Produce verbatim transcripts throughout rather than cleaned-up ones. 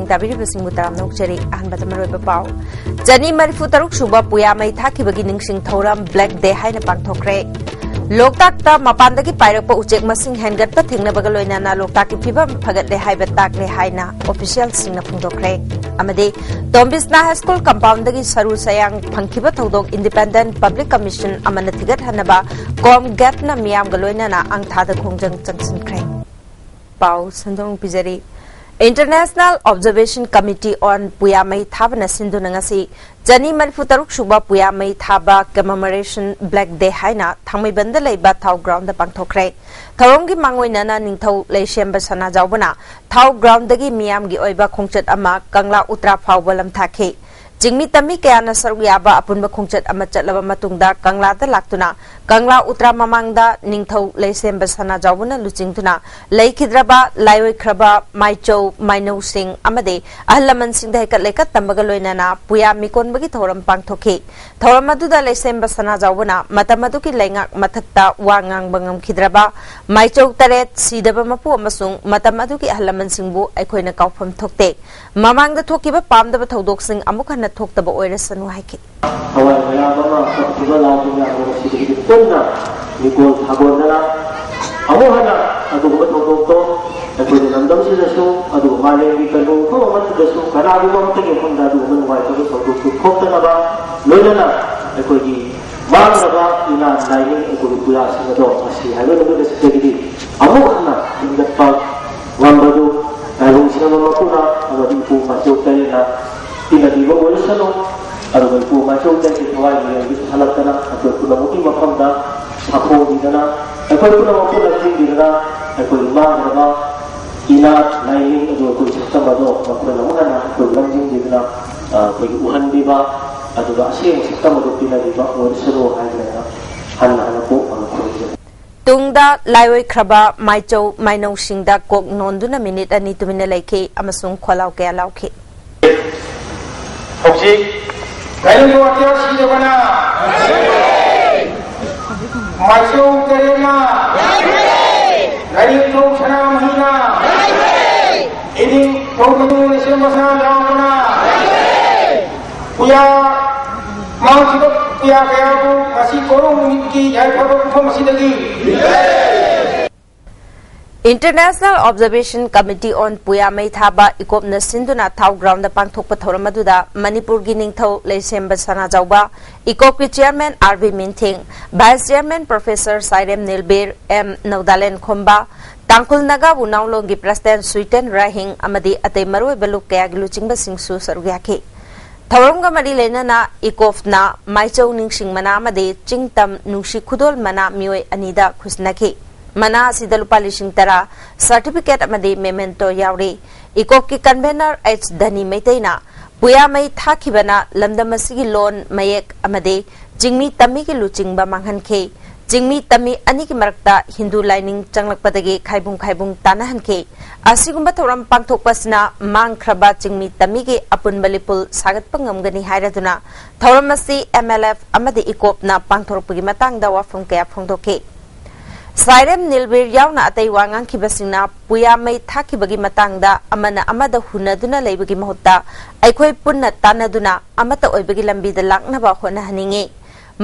ꯇꯥꯕꯤꯔꯤꯕꯁꯤꯡꯕꯨ ꯇꯔꯥꯝꯅ ꯑꯣꯛꯆꯔꯤ꯫ ꯑꯍꯥꯟꯕꯗ ꯃꯔꯨꯑꯣꯏꯕ ꯄꯥꯎ꯫ ꯆꯅꯤ ꯃꯔꯤꯐꯨ ꯇꯔꯨꯛ ꯁꯨꯕ ꯄꯨꯌꯥ ꯃꯩ ꯊꯥꯈꯤꯕꯒꯤ ꯅꯤꯡꯁꯤꯡ ꯊꯧꯔꯝ ꯕ꯭ꯂꯦꯛ ꯗꯦ ꯍꯥꯏꯅ ꯄꯥꯡꯊꯣꯛꯈ꯭ꯔꯦ꯫ ꯂꯣꯛꯇꯥꯛꯇ ꯃꯄꯥꯟꯗꯒꯤ ꯄꯥꯏꯔꯛꯄ ꯎꯆꯦꯛ ꯃꯁꯤꯡ ꯍꯦꯟꯒꯠꯄ ꯊꯦꯡꯅꯕꯒ ꯂꯣꯏꯅꯅ ꯂꯣꯛꯇꯥꯛꯀꯤ ꯐꯤꯕꯝ ꯐꯒꯠꯂꯦ ꯍꯥꯏꯕ ꯇꯥꯛꯂꯦ ꯍꯥꯏꯅ ꯑꯣꯐꯤꯁꯤꯌꯦꯜꯁꯤꯡꯅ ꯐꯣꯡꯗꯣꯛꯈ꯭ꯔꯦ꯫ ꯑꯃꯗꯤ ꯇꯣꯝꯕꯤꯁꯅꯥ ꯍꯥꯏ ꯁ꯭ꯀꯨꯜ ꯀꯝꯄꯥꯎꯟꯗꯒꯤ ꯁꯔꯨ ꯁꯌꯥꯡ ꯐꯪꯈꯤꯕ ꯊꯧꯗꯣꯛ ꯏꯟꯗꯤꯄꯦꯟꯗꯦꯟꯠ ꯄꯕ꯭ꯂꯤꯛ ꯀꯃꯤꯁꯟ ꯑꯃꯅ ꯊꯤꯒꯠꯍꯟꯅꯕ ꯀꯣꯝꯒꯦꯠꯅ ꯃꯤꯌꯥꯝꯒ ꯂꯣꯏꯅꯅ ꯑꯪꯊꯥꯗ ꯈꯣꯡꯖꯪ ꯆꯪꯁꯤꯟꯈ꯭ꯔꯦ꯫ ꯄꯥꯎ ꯁꯟꯗꯣꯛꯅ ꯄꯤꯖꯔꯤ꯫ International Observation Committee on ꯄꯨꯌꯥ ꯃꯩ ꯊꯥꯕꯅ ꯁꯤꯟꯗꯨꯅ ꯉꯁꯤ ꯆꯅꯤ ꯃꯔꯤꯐꯨ ꯇꯔꯨꯛ ꯁꯨꯕ ꯄꯨꯌꯥ ꯃꯩ ꯊꯥꯕ ꯀꯃꯦꯃꯣꯔꯦꯁꯟ ꯕ꯭ꯂꯦꯛ ꯗꯦ ꯍꯥꯏꯅ ꯊꯥꯡꯃꯩꯕꯟꯗ ꯂꯩꯕ ꯊꯥꯎ ꯒ꯭ꯔꯥꯎꯟꯗ ꯄꯥꯡꯊꯣꯛꯈ꯭ꯔꯦ꯫ ꯊꯧꯔꯝꯒꯤ ꯃꯥꯡꯑꯣꯏꯅꯅ ꯅꯤꯡꯊꯧ ꯂꯩꯁꯦꯝꯕ ꯁꯅꯥꯖꯥꯎꯕꯅ ꯊꯥꯎ ꯒ꯭ꯔꯥꯎꯟꯗꯒꯤ ꯃꯤꯌꯥꯝꯒꯤ ꯑꯣꯏꯕ ꯈꯣꯡꯆꯠ ꯑꯃ ꯀꯪꯂꯥ ꯎꯇ꯭ꯔꯥ ꯐꯥꯎꯕ ꯂꯝꯊꯥꯈꯤ꯫ ꯆꯤꯡꯃꯤ ꯇꯝꯃꯤ ꯀꯌꯥꯅ ꯁꯔꯨꯛ ꯌꯥꯕ ꯑꯄꯨꯟꯕ ꯈꯣꯡꯆꯠ ꯑꯃ ꯆꯠꯂꯕ ꯃꯇꯨꯡꯗ ꯀꯪꯂꯥꯗ ꯂꯥꯛꯇꯨꯅ ꯀꯪꯂꯥ ꯎꯇ꯭ꯔꯥ ꯃꯃꯥꯡꯗ ꯅꯤꯡꯊꯧ ꯂꯩꯁꯦꯝꯕ ꯁꯅꯥꯖꯥꯎꯕꯅ ꯂꯨꯆꯤꯡꯗꯨꯅ ꯂꯩꯈꯤꯗ꯭ꯔꯕ ꯂꯥꯏꯑꯣꯏꯈ꯭ꯔꯕ ꯃꯥꯏꯆꯧ ꯃꯥꯏꯅꯧꯁꯤꯡ ꯑꯃꯗꯤ ꯑꯍꯜ ꯂꯃꯟꯁꯤꯡꯗ ꯍꯩꯀꯠ ꯂꯩꯀꯠ ꯇꯝꯕꯒ ꯂꯣꯏꯅꯅ ꯄꯨꯌꯥ ꯃꯤꯀꯣꯟꯕꯒꯤ ꯊꯧꯔꯝ ꯄꯥꯡꯊꯣꯛꯈꯤ꯫ ꯊꯧꯔꯝ ꯑꯗꯨꯗ ꯂꯩꯁꯦꯝꯕ ꯁꯅꯥꯖꯥꯎꯕꯅ ꯃꯇꯝ ꯑꯗꯨꯒꯤ ꯂꯩꯉꯥꯛ ꯃꯊꯛꯇ ꯋꯥ ꯉꯥꯡꯕ ꯉꯝꯈꯤꯗ꯭ꯔꯕ ꯃꯥꯏꯆꯧ ꯇꯔꯦꯠ ꯁꯤꯗꯕ ꯃꯄꯨ ꯑꯃꯁꯨꯡ ꯃꯇꯝ ꯑꯗꯨꯒꯤ ꯑꯍꯜ ꯂꯃꯟꯁꯤꯡꯕꯨ ꯑꯩꯈꯣꯏꯅ ꯀꯥꯎꯐꯝ ꯊꯣꯛꯇꯦ꯫ ꯃꯃꯥꯡꯗ ꯊꯣꯛꯈꯤꯕ ꯄꯥꯝꯗꯕ ꯊꯧꯗꯣꯛꯁꯤꯡ ꯑꯃꯨꯛ ꯍꯟꯅ ꯊꯣꯛꯇꯕ ꯑꯣꯏꯔꯁꯅꯨ ꯍꯥꯏꯈꯤ꯫ ꯊꯋꯥꯏ ꯃꯌꯥꯝ ꯑꯃ ꯀꯞꯈꯤꯕ ꯂꯥꯎꯈꯤꯕ ꯃꯌꯥꯝ ꯑꯃ ꯉꯁꯤꯗꯒꯤꯗꯤ ꯄꯨꯟꯅ ꯃꯤꯀꯣꯜ ꯊꯥꯒꯣꯟꯗꯅ ꯑꯃꯨꯛ ꯍꯟꯅ ꯑꯗꯨꯒꯨꯝꯕ ꯊꯧꯗꯣꯛꯇꯣ ꯑꯩꯈꯣꯏꯒꯤ ꯂꯝꯗꯝꯁꯤꯗꯁꯨ ꯑꯗꯨꯒ ꯃꯥꯂꯦꯝꯒꯤ ꯀꯩꯅꯣ ꯃꯐꯝ ꯑꯃꯗꯁꯨ ꯀꯅꯥꯒꯨꯝꯕ ꯑꯃꯠꯇꯒꯤ ꯃꯐꯝꯗ ꯑꯗꯨꯒꯨꯝꯕ ꯅꯨꯡꯉꯥꯏꯇꯕ ꯊꯧꯗꯣꯛꯇꯨ ꯊꯣꯛꯇꯅꯕ ꯂꯣꯏꯅꯅ ꯑꯩꯈꯣꯏꯒꯤ ꯃꯥꯡꯂꯕ ꯏꯅꯥꯠ ꯂꯥꯏꯅꯤꯡ ꯑꯩꯈꯣꯏꯒꯤ ꯄꯨꯌꯥꯁꯤꯡ ꯑꯗꯣ ꯉꯁꯤ ꯍꯥꯏꯕ ꯅꯨꯃꯤꯠ ꯑꯁꯤꯗꯒꯤꯗꯤ ꯑꯃꯨꯛ ꯍꯟꯅ ꯍꯤꯡꯒꯠꯄ ꯉꯝꯕꯗꯨ ꯂꯥꯏꯕꯨꯡ ꯁꯦꯝꯕ ꯃꯄꯨꯅ ꯑꯃꯗꯤ ꯏꯄꯨ ꯃꯥꯏꯆꯧ ꯇꯔꯦꯠꯅ ꯄꯤꯅꯕꯤꯕ ꯑꯣꯏꯔꯁꯅꯨ꯫ ꯑꯗꯨꯒ ꯏꯄꯨ ꯃꯥꯏꯆꯧ ꯇꯔꯦꯠꯀꯤ ꯊꯋꯥꯏꯒꯤ ꯌꯥꯏꯕꯤꯁꯨ ꯍꯜꯂꯛꯇꯅ ꯑꯩꯈꯣꯏ ꯄꯨꯝꯅꯃꯛꯀꯤ ꯃꯐꯝꯗ ꯁꯥꯐꯣꯡꯕꯤꯗꯅ ꯑꯩꯈꯣꯏ ꯄꯨꯝꯅꯃꯛꯄꯨ ꯂꯝꯖꯤꯡꯕꯤꯗꯅ ꯑꯩꯈꯣꯏꯒꯤ ꯃꯥꯡꯈ꯭ꯔꯕ ꯏꯅꯥꯠ ꯂꯥꯏꯅꯤꯡ ꯑꯗꯨ ꯑꯩꯈꯣꯏ ꯁꯛꯇꯝ ꯑꯗꯣ ꯃꯈꯣꯏꯅ ꯑꯃꯨꯛ ꯍꯟꯅ ꯑꯩꯈꯣꯏ ꯂꯝꯖꯤꯡꯕꯤꯗꯨꯅ ꯑꯩꯈꯣꯏꯒꯤ ꯎꯍꯟꯕꯤꯕ ꯑꯗꯨꯒ ꯑꯁꯦꯡꯕ ꯁꯛꯇꯝ ꯑꯗꯨ ꯄꯤꯅꯕꯤꯕ ꯑꯣꯏꯔꯁꯅꯨ ꯍꯥꯏꯗꯅ ꯍꯟꯅ ꯍꯟꯅ ꯀꯣꯛ ꯑꯃ ꯈꯨꯔꯨꯝꯖꯔꯤ꯫ ꯇꯨꯡꯗ ꯂꯥꯏꯑꯣꯏꯈ꯭ꯔꯕ ꯃꯥꯏꯆꯧ ꯃꯥꯏꯅꯧꯁꯤꯡꯗ ꯀꯣꯛ ꯅꯣꯟꯗꯨꯅ ꯃꯤꯅꯤꯠ ꯑꯅꯤ ꯇꯨꯃꯤꯟꯅ ꯂꯩꯈꯤ ꯑꯃꯁꯨꯡ ꯈꯣꯜꯂꯥꯎ ꯀꯌꯥ ꯂꯥꯎꯈꯤ꯫ ꯍꯧꯖꯤꯛ ꯂꯥꯏꯅꯤꯡꯊꯧ ꯑꯇꯤꯌꯥ ꯁꯤꯗꯕꯅ, ꯃꯥꯏꯆꯧ ꯇꯔꯦꯠꯅ, ꯂꯥꯏꯅꯤꯡꯊꯧ ꯁꯅꯥꯃꯍꯤꯅ, ꯊꯧꯕꯗꯨ ꯂꯩꯁꯦꯝꯕ ꯁꯅꯥ ꯌꯥꯎꯕꯅ ꯄꯨꯌꯥ ꯃꯥꯡꯈꯤꯕ ꯄꯨꯌꯥ ꯀꯌꯥꯕꯨ ꯉꯁꯤ ꯀꯣꯔꯧ ꯅꯨꯃꯤꯠꯀꯤ ꯌꯥꯏꯐꯕ ꯃꯐꯝ ꯑꯁꯤꯗꯒꯤ International Observation Committee on ꯄꯨꯌꯥ ꯃꯩ ꯊꯥꯕ ꯏꯀꯣꯞꯅ ꯁꯤꯟꯗꯨꯅ ꯊꯥꯎ ꯒ꯭ꯔꯥꯎꯟꯗ ꯄꯥꯡꯊꯣꯛꯄ ꯊꯧꯔꯝ ꯑꯗꯨꯗ ꯃꯅꯤꯄꯨꯔꯒꯤ ꯅꯤꯡꯊꯧ ꯂꯩꯁꯦꯝꯕ ꯁꯅꯥꯖꯥꯎꯕ, ꯏꯀꯣꯞꯀꯤ chairman R B Minthing, vice chairman professor Sairem Nilbir, M ꯅꯧꯗꯥꯂꯦꯟ ꯈꯣꯝꯕ, ꯇꯥꯡꯈꯨꯜ ꯅꯥꯒꯥ ꯋꯨꯅꯥꯎ ꯂꯣꯟꯒꯤ ꯄ꯭ꯔꯁꯤꯗꯦꯟ ꯁꯨꯏꯇꯦꯟ ꯔꯥꯍꯤꯡ ꯑꯃꯗꯤ ꯑꯇꯩ ꯃꯔꯨꯑꯣꯏꯕ ꯂꯨꯞ ꯀꯌꯥꯒꯤ ꯂꯨꯆꯤꯡꯕꯁꯤꯡꯁꯨ ꯁꯔꯨꯛ ꯌꯥꯈꯤ꯫ ꯊꯧꯔꯝꯒ ꯃꯔꯤ ꯂꯩꯅꯅ ꯏꯀꯣꯞꯅ ꯃꯥꯏꯆꯧ ꯅꯤꯡꯁꯤꯡ ꯃꯅꯥ ꯑꯃꯗꯤ ꯆꯤꯡꯇꯝ ꯅꯨꯡꯁꯤ ꯈꯨꯗꯣꯜ ꯃꯅꯥ ꯃꯤꯑꯣꯏ ꯑꯅꯤꯗ ꯈꯨꯠꯁꯤꯟꯅꯈꯤ꯫ ꯃꯅꯥ ꯑꯁꯤꯗ ꯂꯨꯄꯥ ꯂꯤꯁꯤꯡ ꯇꯔꯥ, ꯁꯔꯇꯤꯐꯤꯀꯦꯠ ꯑꯃꯗꯤ ꯃꯦꯃꯦꯟꯇꯣ ꯌꯥꯎꯔꯤ꯫ ꯏꯀꯣꯞꯀꯤ ꯀꯟꯚꯦꯅꯔ ꯑꯩꯆ ꯙꯅꯤ ꯃꯩꯇꯩꯅ ꯄꯨꯌꯥ ꯃꯩ ꯊꯥꯈꯤꯕꯅ ꯂꯝꯗꯝ ꯑꯁꯤꯒꯤ ꯂꯣꯟ, ꯃꯌꯦꯛ ꯑꯃꯗꯤ ꯆꯤꯡꯃꯤ ꯇꯝꯃꯤꯒꯤ ꯂꯨꯆꯤꯡꯕ ꯃꯥꯡꯍꯟꯈꯤ꯫ ꯆꯤꯡꯃꯤ ꯇꯝꯃꯤ ꯑꯅꯤꯒꯤ ꯃꯔꯛꯇ ꯍꯤꯟꯗꯨ ꯂꯥꯏꯅꯤꯡ ꯆꯪꯂꯛꯄꯗꯒꯤ ꯈꯥꯏꯕꯨꯡ ꯈꯥꯏꯕꯨꯡ ꯇꯥꯅꯍꯟꯈꯤ꯫ ꯑꯁꯤꯒꯨꯝꯕ ꯊꯧꯔꯝ ꯄꯥꯡꯊꯣꯛꯄꯁꯤꯅ ꯃꯥꯡꯈ꯭ꯔꯕ ꯆꯤꯡꯃꯤ ꯇꯝꯃꯤꯒꯤ ꯑꯄꯨꯟꯕ ꯂꯤꯄꯨꯜ ꯁꯥꯒꯠꯄ ꯉꯝꯒꯅꯤ ꯍꯥꯏꯔꯗꯨꯅ ꯊꯧꯔꯝ ꯑꯁꯤ ꯑꯦꯝ ꯑꯦꯜ ꯑꯦꯐ ꯑꯃꯗꯤ ꯏꯀꯣꯞꯅ ꯄꯥꯡꯊꯣꯔꯛꯄꯒꯤ ꯃꯇꯥꯡꯗ ꯋꯥꯐꯝ ꯀꯌꯥ ꯐꯣꯡꯗꯣꯛꯈꯤ꯫ ꯁꯥꯏꯔꯦꯝ ꯅꯤꯜꯕꯤꯔ ꯌꯥꯎꯅ ꯑꯇꯩ ꯋꯥ ꯉꯥꯡꯈꯤꯕꯁꯤꯡꯅ ꯄꯨꯌꯥ ꯃꯩ ꯊꯥꯈꯤꯕꯒꯤ ꯃꯇꯥꯡꯗ ꯑꯃꯅ ꯑꯃꯗ ꯍꯨꯟꯅꯗꯨꯅ ꯂꯩꯕꯒꯤ ꯃꯍꯨꯠꯇ ꯑꯩꯈꯣꯏ ꯄꯨꯟꯅ ꯇꯥꯟꯅꯗꯨꯅ ꯑꯃꯠꯇ ꯑꯣꯏꯕꯒꯤ ꯂꯝꯕꯤꯗ ꯂꯥꯛꯅꯕ ꯍꯣꯠꯅꯍꯟꯅꯤꯡꯏ꯫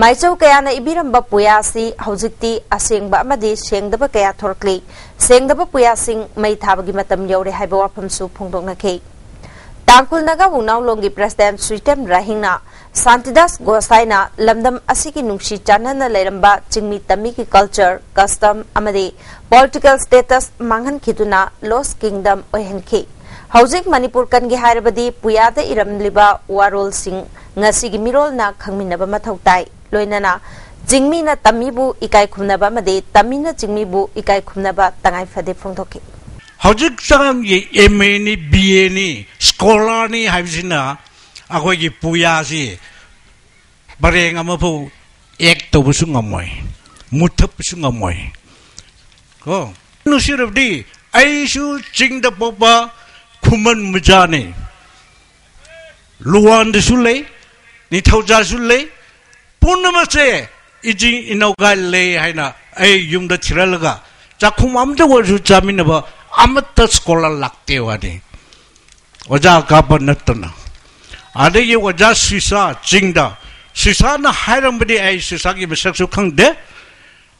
ꯃꯥꯏꯆꯧ ꯀꯌꯥꯅ ꯏꯕꯤꯔꯝꯕ ꯄꯨꯌꯥ ꯑꯁꯤ ꯍꯧꯖꯤꯛꯇꯤ ꯑꯁꯦꯡꯕ ꯑꯃꯗꯤ ꯁꯦꯡꯗꯕ ꯀꯌꯥ ꯊꯣꯔꯛꯂꯤ꯫ ꯁꯦꯡꯗꯕ ꯄꯨꯌꯥꯁꯤꯡ ꯃꯩ ꯊꯥꯕꯒꯤ ꯃꯇꯝ ꯌꯧꯔꯦ ꯍꯥꯏꯕ ꯋꯥꯐꯝꯁꯨ ꯐꯣꯡꯗꯣꯛꯅꯈꯤ꯫ ꯇꯥꯡꯈꯨꯜ ꯅꯥꯒꯥ ꯋꯨꯅꯥꯎ ꯂꯣꯟꯒꯤ ꯄ꯭ꯔꯁꯤꯗꯦꯟ ꯁꯨꯏꯇꯦꯝ ꯔꯥꯍꯤꯡꯅ ꯁꯥꯟꯇꯤꯗꯥꯁ ꯒꯣꯁꯥꯏꯅ ꯂꯝꯗꯝ ꯑꯁꯤꯒꯤ ꯅꯨꯡꯁꯤ ꯆꯥꯟꯅꯅ ꯂꯩꯔꯝꯕ ꯆꯤꯡꯃꯤ ꯇꯝꯃꯤꯒꯤ ꯀꯜꯆꯔ, ꯀꯁꯇꯝ ꯑꯃꯗꯤ ꯄꯣꯂꯤꯇꯤꯀꯦꯜ ꯁ꯭ꯇꯦꯇꯁ ꯃꯥꯡꯍꯟꯈꯤꯗꯨꯅ ꯂꯣꯁ ꯀꯤꯡꯗꯝ ꯑꯣꯏꯍꯟꯈꯤ꯫ ꯍꯧꯖꯤꯛ ꯃꯅꯤꯄꯨꯔ ꯀꯟꯒꯦ ꯍꯥꯏꯔꯕꯗꯤ ꯄꯨꯌꯥꯗ ꯏꯔꯝꯂꯤꯕ ꯋꯥꯔꯣꯜꯁꯤꯡ ꯉꯁꯤꯒꯤ ꯃꯤꯔꯣꯜꯅ ꯈꯪꯃꯤꯟꯅꯕ ꯃꯊꯧ ꯇꯥꯏ꯫ ꯂꯣꯏꯅꯅ ꯆꯤꯡꯃꯤꯅ ꯇꯝꯃꯤꯕꯨ ꯏꯀꯥꯏ ꯈꯨꯝꯅꯕ ꯑꯃꯗꯤ ꯇꯝꯃꯤꯅ ꯆꯤꯡꯃꯤꯕꯨ ꯏꯀꯥꯏ ꯈꯨꯝꯅꯕ ꯇꯉꯥꯏ ꯐꯗꯦ ꯐꯣꯡꯗꯣꯛꯈꯤ꯫ ꯍꯧꯖꯤꯛ ꯆꯥꯡꯒꯤ ꯑꯦꯝ ꯑꯦꯅꯤ, ꯕꯤ ꯑꯦꯅꯤ, ꯁ꯭ꯀꯣꯂꯔꯅꯤ ꯍꯥꯏꯕꯁꯤꯅ ꯑꯩꯈꯣꯏꯒꯤ ꯄꯨꯌꯥꯁꯤ ꯄꯔꯦꯡ ꯑꯃꯐꯥꯎ ꯑꯦꯛ ꯇꯧꯕꯁꯨ ꯉꯝꯃꯣꯏ, ꯃꯨꯠꯊꯠꯄꯁꯨ ꯉꯝꯃꯣꯏ꯫ ꯀꯣ, ꯅꯨꯡꯁꯤꯔꯕꯗꯤ ꯑꯩꯁꯨ ꯆꯤꯡꯗ ꯄꯣꯛꯄ ꯈꯨꯃꯟ ꯃꯆꯥꯅꯤ꯫ ꯂꯨꯋꯥꯟꯗꯁꯨ ꯂꯩ, ꯅꯤꯡꯊꯧꯖꯥꯁꯨ ꯂꯩ, ꯄꯨꯝꯅꯃꯛꯁꯦ ꯏꯆꯤꯟ ꯏꯅꯥꯎꯒ ꯂꯩ ꯍꯥꯏꯅ ꯑꯩ ꯌꯨꯝꯗ ꯊꯤꯔꯜꯂꯒ ꯆꯥꯛꯈꯨꯝ ꯑꯃꯇ ꯑꯣꯏꯔꯁꯨ ꯆꯥꯃꯤꯟꯅꯕ ꯑꯃꯠꯇ ꯁ꯭ꯀꯣꯂꯔ ꯂꯥꯛꯇꯦ ꯋꯥꯅꯤ꯫ ꯑꯣꯖꯥ ꯀꯥꯞꯄ ꯅꯠꯇꯅ꯫ ꯑꯗꯒꯤ ꯑꯣꯖꯥ ꯁꯤꯁꯥ ꯆꯤꯡꯗ, ꯁꯤꯁꯥꯅ ꯍꯥꯏꯔꯝꯕꯗꯤ, ꯑꯩ ꯁꯤꯁꯥꯒꯤ ꯃꯁꯛꯁꯨ ꯈꯪꯗꯦ,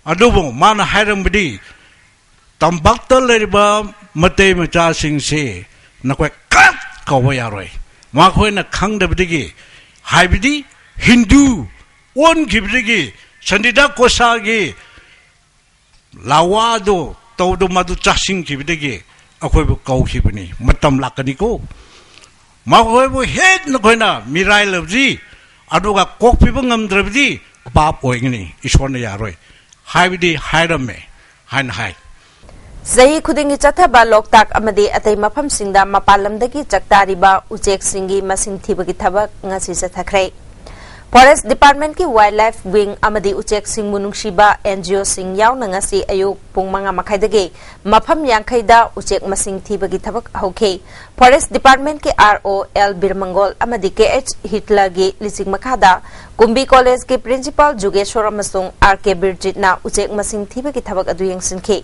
ꯑꯗꯨꯕꯨ ꯃꯥꯅ ꯍꯥꯏꯔꯝꯕꯗꯤ, "ꯇꯝꯄꯥꯛꯇ ꯂꯩꯔꯤꯕ ꯃꯇꯩ ꯃꯆꯥꯁꯤꯡꯁꯤ ꯅꯈꯣꯏ ꯀꯔꯝ ꯀꯧꯕ ꯌꯥꯔꯣꯏ꯫ ꯃꯈꯣꯏꯅ ꯈꯪꯗꯕꯗꯒꯤ, ꯍꯥꯏꯕꯗꯤ ꯍꯤꯟꯗꯨ ꯑꯣꯟꯈꯤꯕꯗꯒꯤ, ꯁꯟꯗꯤꯗꯥ ꯀꯣꯁꯥꯒꯤ ꯂꯥꯋꯥꯗꯣ ꯇꯧꯗꯣ ꯃꯗꯨ ꯆꯥꯁꯤꯟꯈꯤꯕꯗꯒꯤ ꯑꯩꯈꯣꯏꯕꯨ ꯀꯧꯈꯤꯕꯅꯤ꯫ ꯃꯇꯝ ꯂꯥꯛꯀꯅꯤꯀꯣ, ꯃꯈꯣꯏꯕꯨ ꯍꯦꯛ ꯅꯈꯣꯏꯅ ꯃꯤꯔꯥꯏꯂꯕꯗꯤ, ꯑꯗꯨꯒ ꯀꯣꯛꯄꯤꯕ ꯉꯝꯗ꯭ꯔꯕꯗꯤ ꯄꯥꯞ ꯑꯣꯏꯒꯅꯤ, ꯏꯁꯣꯔꯅ ꯌꯥꯔꯣꯏ" ꯍꯥꯏꯕꯗꯤ ꯍꯥꯏꯔꯝꯃꯦ ꯍꯥꯏꯅ ꯍꯥꯏ꯫ ꯆꯍꯤ ꯈꯨꯗꯤꯡꯒꯤ ꯆꯠꯊꯕ ꯂꯣꯛꯇꯥꯛ ꯑꯃꯗꯤ ꯑꯇꯩ ꯃꯐꯝꯁꯤꯡꯗ ꯃꯄꯥꯟ ꯂꯝꯗꯒꯤ ꯆꯥꯛꯇꯥꯔꯤꯕ ꯎꯆꯦꯛꯁꯤꯡꯒꯤ ꯃꯁꯤꯡ ꯊꯤꯕꯒꯤ ꯊꯕꯛ ꯉꯁꯤ ꯆꯠꯊꯈ꯭ꯔꯦ꯫ ꯐꯣꯔꯦꯁ ꯗꯤꯄꯥꯔꯠꯃꯦꯟꯠꯀꯤ ꯋꯥꯏꯜꯗ ꯂꯥꯏꯐ ꯋꯤꯡ ꯑꯃꯗꯤ ꯎꯆꯦꯛꯁꯤꯡꯕꯨ ꯅꯨꯡꯁꯤꯕ ꯑꯦꯟ ꯖꯤ ꯑꯣꯁꯤꯡ ꯌꯥꯎꯅ ꯉꯁꯤ ꯑꯌꯨꯛ ꯄꯨꯡ ꯃꯉꯥ ꯃꯈꯥꯏꯗꯒꯤ ꯃꯐꯝ ꯌꯥꯡꯈꯩꯗ ꯎꯆꯦꯛ ꯃꯁꯤꯡ ꯊꯤꯕꯒꯤ ꯊꯕꯛ ꯍꯧꯈꯤ꯫ ꯐꯣꯔꯦꯁ ꯗꯤꯄꯥꯔꯠꯃꯦꯟꯠꯀꯤ ꯑꯥꯔ ꯑꯣ ꯑꯦꯜ ꯕꯤꯔꯃꯪꯒꯣꯜ ꯑꯃꯗꯤ ꯀꯦ ꯑꯩꯆ ꯍꯤꯠꯂꯔꯒꯤ ꯂꯤꯆꯤꯡ ꯃꯈꯥꯗ ꯀꯨꯝꯕꯤ ꯀꯣꯂꯦꯖꯀꯤ ꯄ꯭ꯔꯤꯟꯁꯤꯄꯥꯜ ꯖꯨꯒꯦꯁꯣꯔ ꯑꯃꯁꯨꯡ ꯑꯥꯔ ꯀꯦ ꯕꯤꯔꯖꯤꯠꯅ ꯎꯆꯦꯛ ꯃꯁꯤꯡ ꯊꯤꯕꯒꯤ ꯊꯕꯛ ꯑꯗꯨ ꯌꯦꯡꯁꯤꯟꯈꯤ꯫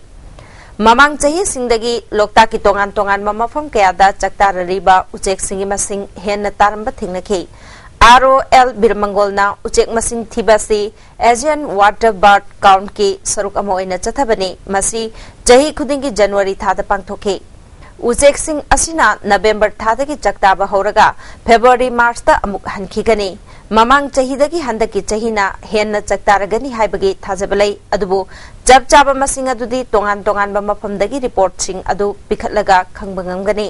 ꯃꯃꯥꯡ ꯆꯍꯤꯁꯤꯡꯗꯒꯤ ꯂꯣꯛꯇꯥꯛꯀꯤ ꯇꯣꯉꯥꯟ ꯇꯣꯉꯥꯟꯕ ꯃꯐꯝ ꯀꯌꯥꯗ ꯆꯥꯛꯇꯥꯔꯔꯤꯕ ꯎꯆꯦꯛꯁꯤꯡꯒꯤ ꯃꯁꯤꯡ ꯍꯦꯟꯅ ꯇꯥꯔꯝꯕ ꯊꯦꯡꯅꯈꯤ꯫ ꯑꯥꯔ ꯑꯣ ꯑꯦꯜ ꯕꯤꯔꯃꯪꯒꯣꯜꯅ ꯎꯆꯦꯛ ꯃꯁꯤꯡ ꯊꯤꯕ ꯑꯁꯤ ꯑꯦꯖꯤꯌꯥꯟ ꯋꯥꯇꯔ ꯕꯥꯔꯗ ꯀꯥꯎꯟꯠꯀꯤ ꯁꯔꯨꯛ ꯑꯃ ꯑꯣꯏꯅ ꯆꯠꯊꯕꯅꯤ꯫ ꯃꯁꯤ ꯆꯍꯤ ꯈꯨꯗꯤꯡꯒꯤ ꯖꯅꯋꯥꯔꯤ ꯊꯥꯗ ꯄꯥꯡꯊꯣꯛꯈꯤ꯫ ꯎꯆꯦꯛꯁꯤꯡ ꯑꯁꯤꯅ ꯅꯕꯦꯝꯕꯔ ꯊꯥꯗꯒꯤ ꯆꯥꯛꯇꯥꯕ ꯍꯧꯔꯒ ꯐꯦꯕ꯭ꯔꯨꯋꯥꯔꯤ ꯃꯥꯔꯆꯇ ꯑꯃꯨꯛ ꯍꯟꯈꯤꯒꯅꯤ꯫ ꯃꯃꯥꯡ ꯆꯍꯤꯗꯒꯤ ꯍꯟꯗꯛꯀꯤ ꯆꯍꯤꯅ ꯍꯦꯟꯅ ꯆꯥꯛꯇꯥꯔꯒꯅꯤ ꯍꯥꯏꯕꯒꯤ ꯊꯥꯖꯕ ꯂꯩ, ꯑꯗꯨꯕꯨ ꯆꯞ ꯆꯥꯕ ꯃꯁꯤꯡ ꯑꯗꯨꯗꯤ ꯇꯣꯉꯥꯟ ꯇꯣꯉꯥꯟꯕ ꯃꯐꯝꯗꯒꯤ ꯔꯤꯄꯣꯔꯠꯁꯤꯡ ꯑꯗꯨ ꯄꯤꯈꯠꯂꯒ ꯈꯪꯕ ꯉꯝꯒꯅꯤ꯫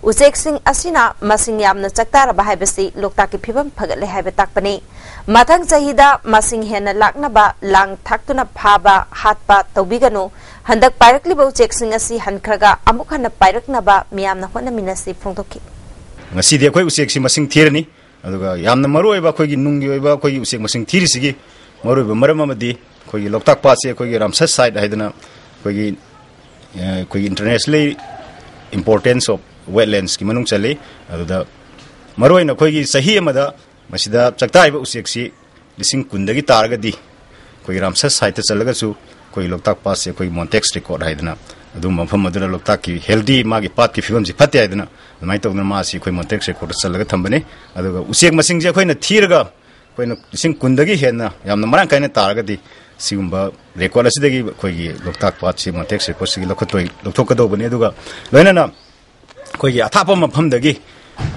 ꯎꯆꯦꯛꯁꯤꯡ ꯑꯁꯤꯅ ꯃꯁꯤꯡ ꯌꯥꯝꯅ ꯆꯥꯛꯇꯥꯔꯕ ꯍꯥꯏꯕꯁꯤ ꯂꯣꯛꯇꯥꯛꯀꯤ ꯐꯤꯕꯝ ꯐꯒꯠꯂꯦ ꯍꯥꯏꯕ ꯇꯥꯛꯄꯅꯤ꯫ ꯃꯊꯪ ꯆꯍꯤꯗ ꯃꯁꯤꯡ ꯍꯦꯟꯅ ꯂꯥꯛꯅꯕ ꯂꯥꯡ ꯊꯥꯛꯇꯨꯅ ꯐꯥꯕ, ꯍꯥꯠꯄ ꯇꯧꯕꯤꯒꯅꯨ꯫ ꯍꯟꯗꯛ ꯄꯥꯏꯔꯛꯂꯤꯕ ꯎꯆꯦꯛꯁꯤꯡ ꯑꯁꯤ ꯍꯟꯈ꯭ꯔꯒ ꯑꯃꯨꯛ ꯍꯟꯅ ꯄꯥꯏꯔꯛꯅꯕ ꯃꯤꯌꯥꯝꯅ ꯍꯣꯠꯅꯃꯤꯟꯅꯁꯤ ꯐꯣꯡꯗꯣꯛꯈꯤ꯫ ꯉꯁꯤꯗꯤ ꯑꯩꯈꯣꯏ ꯎꯆꯦꯛꯁꯤ ꯃꯁꯤꯡ ꯊꯤꯔꯅꯤ꯫ ꯑꯗꯨꯒ ꯌꯥꯝꯅ ꯃꯔꯨꯑꯣꯏꯕ ꯑꯩꯈꯣꯏꯒꯤ ꯅꯨꯡꯒꯤ ꯑꯣꯏꯕ ꯑꯩꯈꯣꯏꯒꯤ ꯎꯆꯦꯛ ꯃꯁꯤꯡ ꯊꯤꯔꯤꯁꯤꯒꯤ ꯃꯔꯨꯑꯣꯏꯕ ꯃꯔꯝ ꯑꯃꯗꯤ ꯑꯩꯈꯣꯏꯒꯤ ꯂꯣꯛꯇꯥꯛ ꯄꯥꯠꯁꯦ ꯑꯩꯈꯣꯏꯒꯤ ꯔꯥꯝꯁꯔ ꯁꯥꯏꯠ ꯍꯥꯏꯗꯅ ꯑꯩꯈꯣꯏꯒꯤ, ꯑ, ꯑꯩꯈꯣꯏꯒꯤ internationally importance of wetlandsꯀꯤ ꯃꯅꯨꯡ ꯆꯜꯂꯤ꯫ ꯑꯗꯨꯗ ꯃꯔꯨꯑꯣꯏꯅ ꯑꯩꯈꯣꯏꯒꯤ ꯆꯍꯤ ꯑꯃꯗ ꯃꯁꯤꯗ ꯆꯥꯛꯇꯥꯔꯤꯕ ꯎꯆꯦꯛꯁꯤ ꯂꯤꯁꯤꯡ ꯀꯨꯟꯗꯒꯤ ꯇꯥꯔꯒꯗꯤ ꯑꯩꯈꯣꯏꯒꯤ ꯔꯥꯝꯁꯔ ꯁꯥꯏꯠꯇ ꯆꯜꯂꯒꯁꯨ ꯑꯩꯈꯣꯏꯒꯤ ꯂꯣꯛꯇꯥꯛ ꯄꯥꯠꯁꯦ ꯑꯩꯈꯣꯏꯒꯤ ꯃꯣꯟꯇꯦꯛꯁ ꯔꯦꯀꯣꯔꯠ ꯍꯥꯏꯗꯅ ꯑꯗꯨꯝꯕ ꯃꯐꯝ ꯑꯗꯨꯗ ꯂꯣꯛꯇꯥꯛꯀꯤ healthy ꯃꯥꯒꯤ ꯄꯥꯠꯀꯤ ꯐꯤꯕꯝꯁꯤ ꯐꯠꯇꯦ ꯍꯥꯏꯗꯅ ꯑꯗꯨꯃꯥꯏꯅ ꯇꯧꯗꯅ ꯃꯥꯁꯤ ꯑꯩꯈꯣꯏ ꯃꯣꯟꯇꯦꯛ ꯁꯦꯀꯣꯔꯗ ꯆꯜꯂꯒ ꯊꯝꯕꯅꯤ꯫ ꯑꯗꯨꯒ ꯎꯆꯦꯛ ꯃꯁꯤꯡꯁꯦ ꯑꯩꯈꯣꯏꯅ ꯊꯤꯔꯒ ꯑꯩꯈꯣꯏꯅ ꯂꯤꯁꯤꯡ ꯀꯨꯟꯗꯒꯤ ꯍꯦꯟꯅ ꯌꯥꯝꯅ ꯃꯔꯥꯡ ꯀꯥꯏꯅ ꯇꯥꯔꯒꯗꯤ ꯁꯤꯒꯨꯝꯕ ꯔꯦꯀꯣꯔꯗ ꯑꯁꯤꯗꯒꯤ ꯑꯩꯈꯣꯏꯒꯤ ꯂꯣꯛꯇꯥꯛ ꯄꯥꯠꯁꯤ ꯃꯣꯟꯇꯦꯛ ꯁꯦꯀꯣꯔꯗꯁꯤꯒꯤ ꯂꯧꯈꯠꯇꯣꯏ-, ꯂꯧꯊꯣꯛꯀꯗꯧꯕꯅꯤ꯫ ꯑꯗꯨꯒ ꯂꯣꯏꯅꯅ ꯑꯩꯈꯣꯏꯒꯤ ꯑꯊꯥꯞꯄ ꯃꯐꯝꯗꯒꯤ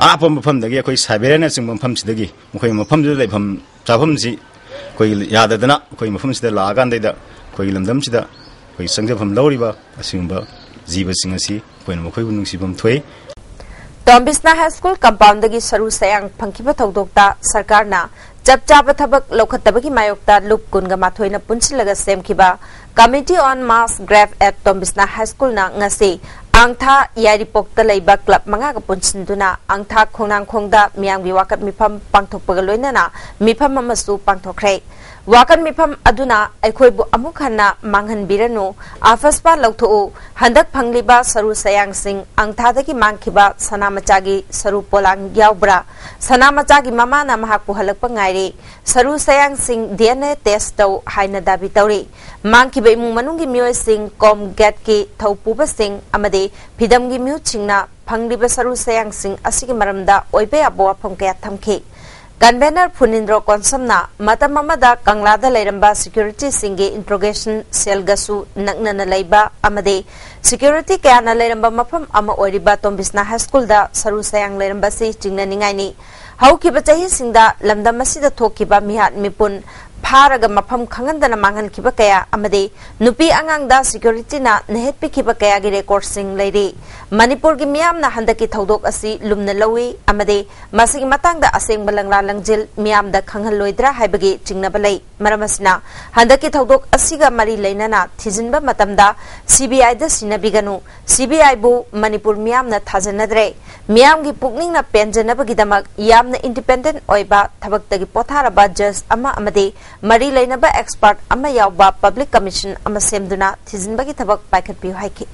ꯑꯔꯥꯞꯄ ꯃꯐꯝꯗꯒꯤ ꯑꯩꯈꯣꯏ ꯁꯥꯏꯕꯦꯔꯤꯌꯥꯅꯆꯤꯡꯕ ꯃꯐꯝꯁꯤꯗꯒꯤ ꯃꯈꯣꯏ ꯃꯐꯝꯗꯨꯗ ꯂꯩꯐꯝ ꯆꯥꯐꯝꯁꯤ ꯑꯩꯈꯣꯏꯒꯤ ꯌꯥꯗꯗꯅ ꯑꯩꯈꯣꯏ ꯃꯐꯝꯁꯤꯗ ꯂꯥꯛꯑꯀꯥꯟꯗꯩꯗ ꯑꯩꯈꯣꯏꯒꯤ ꯂꯝꯗꯝꯁꯤꯗ ꯑꯩꯈꯣꯏ ꯆꯪꯖꯐꯝ ꯂꯧꯔꯤꯕ ꯑꯁꯤꯒꯨꯝꯕ ꯖꯤꯕꯁꯤꯡ ꯑꯁꯤ ꯑꯩꯈꯣꯏꯅ ꯃꯈꯣꯏꯕꯨ ꯅꯨꯡꯁꯤꯐꯝ ꯊꯣꯛꯏ꯫ ꯇꯣꯝꯕꯤꯁꯅꯥ ꯍꯥꯏ ꯁ꯭ꯀꯨꯜ ꯀꯝꯄꯥꯎꯟꯗꯒꯤ ꯁꯔꯨ ꯁꯌꯥꯡ ꯐꯪꯈꯤꯕ ꯊꯧꯗꯣꯛꯇ ꯁꯔꯀꯥꯔꯅ ꯆꯞ ꯆꯥꯕ ꯊꯕꯛ ꯂꯧꯈꯠꯇꯕꯒꯤ ꯃꯥꯌꯣꯛꯇ ꯂꯨꯞ ꯀꯨꯟꯒ ꯃꯥꯊꯣꯏꯅ ꯄꯨꯟꯁꯤꯜꯂꯒ ꯁꯦꯝꯈꯤꯕ Committee on Mass Grave at ꯇꯣꯝꯕꯤꯁꯅꯥ ꯍꯥꯏ ꯁ꯭ꯀꯨꯜꯅ ꯉꯁꯤ ꯑꯪꯊꯥ ꯌꯥꯏꯔꯤꯄꯣꯛꯇ ꯂꯩꯕ ꯀ꯭ꯂꯕ ꯃꯉꯥꯒ ꯄꯨꯟꯁꯤꯟꯗꯨꯅ ꯑꯪꯊꯥ ꯈꯣꯡꯅꯥꯡꯈꯣꯡꯗ ꯃꯤꯌꯥꯝꯒꯤ ꯋꯥꯀꯠ ꯃꯤꯐꯝ ꯄꯥꯡꯊꯣꯛꯄꯒ ꯂꯣꯏꯅꯅ ꯃꯤꯐꯝ ꯑꯃꯁꯨ ꯄꯥꯡꯊꯣꯛꯈ꯭ꯔꯦ꯫ ꯋꯥꯀꯠ ꯃꯤꯐꯝ ꯑꯗꯨꯅ "ꯑꯩꯈꯣꯏꯕꯨ ꯑꯃꯨꯛ ꯍꯟꯅ ꯃꯥꯡꯍꯟꯕꯤꯔꯅꯨ, ꯑꯐꯁꯄꯥ ꯂꯧꯊꯣꯛꯎ, ꯍꯟꯗꯛ ꯐꯪꯂꯤꯕ ꯁꯔꯨ ꯁꯌꯥꯡꯁꯤꯡ ꯑꯪꯊꯥꯗꯒꯤ ꯃꯥꯡꯈꯤꯕ ꯁꯅꯥꯃꯆꯥꯒꯤ ꯁꯔꯨ ꯄꯣꯂꯥꯡ ꯌꯥꯎꯕ꯭ꯔꯥ? ꯁꯅꯥꯃꯆꯥꯒꯤ ꯃꯃꯥꯅ ꯃꯍꯥꯛꯄꯨ ꯍꯜꯂꯛꯄ ꯉꯥꯏꯔꯤ꯫ ꯁꯔꯨ ꯁꯌꯥꯡꯁꯤꯡ ꯗꯤ ꯑꯦꯟ ꯑꯦ ꯇꯦꯁ ꯇꯧ" ꯍꯥꯏꯅ ꯗꯥꯕꯤ ꯇꯧꯔꯤ꯫ ꯃꯥꯡꯈꯤꯕ ꯏꯃꯨꯡ ꯃꯅꯨꯡꯒꯤ ꯃꯤꯑꯣꯏꯁꯤꯡ, ꯀꯣꯝ ꯒꯦꯠꯀꯤ ꯊꯧꯄꯨꯕꯁꯤꯡ ꯑꯃꯗꯤ ꯐꯤꯗꯝꯒꯤ ꯃꯤꯍꯨꯠꯁꯤꯡꯅ ꯐꯪꯂꯤꯕ ꯁꯔꯨ ꯁꯌꯥꯡꯁꯤꯡ ꯑꯁꯤꯒꯤ ꯃꯔꯝꯗ ꯑꯣꯏꯕ ꯌꯥꯕ ꯋꯥꯐꯝ ꯀꯌꯥ ꯊꯝꯈꯤ꯫ ꯀꯟꯚꯦꯅꯔ ꯐꯨꯅꯤꯟꯗ꯭ꯔꯣ ꯀꯣꯟꯁꯝꯅ ꯃꯇꯝ ꯑꯃꯗ ꯀꯪꯂꯥꯗ ꯂꯩꯔꯝꯕ ꯁꯦꯀ꯭ꯌꯨꯔꯤꯇꯤꯁꯤꯡꯒꯤ ꯏꯟꯇ꯭ꯔꯣꯒꯦꯁꯟ ꯁꯦꯜꯒꯁꯨ ꯅꯛꯅꯅ ꯂꯩꯕ ꯑꯃꯗꯤ ꯁꯦꯀ꯭ꯌꯨꯔꯤꯇꯤ ꯀꯌꯥꯅ ꯂꯩꯔꯝꯕ ꯃꯐꯝ ꯑꯃ ꯑꯣꯏꯔꯤꯕ ꯇꯣꯝꯕꯤꯁꯅꯥ ꯍꯥꯏ ꯁ꯭ꯀꯨꯜꯗ ꯁꯔꯨ ꯁꯌꯥꯡ ꯂꯩꯔꯝꯕꯁꯤ ꯆꯤꯡꯅꯅꯤꯡꯉꯥꯏꯅꯤ꯫ ꯍꯧꯈꯤꯕ ꯆꯍꯤꯁꯤꯡꯗ ꯂꯝꯗꯝ ꯑꯁꯤꯗ ꯊꯣꯛꯈꯤꯕ ꯃꯤꯍꯥꯠ ꯃꯤꯄꯨꯟ ꯐꯥꯔꯒ ꯃꯐꯝ ꯈꯪꯍꯟꯗꯅ ꯃꯥꯡꯍꯟꯈꯤꯕ ꯀꯌꯥ ꯑꯃꯗꯤ ꯅꯨꯄꯤ ꯑꯉꯥꯡꯗ ꯁꯦꯀ꯭ꯌꯨꯔꯤꯇꯤꯅ ꯅꯩꯍꯠꯄꯤꯈꯤꯕ ꯀꯌꯥꯒꯤ ꯔꯦꯀꯣꯔꯗꯁꯤꯡ ꯂꯩꯔꯤ꯫ ꯃꯅꯤꯄꯨꯔꯒꯤ ꯃꯤꯌꯥꯝꯅ ꯍꯟꯗꯛꯀꯤ ꯊꯧꯗꯣꯛ ꯑꯁꯤ ꯂꯨꯝꯅ ꯂꯧꯏ ꯑꯃꯗꯤ ꯃꯁꯤꯒꯤ ꯃꯇꯥꯡꯗ ꯑꯁꯦꯡꯕ ꯂꯪꯂꯥ ꯂꯪꯖꯤꯜ ꯃꯤꯌꯥꯝꯗ ꯈꯪꯍꯜꯂꯣꯏꯗ꯭ꯔꯥ ꯍꯥꯏꯕꯒꯤ ꯆꯤꯡꯅꯕ ꯂꯩ꯫ ꯃꯔꯝ ꯑꯁꯤꯅ, ꯍꯟꯗꯛꯀꯤ ꯊꯧꯗꯣꯛ ꯑꯁꯤꯒ ꯃꯔꯤ ꯂꯩꯅꯅ ꯊꯤꯖꯤꯟꯕ ꯃꯇꯝꯗ ꯁꯤꯕꯤꯑꯥꯏꯗ ꯁꯤꯟꯅꯕꯤꯒꯅꯨ꯫ ꯁꯤꯕꯤꯑꯥꯏꯕꯨ ꯃꯅꯤꯄꯨꯔ ꯃꯤꯌꯥꯝꯅ ꯊꯥꯖꯅꯗ꯭ꯔꯦ꯫ ꯃꯤꯌꯥꯝꯒꯤ ꯄꯨꯛꯅꯤꯡꯅ ꯄꯦꯟꯖꯅꯕꯒꯤꯗꯃꯛ ꯌꯥꯝꯅ ꯏꯟꯗꯤꯄꯦꯟꯗꯦꯟ ꯑꯣꯏꯕ, ꯊꯕꯛꯇꯒꯤ ꯄꯣꯊꯥꯔꯕ ꯖꯖ ꯑꯃ ꯑꯃꯗꯤ ꯃꯔꯤ ꯂꯩꯅꯕ ꯑꯦꯛꯁꯄꯔꯠ ꯑꯃ ꯌꯥꯎꯕ ꯄꯕ꯭ꯂꯤꯛ ꯀꯃꯤꯁꯟ ꯑꯃ ꯁꯦꯝꯗꯨꯅ ꯊꯤꯖꯤꯟꯕꯒꯤ ꯊꯕꯛ ꯄꯥꯏꯈꯠꯄꯤꯌꯨ ꯍꯥꯏꯈꯤ꯫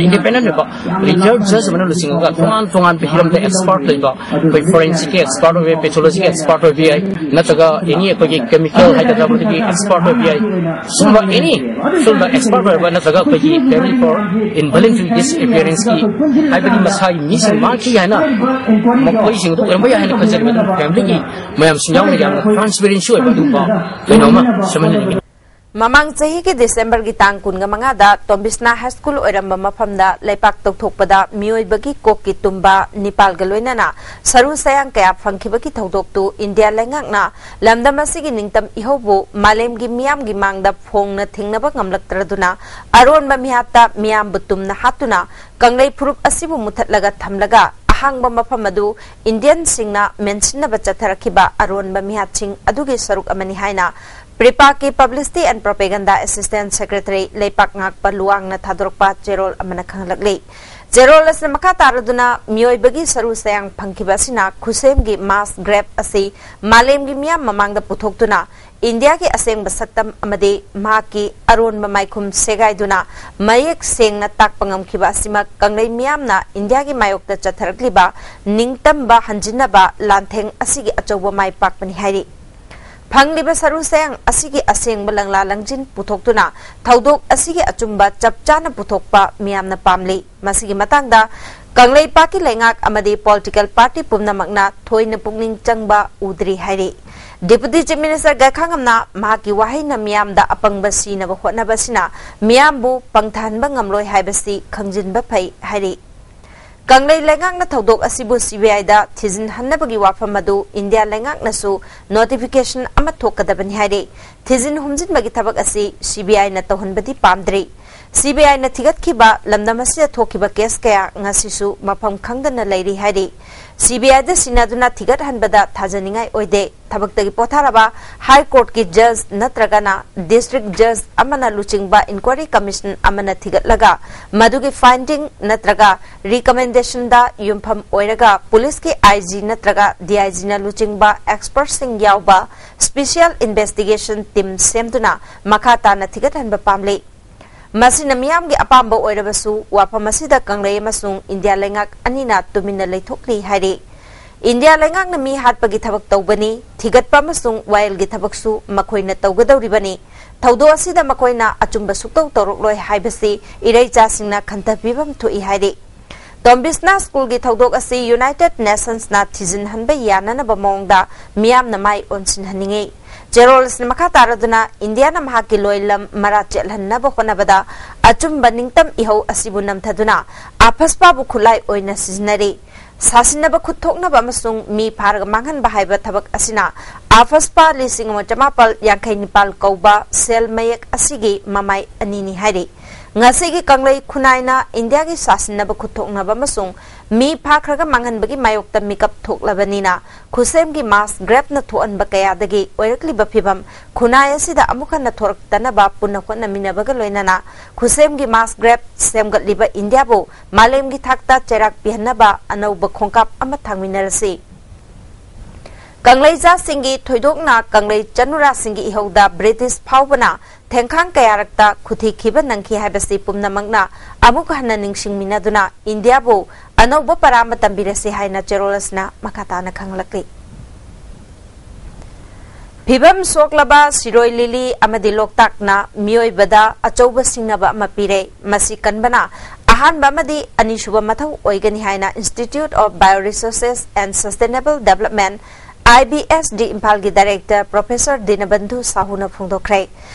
ꯏꯟꯗꯤꯄꯦꯟꯗꯦꯟ ꯑꯣꯏꯕ ꯔꯤꯇꯥꯌꯔ ꯖꯖ ꯑꯃꯅ ꯂꯨꯆꯤꯡꯉꯒ ꯇꯣꯉꯥꯟ ꯇꯣꯉꯥꯟꯕ ꯍꯤꯔꯝꯗ ꯑꯦꯛꯁꯄꯥꯔꯠ ꯂꯩꯕ, ꯑꯩꯈꯣꯏ ꯐꯣꯔꯦꯟꯁꯤꯛꯀꯤ ꯑꯦꯛꯁꯄꯥꯔꯠ ꯑꯣꯏꯕ ꯌꯥꯏ, ꯄꯦꯊꯣꯂꯣꯖꯤꯒꯤ ꯑꯦꯛꯁꯄꯥꯔꯠ ꯑꯣꯏꯕ ꯌꯥꯏ, ꯅꯠꯇ꯭ꯔꯒ ꯑꯦꯅꯤ ꯑꯩꯈꯣꯏꯒꯤ ꯀꯦꯃꯤꯀꯦꯜ ꯍꯥꯏꯒꯗ꯭ꯔꯥ ꯃꯗꯨꯒꯤ ꯑꯦꯛꯁꯄꯥꯔꯠ ꯑꯣꯏꯕ ꯌꯥꯏ꯫ ꯁꯨꯝꯕ ꯑꯦꯅꯤ ꯐꯤꯜꯗ ꯑꯦꯛꯁꯄꯥꯔꯠ ꯑꯣꯏꯔꯕ ꯅꯠꯇ꯭ꯔꯒ ꯑꯩꯈꯣꯏꯒꯤ ꯐꯦꯃꯤꯂꯤ ꯐꯣꯔ ꯏꯟꯚꯣꯂꯨꯟꯇꯔꯤ ꯗꯤꯁꯑꯦꯄꯤꯌꯔꯦꯟꯁꯀꯤ, ꯍꯥꯏꯕꯗꯤ ꯃꯁꯥꯒꯤ ꯃꯤꯁꯤꯡ ꯃꯥꯡꯈꯤ ꯍꯥꯏꯅ ꯃꯈꯣꯏꯁꯤꯡ ꯑꯗꯨ ꯑꯣꯏꯔꯝꯕ ꯌꯥꯏ ꯍꯥꯏꯅ ꯈꯟꯖꯔꯤꯕ ꯑꯗꯨꯝ ꯐꯦꯃꯤꯂꯤꯒꯤ ꯃꯌꯥꯝꯁꯤꯡ ꯌꯥꯎꯅ ꯌꯥꯝꯅ ꯇ꯭ꯔꯥꯟꯁꯄꯦꯔꯦꯟꯁꯤ ꯑꯣꯏꯕ ꯑꯗꯨꯒꯨꯝꯕ ꯀꯩꯅꯣ ꯑꯃ ꯁꯦꯝꯍꯟꯅꯤꯡꯉꯤ꯫ ꯃꯃꯥꯡ ꯆꯍꯤꯒꯤ ꯗꯤꯁꯦꯝꯕꯔꯒꯤ ꯇꯥꯡ ꯀꯨꯟꯒ ꯃꯉꯥꯗ ꯇꯣꯝꯕꯤꯁꯅꯥ ꯍꯥꯏ ꯁ꯭ꯀꯨꯜ ꯑꯣꯏꯔꯝꯕ ꯃꯐꯝꯗ ꯂꯩꯄꯥꯛ ꯇꯧꯊꯣꯛꯄꯗ ꯃꯤꯑꯣꯏꯕꯒꯤ ꯀꯣꯛꯀꯤ ꯇꯨꯝꯕ ꯅꯤꯄꯥꯜꯒ ꯂꯣꯏꯅꯅ ꯁꯔꯨ ꯁꯌꯥꯡ ꯀꯌꯥ ꯐꯪꯈꯤꯕꯒꯤ ꯊꯧꯗꯣꯛꯇꯨ ꯏꯟꯗꯤꯌꯥ ꯂꯩꯉꯥꯛꯅ ꯂꯝꯗꯝ ꯑꯁꯤꯒꯤ ꯅꯤꯡꯇꯝ ꯏꯍꯧꯕꯨ ꯃꯥꯂꯦꯝꯒꯤ ꯃꯤꯌꯥꯝꯒꯤ ꯃꯥꯡꯗ ꯐꯣꯡꯅ ꯊꯦꯡꯅꯕ ꯉꯝꯂꯛꯇ꯭ꯔꯗꯨꯅ ꯑꯔꯣꯟꯕ ꯃꯤꯍꯥꯠꯇ ꯃꯤꯌꯥꯝꯕꯨ ꯇꯨꯝꯅ ꯍꯥꯠꯇꯨꯅ ꯀꯪꯂꯩ ꯐꯨꯔꯨꯞ ꯑꯁꯤꯕꯨ ꯃꯨꯊꯠꯂꯒ ꯊꯝꯂꯒ ꯑꯍꯥꯡꯕ ꯃꯐꯝ ꯑꯗꯨ ꯏꯟꯗꯤꯌꯟꯁꯤꯡꯅ ꯃꯦꯟꯁꯤꯟꯅꯕ ꯆꯠꯊꯔꯛꯈꯤꯕ ꯑꯔꯣꯟꯕ ꯃꯤꯍꯥꯠꯁꯤꯡ ꯑꯗꯨꯒꯤ ꯁꯔꯨꯛ ꯑꯃꯅꯤ ꯍꯥꯏꯅ ꯄ꯭ꯔꯤꯄꯥꯛꯀꯤ Publicity and Propaganda Assistant Secretary ꯂꯩꯄꯥꯛ ꯉꯥꯛꯄ ꯂꯨꯋꯥꯡꯅ ꯊꯥꯗꯣꯔꯛꯄ ꯆꯦꯔꯣꯜ ꯑꯃꯅ ꯈꯪꯂꯛꯂꯤ꯫ ꯆꯦꯔꯣꯜ ꯑꯁꯤꯅ ꯃꯈꯥ ꯇꯥꯔꯗꯨꯅ ꯃꯤꯑꯣꯏꯕꯒꯤ ꯁꯔꯨ ꯁꯌꯥꯡ ꯐꯪꯈꯤꯕ ꯑꯁꯤꯅ ꯈꯨꯁꯦꯝꯒꯤ mass grave ꯑꯁꯤ ꯃꯥꯂꯦꯝꯒꯤ ꯃꯤꯌꯥꯝ ꯃꯃꯥꯡꯗ ꯄꯨꯊꯣꯛꯇꯨꯅ ꯏꯟꯗꯤꯌꯥꯒꯤ ꯑꯁꯦꯡꯕ ꯁꯛꯇꯝ ꯑꯃꯗꯤ ꯃꯍꯥꯛꯀꯤ ꯑꯔꯣꯟꯕ ꯃꯥꯏꯈꯨꯝ ꯁꯦꯒꯥꯏꯗꯨꯅ ꯃꯌꯦꯛ ꯁꯦꯡꯅ ꯇꯥꯛꯄ ꯉꯝꯈꯤꯕ ꯑꯁꯤꯃꯛ ꯀꯪꯂꯩ ꯃꯤꯌꯥꯝꯅ ꯏꯟꯗꯤꯌꯥꯒꯤ ꯃꯥꯌꯣꯛꯇ ꯆꯠꯊꯔꯛꯂꯤꯕ ꯅꯤꯡꯇꯝꯕ ꯍꯟꯖꯤꯟꯅꯕ ꯂꯥꯟꯊꯦꯡ ꯑꯁꯤꯒꯤ ꯑꯆꯧꯕ ꯃꯥꯏ ꯄꯥꯛꯄꯅꯤ ꯍꯥꯏꯔꯤ꯫ ꯐꯪꯂꯤꯕ ꯁꯔꯨ ꯁꯌꯥꯡ ꯑꯁꯤꯒꯤ ꯑꯁꯦꯡꯕ ꯂꯪꯂꯥ ꯂꯪꯖꯤꯟ ꯄꯨꯊꯣꯛꯇꯨꯅ ꯊꯧꯗꯣꯛ ꯑꯁꯤꯒꯤ ꯑꯆꯨꯝꯕ ꯆꯞ ꯆꯥꯅ ꯄꯨꯊꯣꯛꯄ ꯃꯤꯌꯥꯝꯅ ꯄꯥꯝꯂꯤ꯫ ꯃꯁꯤꯒꯤ ꯃꯇꯥꯡꯗ ꯀꯪꯂꯩꯄꯥꯛꯀꯤ ꯂꯩꯉꯥꯛ ꯑꯃꯗꯤ political party ꯄꯨꯝꯅꯃꯛꯅ ꯊꯣꯏꯅ ꯄꯨꯛꯅꯤꯡ ꯆꯪꯕ ꯎꯗ꯭ꯔꯤ ꯍꯥꯏꯔꯤ꯫ Deputy Chief Minister ꯒꯥꯏꯈꯥꯉꯝꯅ ꯃꯍꯥꯛꯀꯤ ꯋꯥꯍꯩꯅ ꯃꯤꯌꯥꯝꯗ ꯑꯄꯪꯕ ꯁꯤꯅꯕ ꯍꯣꯠꯅꯕꯁꯤꯅ ꯃꯤꯌꯥꯝꯕꯨ ꯄꯪꯊꯍꯟꯕ ꯉꯝꯂꯣꯏ ꯍꯥꯏꯕꯁꯤ ꯈꯪꯖꯤꯟꯕ ꯐꯩ ꯍꯥꯏꯔꯤ꯫ ꯀꯪꯂꯩ ꯂꯩꯉꯥꯛꯅ ꯊꯧꯗꯣꯛ ꯑꯁꯤꯕꯨ CBIꯗ ꯊꯤꯖꯤꯟꯍꯟꯅꯕꯒꯤ ꯋꯥꯐꯝ ꯑꯗꯨ ꯏꯟꯗꯤꯌꯥ ꯂꯩꯉꯥꯛꯅꯁꯨ notification ꯑꯃ ꯊꯣꯛꯀꯗꯕꯅꯤ ꯍꯥꯏꯔꯤ꯫ ꯊꯤꯖꯤꯟ ꯍꯨꯝꯖꯤꯟꯕꯒꯤ ꯊꯕꯛ ꯑꯁꯤ CBIꯅ ꯇꯧꯍꯟꯕꯗꯤ ꯄꯥꯝꯗ꯭ꯔꯤ꯫ CBIꯅ ꯊꯤꯒꯠꯈꯤꯕ ꯂꯝꯗꯝ ꯑꯁꯤꯗ ꯊꯣꯛꯈꯤꯕ case ꯀꯌꯥ ꯉꯁꯤꯁꯨ ꯃꯐꯝ ꯈꯪꯗꯅ ꯂꯩꯔꯤ ꯍꯥꯏꯔꯤ꯫ CBIꯗ ꯁꯤꯟꯅꯗꯨꯅ ꯊꯤꯒꯠꯍꯟꯕꯗ ꯊꯥꯖꯅꯤꯡꯉꯥꯏ ꯑꯣꯏꯗꯦ꯫ ꯊꯕꯛꯇꯒꯤ ꯄꯣꯊꯥꯔꯕ High Courtꯀꯤ judge ꯅꯠꯇ꯭ꯔꯒꯅ district judge ꯑꯃꯅ ꯂꯨꯆꯤꯡꯕ inquiry commission ꯑꯃꯅ ꯊꯤꯒꯠꯂꯒ ꯃꯗꯨꯒꯤ finding ꯅꯠꯇ꯭ꯔꯒ recommendationꯗ ꯌꯨꯝꯐꯝ ꯑꯣꯏꯔꯒ policeꯀꯤ IG ꯅꯠꯇ꯭ꯔꯒ DIGꯅ ꯂꯨꯆꯤꯡꯕ expertꯁꯤꯡ ꯌꯥꯎꯕ special investigation team ꯁꯦꯝꯗꯨꯅ ꯃꯈꯥ ꯇꯥꯅ ꯊꯤꯒꯠꯍꯟꯕ ꯄꯥꯝꯂꯤ꯫ ꯃꯁꯤꯅ ꯃꯤꯌꯥꯝꯒꯤ ꯑꯄꯥꯝꯕ ꯑꯣꯏꯔꯕꯁꯨ, ꯋꯥꯐꯝ ꯑꯁꯤꯗ ꯀꯪꯂꯩ ꯑꯃꯁꯨꯡ ꯏꯟꯗꯤꯌꯥ ꯂꯩꯉꯥꯛ ꯑꯅꯤꯅ ꯇꯨꯃꯤꯟꯅ ꯂꯩꯊꯣꯛꯂꯤ ꯍꯥꯏꯔꯤ꯫ ꯏꯟꯗꯤꯌꯥ ꯂꯩꯉꯥꯛꯅ ꯃꯤ ꯍꯥꯠꯄꯒꯤ ꯊꯕꯛ ꯇꯧꯕꯅꯤ, ꯊꯤꯒꯠꯄ ꯑꯃꯁꯨꯡ ꯋꯥꯌꯦꯜꯒꯤ ꯊꯕꯛꯁꯨ ꯃꯈꯣꯏꯅ ꯇꯧꯒꯗꯧꯔꯤꯕꯅꯤ꯫ ꯊꯧꯗꯣꯛ ꯑꯁꯤꯗ ꯃꯈꯣꯏꯅ ꯑꯆꯨꯝꯕ ꯁꯨꯛꯇꯧ ꯇꯧꯔꯛꯂꯣꯏ ꯍꯥꯏꯕꯁꯤ ꯏꯔꯩꯆꯥꯁꯤꯡꯅ ꯈꯟꯊꯕꯤꯐꯝ ꯊꯣꯛꯏ ꯍꯥꯏꯔꯤ꯫ ꯇꯣꯝꯕꯤꯁꯅꯥ ꯁ꯭ꯀꯨꯜꯒꯤ ꯊꯧꯗꯣꯛ ꯑꯁꯤ ꯌꯨꯅꯥꯏꯇꯦꯗ ꯅꯦꯁꯟꯁꯅ ꯊꯤꯖꯤꯟꯍꯟꯕ ꯌꯥꯅꯅꯕ ꯃꯑꯣꯡꯗ ꯃꯤꯌꯥꯝꯅ ꯃꯥꯏ ꯑꯣꯟꯁꯤꯟꯍꯟꯅꯤꯡꯏ꯫ ꯆꯦꯔꯣꯜꯁꯅ ꯃꯈꯥ ꯇꯥꯔꯗꯨꯅ ꯏꯟꯗꯤꯌꯥꯅ ꯃꯍꯥꯛꯀꯤ ꯂꯣꯏꯂꯝ ꯃꯔꯥ ꯆꯦꯠꯍꯟꯅꯕ ꯍꯣꯠꯅꯕꯗ ꯑꯆꯨꯝꯕ ꯅꯤꯡꯇꯝ ꯏꯍꯧ ꯑꯁꯤꯕꯨ ꯅꯝꯊꯗꯨꯅ ꯑꯐꯁꯄꯥꯕꯨ ꯈꯨꯠꯂꯥꯏ ꯑꯣꯏꯅ ꯁꯤꯖꯤꯟꯅꯔꯤ꯫ ꯁꯥꯁꯤꯟꯅꯕ ꯈꯨꯠ ꯊꯣꯛꯅꯕ ꯑꯃꯁꯨꯡ ꯃꯤ ꯐꯥꯔꯒ ꯃꯥꯡꯍꯟꯕ ꯍꯥꯏꯕ ꯊꯕꯛ ꯑꯁꯤꯅ ꯑꯐꯁꯄꯥ ꯂꯤꯁꯤꯡ ꯑꯃ ꯆꯃꯥꯄꯜ ꯌꯥꯡꯈꯩ ꯅꯤꯄꯥꯜ ꯀꯧꯕ ꯁꯦꯜ ꯃꯌꯦꯛ ꯑꯁꯤꯒꯤ ꯃꯃꯥꯏ ꯑꯅꯤꯅꯤ ꯍꯥꯏꯔꯤ꯫ ꯉꯁꯤꯒꯤ ꯀꯪꯂꯩ ꯈꯨꯟꯅꯥꯏꯅ ꯏꯟꯗꯤꯌꯥꯒꯤ ꯁꯥꯁꯤꯟꯅꯕ ꯈꯨꯠ ꯊꯣꯛꯅꯕ ꯑꯃꯁꯨꯡ ꯃꯤ ꯐꯥꯈ꯭ꯔꯒ ꯃꯥꯡꯍꯟꯕꯒꯤ ꯃꯥꯌꯣꯛꯇ ꯃꯤꯀꯞ ꯊꯣꯛꯂꯕꯅꯤꯅ, ꯈꯨꯠꯁꯦꯝꯒꯤ ꯃꯥꯁ ꯒ꯭ꯔꯦꯞꯅ ꯊꯣꯛꯍꯟꯕ ꯀꯌꯥꯗꯒꯤ ꯑꯣꯏꯔꯛꯂꯤꯕ ꯐꯤꯚꯝ ꯈꯨꯟꯅꯥꯏ ꯑꯁꯤꯗ ꯑꯃꯨꯛ ꯍꯟꯅ ꯊꯣꯔꯛꯇꯅꯕ ꯄꯨꯟꯅ ꯍꯣꯠꯅꯃꯤꯟꯅꯕꯒ ꯂꯣꯏꯅꯅ ꯈꯨꯠꯁꯦꯝꯒꯤ ꯃꯥꯁ ꯒ꯭ꯔꯦꯞ ꯁꯦꯝꯒꯠꯂꯤꯕ ꯏꯟꯗꯤꯌꯥꯕꯨ ꯃꯥꯂꯦꯝꯒꯤ ꯊꯥꯛꯇ ꯆꯩꯔꯥꯛ ꯄꯤꯍꯟꯅꯕ ꯑꯅꯧꯕ ꯈꯣꯡꯀꯥꯞ ꯑꯃ ꯊꯥꯡꯃꯤꯟꯅꯔꯁꯤ꯫ ꯀꯪꯂꯩꯖꯥꯁꯤꯡꯒꯤ ꯊꯣꯏꯗꯣꯛꯅ ꯀꯪꯂꯩ ꯆꯅꯨꯔꯥꯁꯤꯡꯒꯤ ꯏꯍꯧꯗ ꯕ꯭ꯔꯤꯇꯤꯁ ꯐꯥꯎꯕꯅ ꯊꯦꯡꯈꯥꯡ ꯀꯌꯥꯔꯛꯇ ꯈꯨꯊꯤ ꯈꯤꯕ ꯅꯪꯈꯤ ꯍꯥꯏꯕꯁꯤ ꯄꯨꯝꯅꯃꯛꯅ ꯑꯃꯨꯛ ꯍꯟꯅ ꯅꯤꯡꯁꯤꯡꯃꯤꯟꯅꯗꯨꯅ ꯏꯟꯗꯤꯌꯥꯕꯨ ꯑꯅꯧꯕ ꯄꯔꯥ ꯑꯃ ꯇꯝꯕꯤꯔꯁꯤ ꯍꯥꯏꯅ ꯆꯦꯔꯣꯜ ꯑꯁꯤꯅ ꯃꯈꯥ ꯇꯥꯅ ꯈꯪꯂꯛꯂꯤ꯫ ꯐꯤꯚꯝ ꯁꯣꯛꯂꯕ ꯁꯤꯔꯣꯏ ꯂꯤꯂꯤ ꯑꯃꯗꯤ ꯂꯣꯛꯇꯥꯛꯅ ꯃꯤꯑꯣꯏꯕꯗ ꯑꯆꯧꯕ ꯁꯤꯡꯅꯕ ꯑꯃ ꯄꯤꯔꯦ꯫ ꯃꯁꯤ ꯀꯟꯕꯅ ꯑꯍꯥꯟꯕ ꯑꯃꯗꯤ ꯑꯅꯤꯁꯨꯕ ꯃꯊꯧ ꯑꯣꯏꯒꯅꯤ ꯍꯥꯏꯅ Institute of Bioresources and Sustainable Development, I B S D, ꯏꯝꯐꯥꯜꯒꯤ ꯗꯥꯏꯔꯦꯛꯇꯔ ꯄ꯭ꯔꯣꯐꯦꯁꯔ ꯗꯤꯅꯕꯟꯙꯨ ꯁꯥꯍꯨꯅ ꯐꯣꯡꯗꯣꯛꯈ꯭ꯔꯦ꯫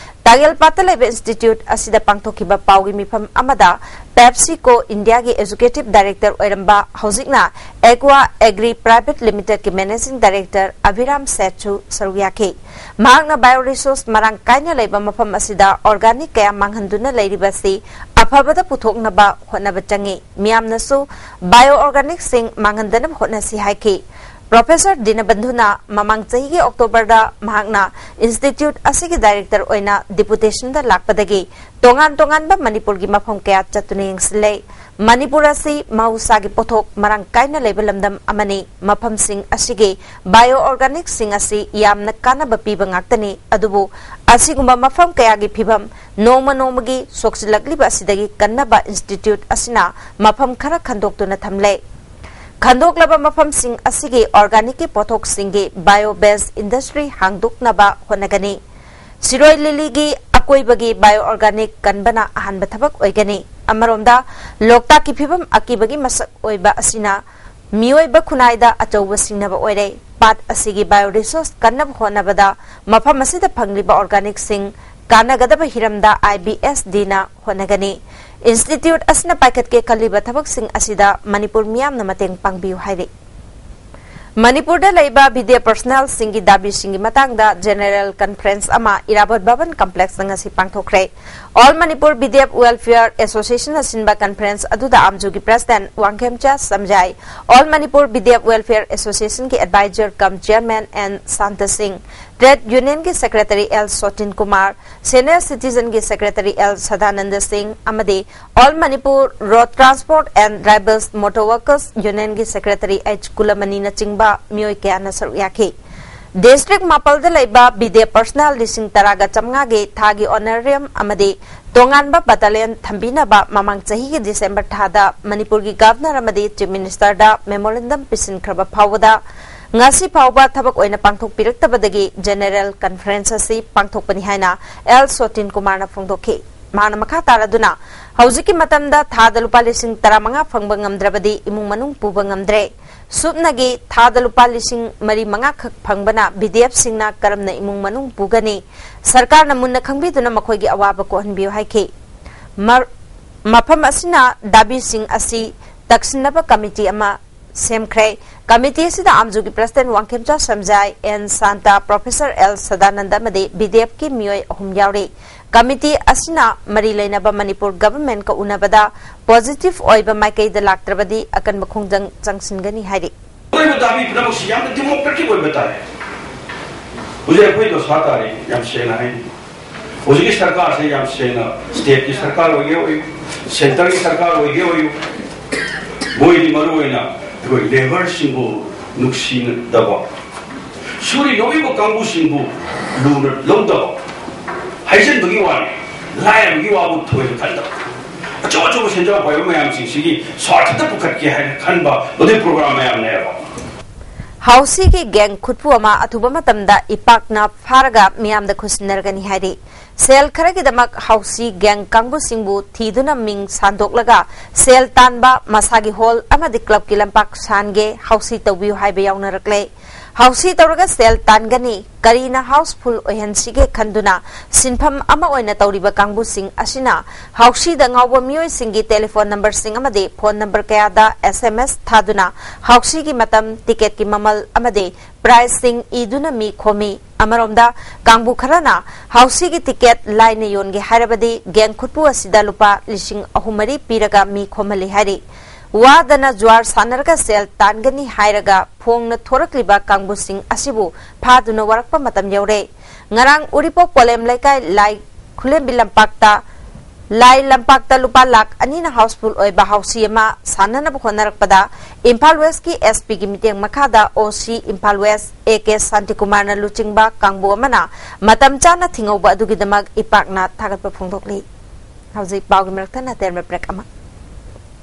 ꯇꯥꯒꯦꯜꯄꯥꯠꯇ ꯂꯩꯕ ꯏꯟꯁꯇꯤꯇ꯭ꯌꯨꯠ ꯑꯁꯤꯗ ꯄꯥꯡꯊꯣꯛꯈꯤꯕ ꯄꯥꯎꯒꯤ ꯃꯤꯐꯝ ꯑꯃꯗ PepsiCo ꯏꯟꯗꯤꯌꯥꯒꯤ ꯑꯦꯖꯨꯀꯦꯇꯤꯚ ꯗꯥꯏꯔꯦꯛꯇꯔ ꯑꯣꯏꯔꯝꯕ, ꯍꯧꯖꯤꯛꯅ aqua agri private ꯂꯤꯃꯤꯇꯦꯗꯀꯤ managing director ꯑꯚꯤꯔꯥꯝ ꯁꯦꯊꯁꯨ ꯁꯔꯨꯛ ꯌꯥꯈꯤ꯫ ꯃꯍꯥꯛꯅ ꯕꯥꯏꯑꯣ ꯔꯤꯁꯣꯔꯁ ꯃꯔꯥꯡ ꯀꯥꯏꯅ ꯂꯩꯕ ꯃꯐꯝ ꯑꯁꯤꯗ ꯑꯣꯔꯒꯥꯅꯤꯛ ꯀꯌꯥ ꯃꯥꯡꯍꯟꯗꯨꯅ ꯂꯩꯔꯤꯕ ꯑꯁꯤ ꯑꯐꯕꯗ ꯄꯨꯊꯣꯛꯅꯕ ꯍꯣꯠꯅꯕ ꯆꯪꯏ꯫ ꯃꯤꯌꯥꯝꯅꯁꯨ ꯕꯥꯏꯑꯣ ꯑꯣꯔꯒꯥꯅꯤꯛꯁꯤꯡ ꯃꯥꯡꯍꯟꯗꯅꯕ ꯍꯣꯠꯅꯁꯤ ꯍꯥꯏꯈꯤ꯫ ꯄ꯭ꯔꯣꯐꯦꯁꯔ ꯗꯤꯅꯕꯟꯙꯨꯅ ꯃꯃꯥꯡ ꯆꯍꯤꯒꯤ ꯑꯣꯛꯇꯣꯕꯔꯗ ꯃꯍꯥꯛꯅ ꯏꯟꯁꯇꯤꯇ꯭ꯌꯨꯠ ꯑꯁꯤꯒꯤ ꯗꯥꯏꯔꯦꯛꯇꯔ ꯑꯣꯏꯅ ꯗꯤꯄꯨꯇꯦꯁꯟꯗ ꯂꯥꯛꯄꯗꯒꯤ ꯇꯣꯉꯥꯟ ꯇꯣꯉꯥꯟꯕ ꯃꯅꯤꯄꯨꯔꯒꯤ ꯃꯐꯝ ꯀꯌꯥ ꯆꯠꯇꯨꯅ ꯌꯦꯡꯁꯤꯜꯂꯦ꯫ ꯃꯅꯤꯄꯨꯔ ꯑꯁꯤ ꯃꯍꯧꯁꯥꯒꯤ ꯄꯣꯠꯊꯣꯛ ꯃꯔꯥꯡ ꯀꯥꯏꯅ ꯂꯩꯕ ꯂꯝꯗꯝ ꯑꯃꯅꯤ꯫ ꯃꯐꯝꯁꯤꯡ ꯑꯁꯤꯒꯤ bio organicꯁꯤꯡ ꯑꯁꯤ ꯌꯥꯝꯅ ꯀꯥꯟꯅꯕ ꯄꯤꯕ ꯉꯥꯛꯇꯅꯤ꯫ ꯑꯗꯨꯕꯨ ꯑꯁꯤꯒꯨꯝꯕ ꯃꯐꯝ ꯀꯌꯥꯒꯤ ꯐꯤꯕꯝ ꯅꯣꯡꯃ ꯅꯣꯡꯃꯒꯤ ꯁꯣꯛꯆꯤꯜꯂꯛꯂꯤꯕ ꯑꯁꯤꯗꯒꯤ ꯀꯟꯅꯕ ꯏꯟꯁꯇꯤꯇ꯭ꯌꯨꯠ ꯑꯁꯤꯅ ꯃꯐꯝ ꯈꯔ ꯈꯟꯗꯣꯛꯇꯨꯅ ꯊꯝꯂꯦ꯫ ꯈꯟꯗꯣꯛꯂꯕ ꯃꯐꯝꯁꯤꯡ ꯑꯁꯤꯒꯤ organicꯀꯤ ꯄꯣꯠꯊꯣꯛꯁꯤꯡꯒꯤ bio based industry ꯍꯥꯡꯗꯣꯛꯅꯕ ꯍꯣꯠꯅꯒꯅꯤ꯫ ꯁꯤꯔꯣꯏ ꯂꯤꯂꯤꯒꯤ ꯑꯀꯣꯏꯕꯒꯤ bio organic ꯀꯟꯕꯅ ꯑꯍꯥꯟꯕ ꯊꯕꯛ ꯑꯣꯏꯒꯅꯤ꯫ ꯑꯃꯔꯣꯝꯗ, ꯂꯣꯛꯇꯥꯛꯀꯤ ꯐꯤꯕꯝ ꯑꯀꯤꯕꯒꯤ ꯃꯁꯛ ꯑꯣꯏꯕ ꯑꯁꯤꯅ ꯃꯤꯑꯣꯏꯕ ꯈꯨꯟꯅꯥꯏꯗ ꯑꯆꯧꯕ ꯁꯤꯡꯅꯕ ꯑꯣꯏꯔꯦ꯫ ꯄꯥꯠ ꯑꯁꯤꯒꯤ bio resource ꯀꯟꯅꯕ ꯍꯣꯠꯅꯕꯗ ꯃꯐꯝ ꯑꯁꯤꯗ ꯐꯪꯂꯤꯕ organicꯁꯤꯡ ꯀꯥꯟꯅꯒꯗꯕ ꯍꯤꯔꯝꯗ IBSDꯅ ꯍꯣꯠꯅꯒꯅꯤ꯫ ꯏꯟꯁꯇꯤꯇ꯭ꯌꯨꯠ ꯑꯁꯤꯅ ꯄꯥꯏꯈꯠꯀꯦ ꯈꯜꯂꯤꯕ ꯊꯕꯛꯁꯤꯡ ꯑꯁꯤꯗ ꯃꯅꯤꯄꯨꯔ ꯃꯤꯌꯥꯝꯅ ꯃꯇꯦꯡ ꯄꯥꯡꯕꯤꯌꯨ ꯍꯥꯏꯔꯤ꯫ ꯃꯅꯤꯄꯨꯔꯗ ꯂꯩꯕ BDF personnelꯁꯤꯡꯒꯤ ꯗꯥꯕꯤꯁꯤꯡꯒꯤ ꯃꯇꯥꯡꯗ general conference ꯑꯃ ꯏꯔꯥꯕꯣꯠ ꯚꯕꯟ complexꯇ ꯉꯁꯤ ꯄꯥꯡꯊꯣꯛꯈ꯭ꯔꯦ꯫ All Manipur BDF Welfare Associationꯅ ꯁꯤꯟꯕ conference ꯑꯗꯨꯗ ꯑꯥꯝꯖꯨꯒꯤ president Wangkhemcha Samjai, All Manipur BDF Welfare Associationꯒꯤ advisor cum chairman N Santa Singh, trade unionꯒꯤ secretary L Sotin Kumar, senior citizenꯒꯤ secretary L ꯁꯗꯥꯅꯟꯗ ꯁꯤꯡ ꯑꯃꯗꯤ All Manipur Road Transport and Drivers Motor Workers Unionꯒꯤ secretary H ꯀꯨꯂꯃꯅꯤꯅꯆꯤꯡꯕ ꯃꯤꯑꯣꯏ ꯀꯌꯥꯅ ꯁꯔꯨꯛ ꯌꯥꯈꯤ꯫ District ꯃꯥꯄꯜꯗ ꯂꯩꯕ BDF personnel ꯂꯤꯁꯤꯡ ꯇꯔꯥꯒ ꯆꯥꯃꯉꯥꯒꯤ ꯊꯥꯒꯤ honorarium ꯑꯃꯗꯤ ꯇꯣꯉꯥꯟꯕ battalion ꯊꯝꯕꯤꯅꯕ ꯃꯃꯥꯡ ꯆꯍꯤꯒꯤ December ꯊꯥꯗ ꯃꯅꯤꯄꯨꯔꯒꯤ governor ꯑꯃꯗꯤ chief ministerꯗ memorandum ꯄꯤꯁꯤꯟꯈ꯭ꯔꯕ ꯐꯥꯎꯕꯗ ꯉꯁꯤ ꯐꯥꯎꯕ ꯊꯕꯛ ꯑꯣꯏꯅ ꯄꯥꯡꯊꯣꯛꯄꯤꯔꯛꯇꯕꯗꯒꯤ general conference ꯑꯁꯤ ꯄꯥꯡꯊꯣꯛꯄꯅꯤ ꯍꯥꯏꯅ L ꯁꯣꯇꯤꯟ ꯀꯨꯃꯥꯔꯅ ꯐꯣꯡꯗꯣꯛꯈꯤ꯫ ꯃꯍꯥꯛꯅ ꯃꯈꯥ ꯇꯥꯔꯗꯨꯅ, ꯍꯧꯖꯤꯛꯀꯤ ꯃꯇꯝꯗ ꯊꯥꯗ ꯂꯨꯄꯥ ꯂꯤꯁꯤꯡ ꯇꯔꯥꯃꯉꯥ ꯐꯪꯕ ꯉꯝꯗ꯭ꯔꯕꯗꯤ ꯏꯃꯨꯡ ꯃꯅꯨꯡ ꯄꯨꯕ ꯉꯝꯗ꯭ꯔꯦ꯫ ꯁꯨꯞꯅꯒꯤ ꯊꯥꯗ ꯂꯨꯄꯥ ꯂꯤꯁꯤꯡ ꯃꯔꯤ ꯃꯉꯥ ꯈꯛ ꯐꯪꯕꯅ BDFꯁꯤꯡꯅ ꯀꯔꯝꯅ ꯏꯃꯨꯡ ꯃꯅꯨꯡ ꯄꯨꯒꯅꯤ? ꯁꯔꯀꯥꯔꯅ ꯃꯨꯟꯅ ꯈꯪꯕꯤꯗꯨꯅ ꯃꯈꯣꯏꯒꯤ ꯑꯋꯥꯕ ꯀꯣꯛꯍꯟꯕꯤꯌꯨ ꯍꯥꯏꯈꯤ꯫ ꯃꯔ-, ꯃꯐꯝ ꯑꯁꯤꯅ ꯗꯥꯕꯤꯁꯤꯡ ꯑꯁꯤ ꯇꯛꯁꯤꯟꯅꯕ committee ꯑꯃ ꯁꯦꯝꯈ꯭ꯔꯦ꯫ Committee ꯑꯁꯤꯗ ꯑꯥꯝꯖꯨꯒꯤ president Wangkhemcha Samjai, N Santa, professor L Sadananda ꯑꯃꯗꯤ BDFꯀꯤ ꯃꯤꯑꯣꯏ ꯑꯍꯨꯝ ꯌꯥꯎꯔꯤ꯫ Committee ꯑꯁꯤꯅ ꯃꯔꯤ ꯂꯩꯅꯕ ꯃꯅꯤꯄꯨꯔ governmentꯀ ꯎꯅꯕꯗ positive ꯑꯣꯏꯕ ꯃꯥꯏꯀꯩꯗ ꯂꯥꯛꯇ꯭ꯔꯕꯗꯤ ꯑꯀꯟꯕ ꯈꯣꯡꯖꯪ ꯆꯪꯁꯤꯟꯒꯅꯤ ꯍꯥꯏꯔꯤ꯫ ꯑꯣꯏꯕ ꯗꯥꯕꯤ ꯄꯨꯝꯅꯃꯛꯁꯤ ꯌꯥꯝꯅ ꯗꯤꯃꯣꯀ꯭ꯔꯦꯇꯤꯛ ꯑꯣꯏꯕ ꯇꯥꯔꯦ꯫ ꯍꯧꯖꯤꯛ ꯑꯩꯈꯣꯏ ꯗꯣꯁꯥ ꯇꯥꯔꯤ, ꯌꯥꯝ ꯁꯦꯡꯅ ꯍꯥꯏꯅꯤ꯫ ꯍꯧꯖꯤꯛꯀꯤ ꯁꯔꯀꯥꯔꯁꯦ ꯌꯥꯝ ꯁꯦꯡꯅ ꯁ꯭ꯇꯦꯠꯀꯤ ꯁꯔꯀꯥꯔ ꯑꯣꯏꯒꯦ ꯑꯣꯏꯌꯨ, ꯁꯦꯟꯇꯔꯒꯤ ꯁꯔꯀꯥꯔ ꯑꯣꯏꯒꯦ ꯑꯣꯏꯌꯨ, ꯃꯣꯏꯗꯤ ꯃꯔꯨ ꯑꯣꯏꯅ ꯑꯩꯈꯣꯏ ꯂꯦꯕꯔꯁꯤꯡꯕꯨ ꯅꯨꯡꯁꯤꯅꯗꯕ, ꯁꯨꯔꯤ ꯅꯣꯝꯃꯤꯕ ꯀꯥꯡꯕꯨꯁꯤꯡꯕꯨ ꯂꯨꯅ ꯂꯧꯗꯕ, ꯍꯥꯏꯖꯤꯟꯕꯒꯤ ꯋꯥꯅꯤ, ꯂꯥꯏꯔꯕꯒꯤ ꯋꯥꯕꯨ ꯊꯣꯏꯅ ꯈꯟꯗꯕ, ꯑꯆꯧ ꯑꯆꯧꯕ ꯁꯦꯟꯖꯥꯎ ꯄꯥꯏꯕ ꯃꯌꯥꯝꯁꯤꯡꯁꯤꯒꯤ ꯁ꯭ꯋꯥꯔꯊꯇ ꯄꯨꯈꯠꯀꯦ ꯍꯥꯏꯅ ꯈꯟꯕ, ꯃꯗꯨꯒꯤ ꯄ꯭ꯔꯣꯒ꯭ꯔꯥꯝ ꯃꯌꯥꯝꯅꯦꯕ꯫ ꯍꯥꯎꯁꯤꯒꯤ ꯒꯦꯡ ꯈꯨꯠꯄꯨ ꯑꯃ ꯑꯊꯨꯕ ꯃꯇꯝꯗ ꯏꯄꯥꯛꯅ ꯐꯥꯔꯒ ꯃꯤꯌꯥꯝꯗ ꯈꯨꯠꯁꯤꯟꯅꯔꯒꯅꯤ ꯍꯥꯏꯔꯤ꯫ ꯁꯦꯜ ꯈꯔꯒꯤꯗꯃꯛ ꯍꯥꯎꯁꯤ ꯒꯦꯡ ꯀꯥꯡꯕꯨꯁꯤꯡꯕꯨ ꯊꯤꯗꯨꯅ ꯃꯤꯡ ꯁꯥꯟꯗꯣꯛꯂꯒ ꯁꯦꯜ ꯇꯥꯟꯕ, ꯃꯁꯥꯒꯤ ꯍꯣꯜ ꯑꯃꯗꯤ ꯀ꯭ꯂꯕꯀꯤ ꯂꯝꯄꯥꯛ ꯁꯥꯟꯒꯦ, ꯍꯥꯎꯁꯤ ꯇꯧꯕꯤꯌꯨ ꯍꯥꯏꯕ ꯌꯥꯎꯅꯔꯛꯂꯦ꯫ ꯍꯥꯎꯁꯤ ꯇꯧꯔꯒ ꯁꯦꯜ ꯇꯥꯟꯒꯅꯤ, ꯀꯔꯤꯅ ꯍꯥꯎꯁꯐꯨꯜ ꯑꯣꯏꯍꯟꯁꯤꯒꯦ ꯈꯟꯗꯨꯅ ꯁꯤꯟꯐꯝ ꯑꯃ ꯑꯣꯏꯅ ꯇꯧꯔꯤꯕ ꯀꯥꯡꯕꯨꯁꯤꯡ ꯑꯁꯤꯅ ꯍꯥꯎꯁꯤꯗ ꯉꯥꯎꯕ ꯃꯤꯑꯣꯏꯁꯤꯡꯒꯤ ꯇꯦꯂꯤꯐꯣꯟ ꯅꯝꯕꯔꯁꯤꯡ ꯑꯃꯗꯤ ꯐꯣꯟ ꯅꯝꯕꯔ ꯀꯌꯥꯗ ꯑꯦꯁ ꯑꯦꯝ ꯑꯦꯁ ꯊꯥꯗꯨꯅ ꯍꯥꯎꯁꯤꯒꯤ ꯃꯇꯝ, ꯇꯤꯀꯦꯠꯀꯤ ꯃꯃꯜ ꯑꯃꯗꯤ ꯄ꯭ꯔꯥꯏꯖꯁꯤꯡ ꯏꯗꯨꯅ ꯃꯤ ꯈꯣꯝꯃꯤ꯫ ꯑꯃꯔꯣꯝꯗ ꯀꯥꯡꯕꯨ ꯈꯔꯅ ꯍꯥꯎꯁꯤꯒꯤ ꯇꯤꯀꯦꯠ ꯂꯥꯏꯅ ꯌꯣꯟꯒꯦ ꯍꯥꯏꯔꯕꯗꯤ ꯒꯦꯡ ꯈꯨꯠꯄꯨ ꯑꯁꯤꯗ ꯂꯨꯄꯥ ꯂꯤꯁꯤꯡ ꯑꯍꯨꯝ ꯃꯔꯤ ꯄꯤꯔꯒ ꯃꯤ ꯈꯣꯝꯍꯜꯂꯤ ꯍꯥꯏꯔꯤ꯫ ꯋꯥꯗꯅ ꯖꯨꯋꯥꯔ ꯁꯥꯟꯅꯔꯒ ꯁꯦꯜ ꯇꯥꯟꯒꯅꯤ ꯍꯥꯏꯔꯒ ꯐꯣꯡꯅ ꯊꯣꯔꯛꯂꯤꯕ ꯀꯥꯡꯕꯨꯁꯤꯡ ꯑꯁꯤꯕꯨ ꯐꯥꯗꯨꯅ ꯋꯥꯔꯛꯄ ꯃꯇꯝ ꯌꯧꯔꯦ꯫ ꯉꯔꯥꯡ ꯎꯔꯤꯄꯣꯛ ꯄꯣꯂꯦꯝ ꯂꯩꯀꯥꯏ ꯂꯥꯏ ꯈꯨꯂꯦꯝꯕꯤ ꯂꯝꯄꯥꯛꯇ ꯂꯥꯏ ꯂꯝꯄꯥꯛꯇ ꯂꯨꯄꯥ ꯂꯥꯈ ꯑꯅꯤꯅ ꯍꯥꯎꯁꯐꯨꯜ ꯑꯣꯏꯕ ꯍꯥꯎꯁꯤ ꯑꯃ ꯁꯥꯟꯅꯅꯕ ꯍꯣꯠꯅꯔꯛꯄꯗ ꯏꯝꯐꯥꯜ ꯋꯦꯁꯀꯤ ꯑꯦꯁ ꯄꯤꯒꯤ ꯃꯤꯠꯌꯦꯡ ꯃꯈꯥꯗ ꯑꯣ ꯁꯤ ꯏꯝꯐꯥꯜ ꯋꯦꯁ ꯑꯦ ꯀꯦ ꯁꯥꯟꯇꯤꯀꯨꯃꯥꯔꯅ ꯂꯨꯆꯤꯡꯕ ꯀꯥꯡꯕꯨ ꯑꯃꯅ ꯃꯇꯝ ꯆꯥꯅ ꯊꯤꯡꯍꯧꯕ ꯑꯗꯨꯒꯤꯗꯃꯛ ꯏꯄꯥꯛꯅ ꯊꯥꯒꯠꯄ ꯐꯣꯡꯗꯣꯛꯂꯤ꯫ ꯍꯧꯖꯤꯛ ꯄꯥꯎꯒꯤ ꯃꯔꯛꯇ ꯅꯇꯦꯟꯕ ꯕ꯭ꯔꯦꯛ ꯑꯃ꯫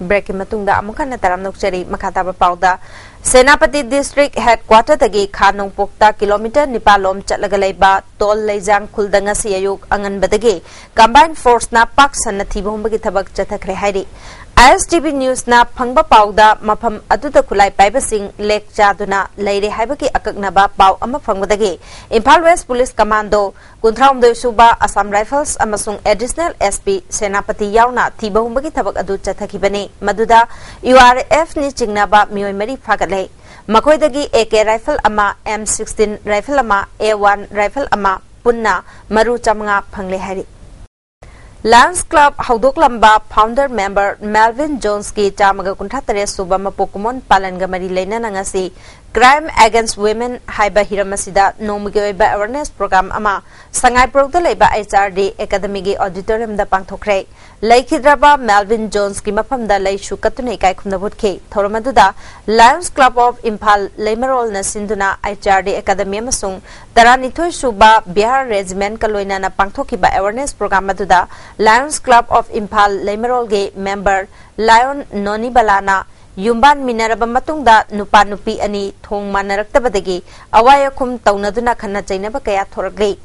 ꯕ꯭ꯔꯦꯛꯀꯤ ꯃꯇꯨꯡꯗ ꯑꯃꯨꯛ ꯍꯟꯅ ꯇꯔꯥꯝꯅ ꯑꯣꯛꯆꯔꯤ꯫ ꯃꯈꯥ ꯇꯥꯕ ꯄꯥꯎꯗ, ꯁꯦꯅꯥꯄꯇꯤ ꯗꯤꯁꯇ꯭ꯔꯤꯛ ꯍꯦꯗꯀ꯭ꯋꯥꯇꯔꯗꯒꯤ ꯈꯥ ꯅꯣꯡꯄꯣꯛꯇ ꯀꯤꯂꯣꯃꯤꯇꯔ ꯅꯤꯄꯥꯜ ꯂꯣꯝ ꯆꯠꯂꯒ ꯂꯩꯕ ꯇꯣꯜ ꯂꯩꯖꯥꯡ ꯈꯨꯜꯗ ꯉꯁꯤ ꯑꯌꯨꯛ ꯑꯉꯟꯕꯗꯒꯤ ꯀꯝꯕꯥꯏꯟ ꯐꯣꯔꯁꯅ ꯄꯥꯛ ꯁꯟꯅ ꯊꯤꯕ ꯍꯨꯝꯕꯒꯤ ꯊꯕꯛ ꯆꯠꯊꯈ꯭ꯔꯦ ꯍꯥꯏꯔꯤ꯫ ꯑꯥꯏ ꯑꯦꯁ ꯇꯤ ꯚꯤ ꯅ꯭ꯌꯨꯁꯅ ꯐꯪꯕ ꯄꯥꯎꯗ, ꯃꯐꯝ ꯑꯗꯨꯗ ꯈꯨꯠꯂꯥꯏ ꯄꯥꯏꯕꯁꯤꯡ ꯂꯦꯛ ꯆꯥꯗꯨꯅ ꯂꯩꯔꯦ ꯍꯥꯏꯕꯒꯤ ꯑꯀꯛꯅꯕ ꯄꯥꯎ ꯑꯃ ꯐꯪꯕꯗꯒꯤ ꯏꯝꯐꯥꯜ ꯋꯦꯁ ꯄꯨꯂꯤꯁ ꯀꯃꯥꯟꯗꯣ, ꯀꯨꯟꯊ꯭ꯔꯥꯍꯨꯝꯗꯣꯏ ꯁꯨꯕ ꯑꯁꯥꯝ ꯔꯥꯏꯐꯜꯁ ꯑꯃꯁꯨꯡ ꯑꯦꯗꯤꯁꯅꯦꯜ ꯑꯦꯁ ꯄꯤ ꯁꯦꯅꯥꯄꯇꯤ ꯌꯥꯎꯅ ꯊꯤꯕ ꯍꯨꯝꯕꯒꯤ ꯊꯕꯛ ꯑꯗꯨ ꯆꯠꯊꯈꯤꯕꯅꯤ꯫ ꯃꯗꯨꯗ ꯌꯨ ꯑꯥꯔ ꯑꯦꯐꯅꯤ ꯆꯤꯡꯅꯕ ꯃꯤꯑꯣꯏ ꯃꯔꯤ ꯐꯥꯒꯠꯂꯦ꯫ ꯃꯈꯣꯏꯗꯒꯤ ꯑꯦ ꯀꯦ ꯔꯥꯏꯐꯜ ꯑꯃ, ꯑꯦꯝ ꯁꯤꯛꯁꯇꯤꯟ ꯔꯥꯏꯐꯜ ꯑꯃ, ꯑꯦ ꯋꯥꯟ ꯔꯥꯏꯐꯜ ꯑꯃ ꯄꯨꯟꯅ ꯃꯔꯨ ꯆꯥꯃꯉꯥ ꯐꯪꯂꯦ ꯍꯥꯏꯔꯤ꯫ Lions Club ꯍꯧꯗꯣꯛꯂꯝꯕ founder member Melvin Jones ꯀꯤ ꯆꯥꯝꯃꯒ ꯀꯨꯟꯊ꯭ꯔꯥ ꯇꯔꯦꯠ ꯁꯨꯕ ꯃꯄꯣꯛ ꯀꯨꯝꯑꯣꯟ ꯄꯥꯂꯟꯒ ꯃꯔꯤ ꯂꯩꯅꯅ ꯉꯁꯤ Crime Against Women ꯍꯥꯏꯕ ꯍꯤꯔꯝ ꯑꯁꯤꯗ ꯅꯣꯡꯃꯒꯤ ꯑꯣꯏꯕ awareness program ꯑꯃ ꯁꯉꯥꯏꯄ꯭ꯔꯧꯗ ꯂꯩꯕ H R D Academy ꯒꯤ auditorium ꯗ ꯄꯥꯡꯊꯣꯛꯈ꯭ꯔꯦ꯫ ꯂꯩꯈꯤꯗ꯭ꯔꯕ Melvin Jones ꯀꯤ ꯃꯐꯝꯗ ꯂꯩꯁꯨ ꯀꯠꯇꯨꯅ ꯏꯀꯥꯏ ꯈꯨꯝꯅꯕ ꯎꯠꯈꯤ꯫ ꯊꯧꯔꯝ ꯑꯗꯨꯗ Lions Club of Imphal ꯂꯩꯃꯔꯣꯜꯅ ꯁꯤꯟꯗꯨꯅ H R D Academy ꯑꯃꯁꯨꯡ ꯇꯔꯥꯅꯤꯊꯣꯏ ꯁꯨꯕ Bihar Regiment ꯀ ꯂꯣꯏꯅꯅ ꯄꯥꯡꯊꯣꯛꯈꯤꯕ awareness program ꯑꯗꯨꯗ Lions Club of Imphal ꯂꯩꯃꯔꯣꯜꯒꯤ member Lion ꯅꯣꯅꯤꯕꯂꯥꯅ ꯌꯨꯝꯕꯥꯟꯃꯤꯟꯅꯔꯕ ꯃꯇꯨꯡꯗ ꯅꯨꯄꯥ ꯅꯨꯄꯤ ꯑꯅꯤ ꯊꯣꯡ ꯃꯥꯟꯅꯔꯛꯇꯕꯗꯒꯤ ꯑꯋꯥꯏ ꯑꯈꯨꯝ ꯇꯧꯅꯗꯨꯅ ꯈꯠꯅ ꯆꯩꯅꯕ ꯀꯌꯥ ꯊꯣꯔꯛꯂꯤ꯫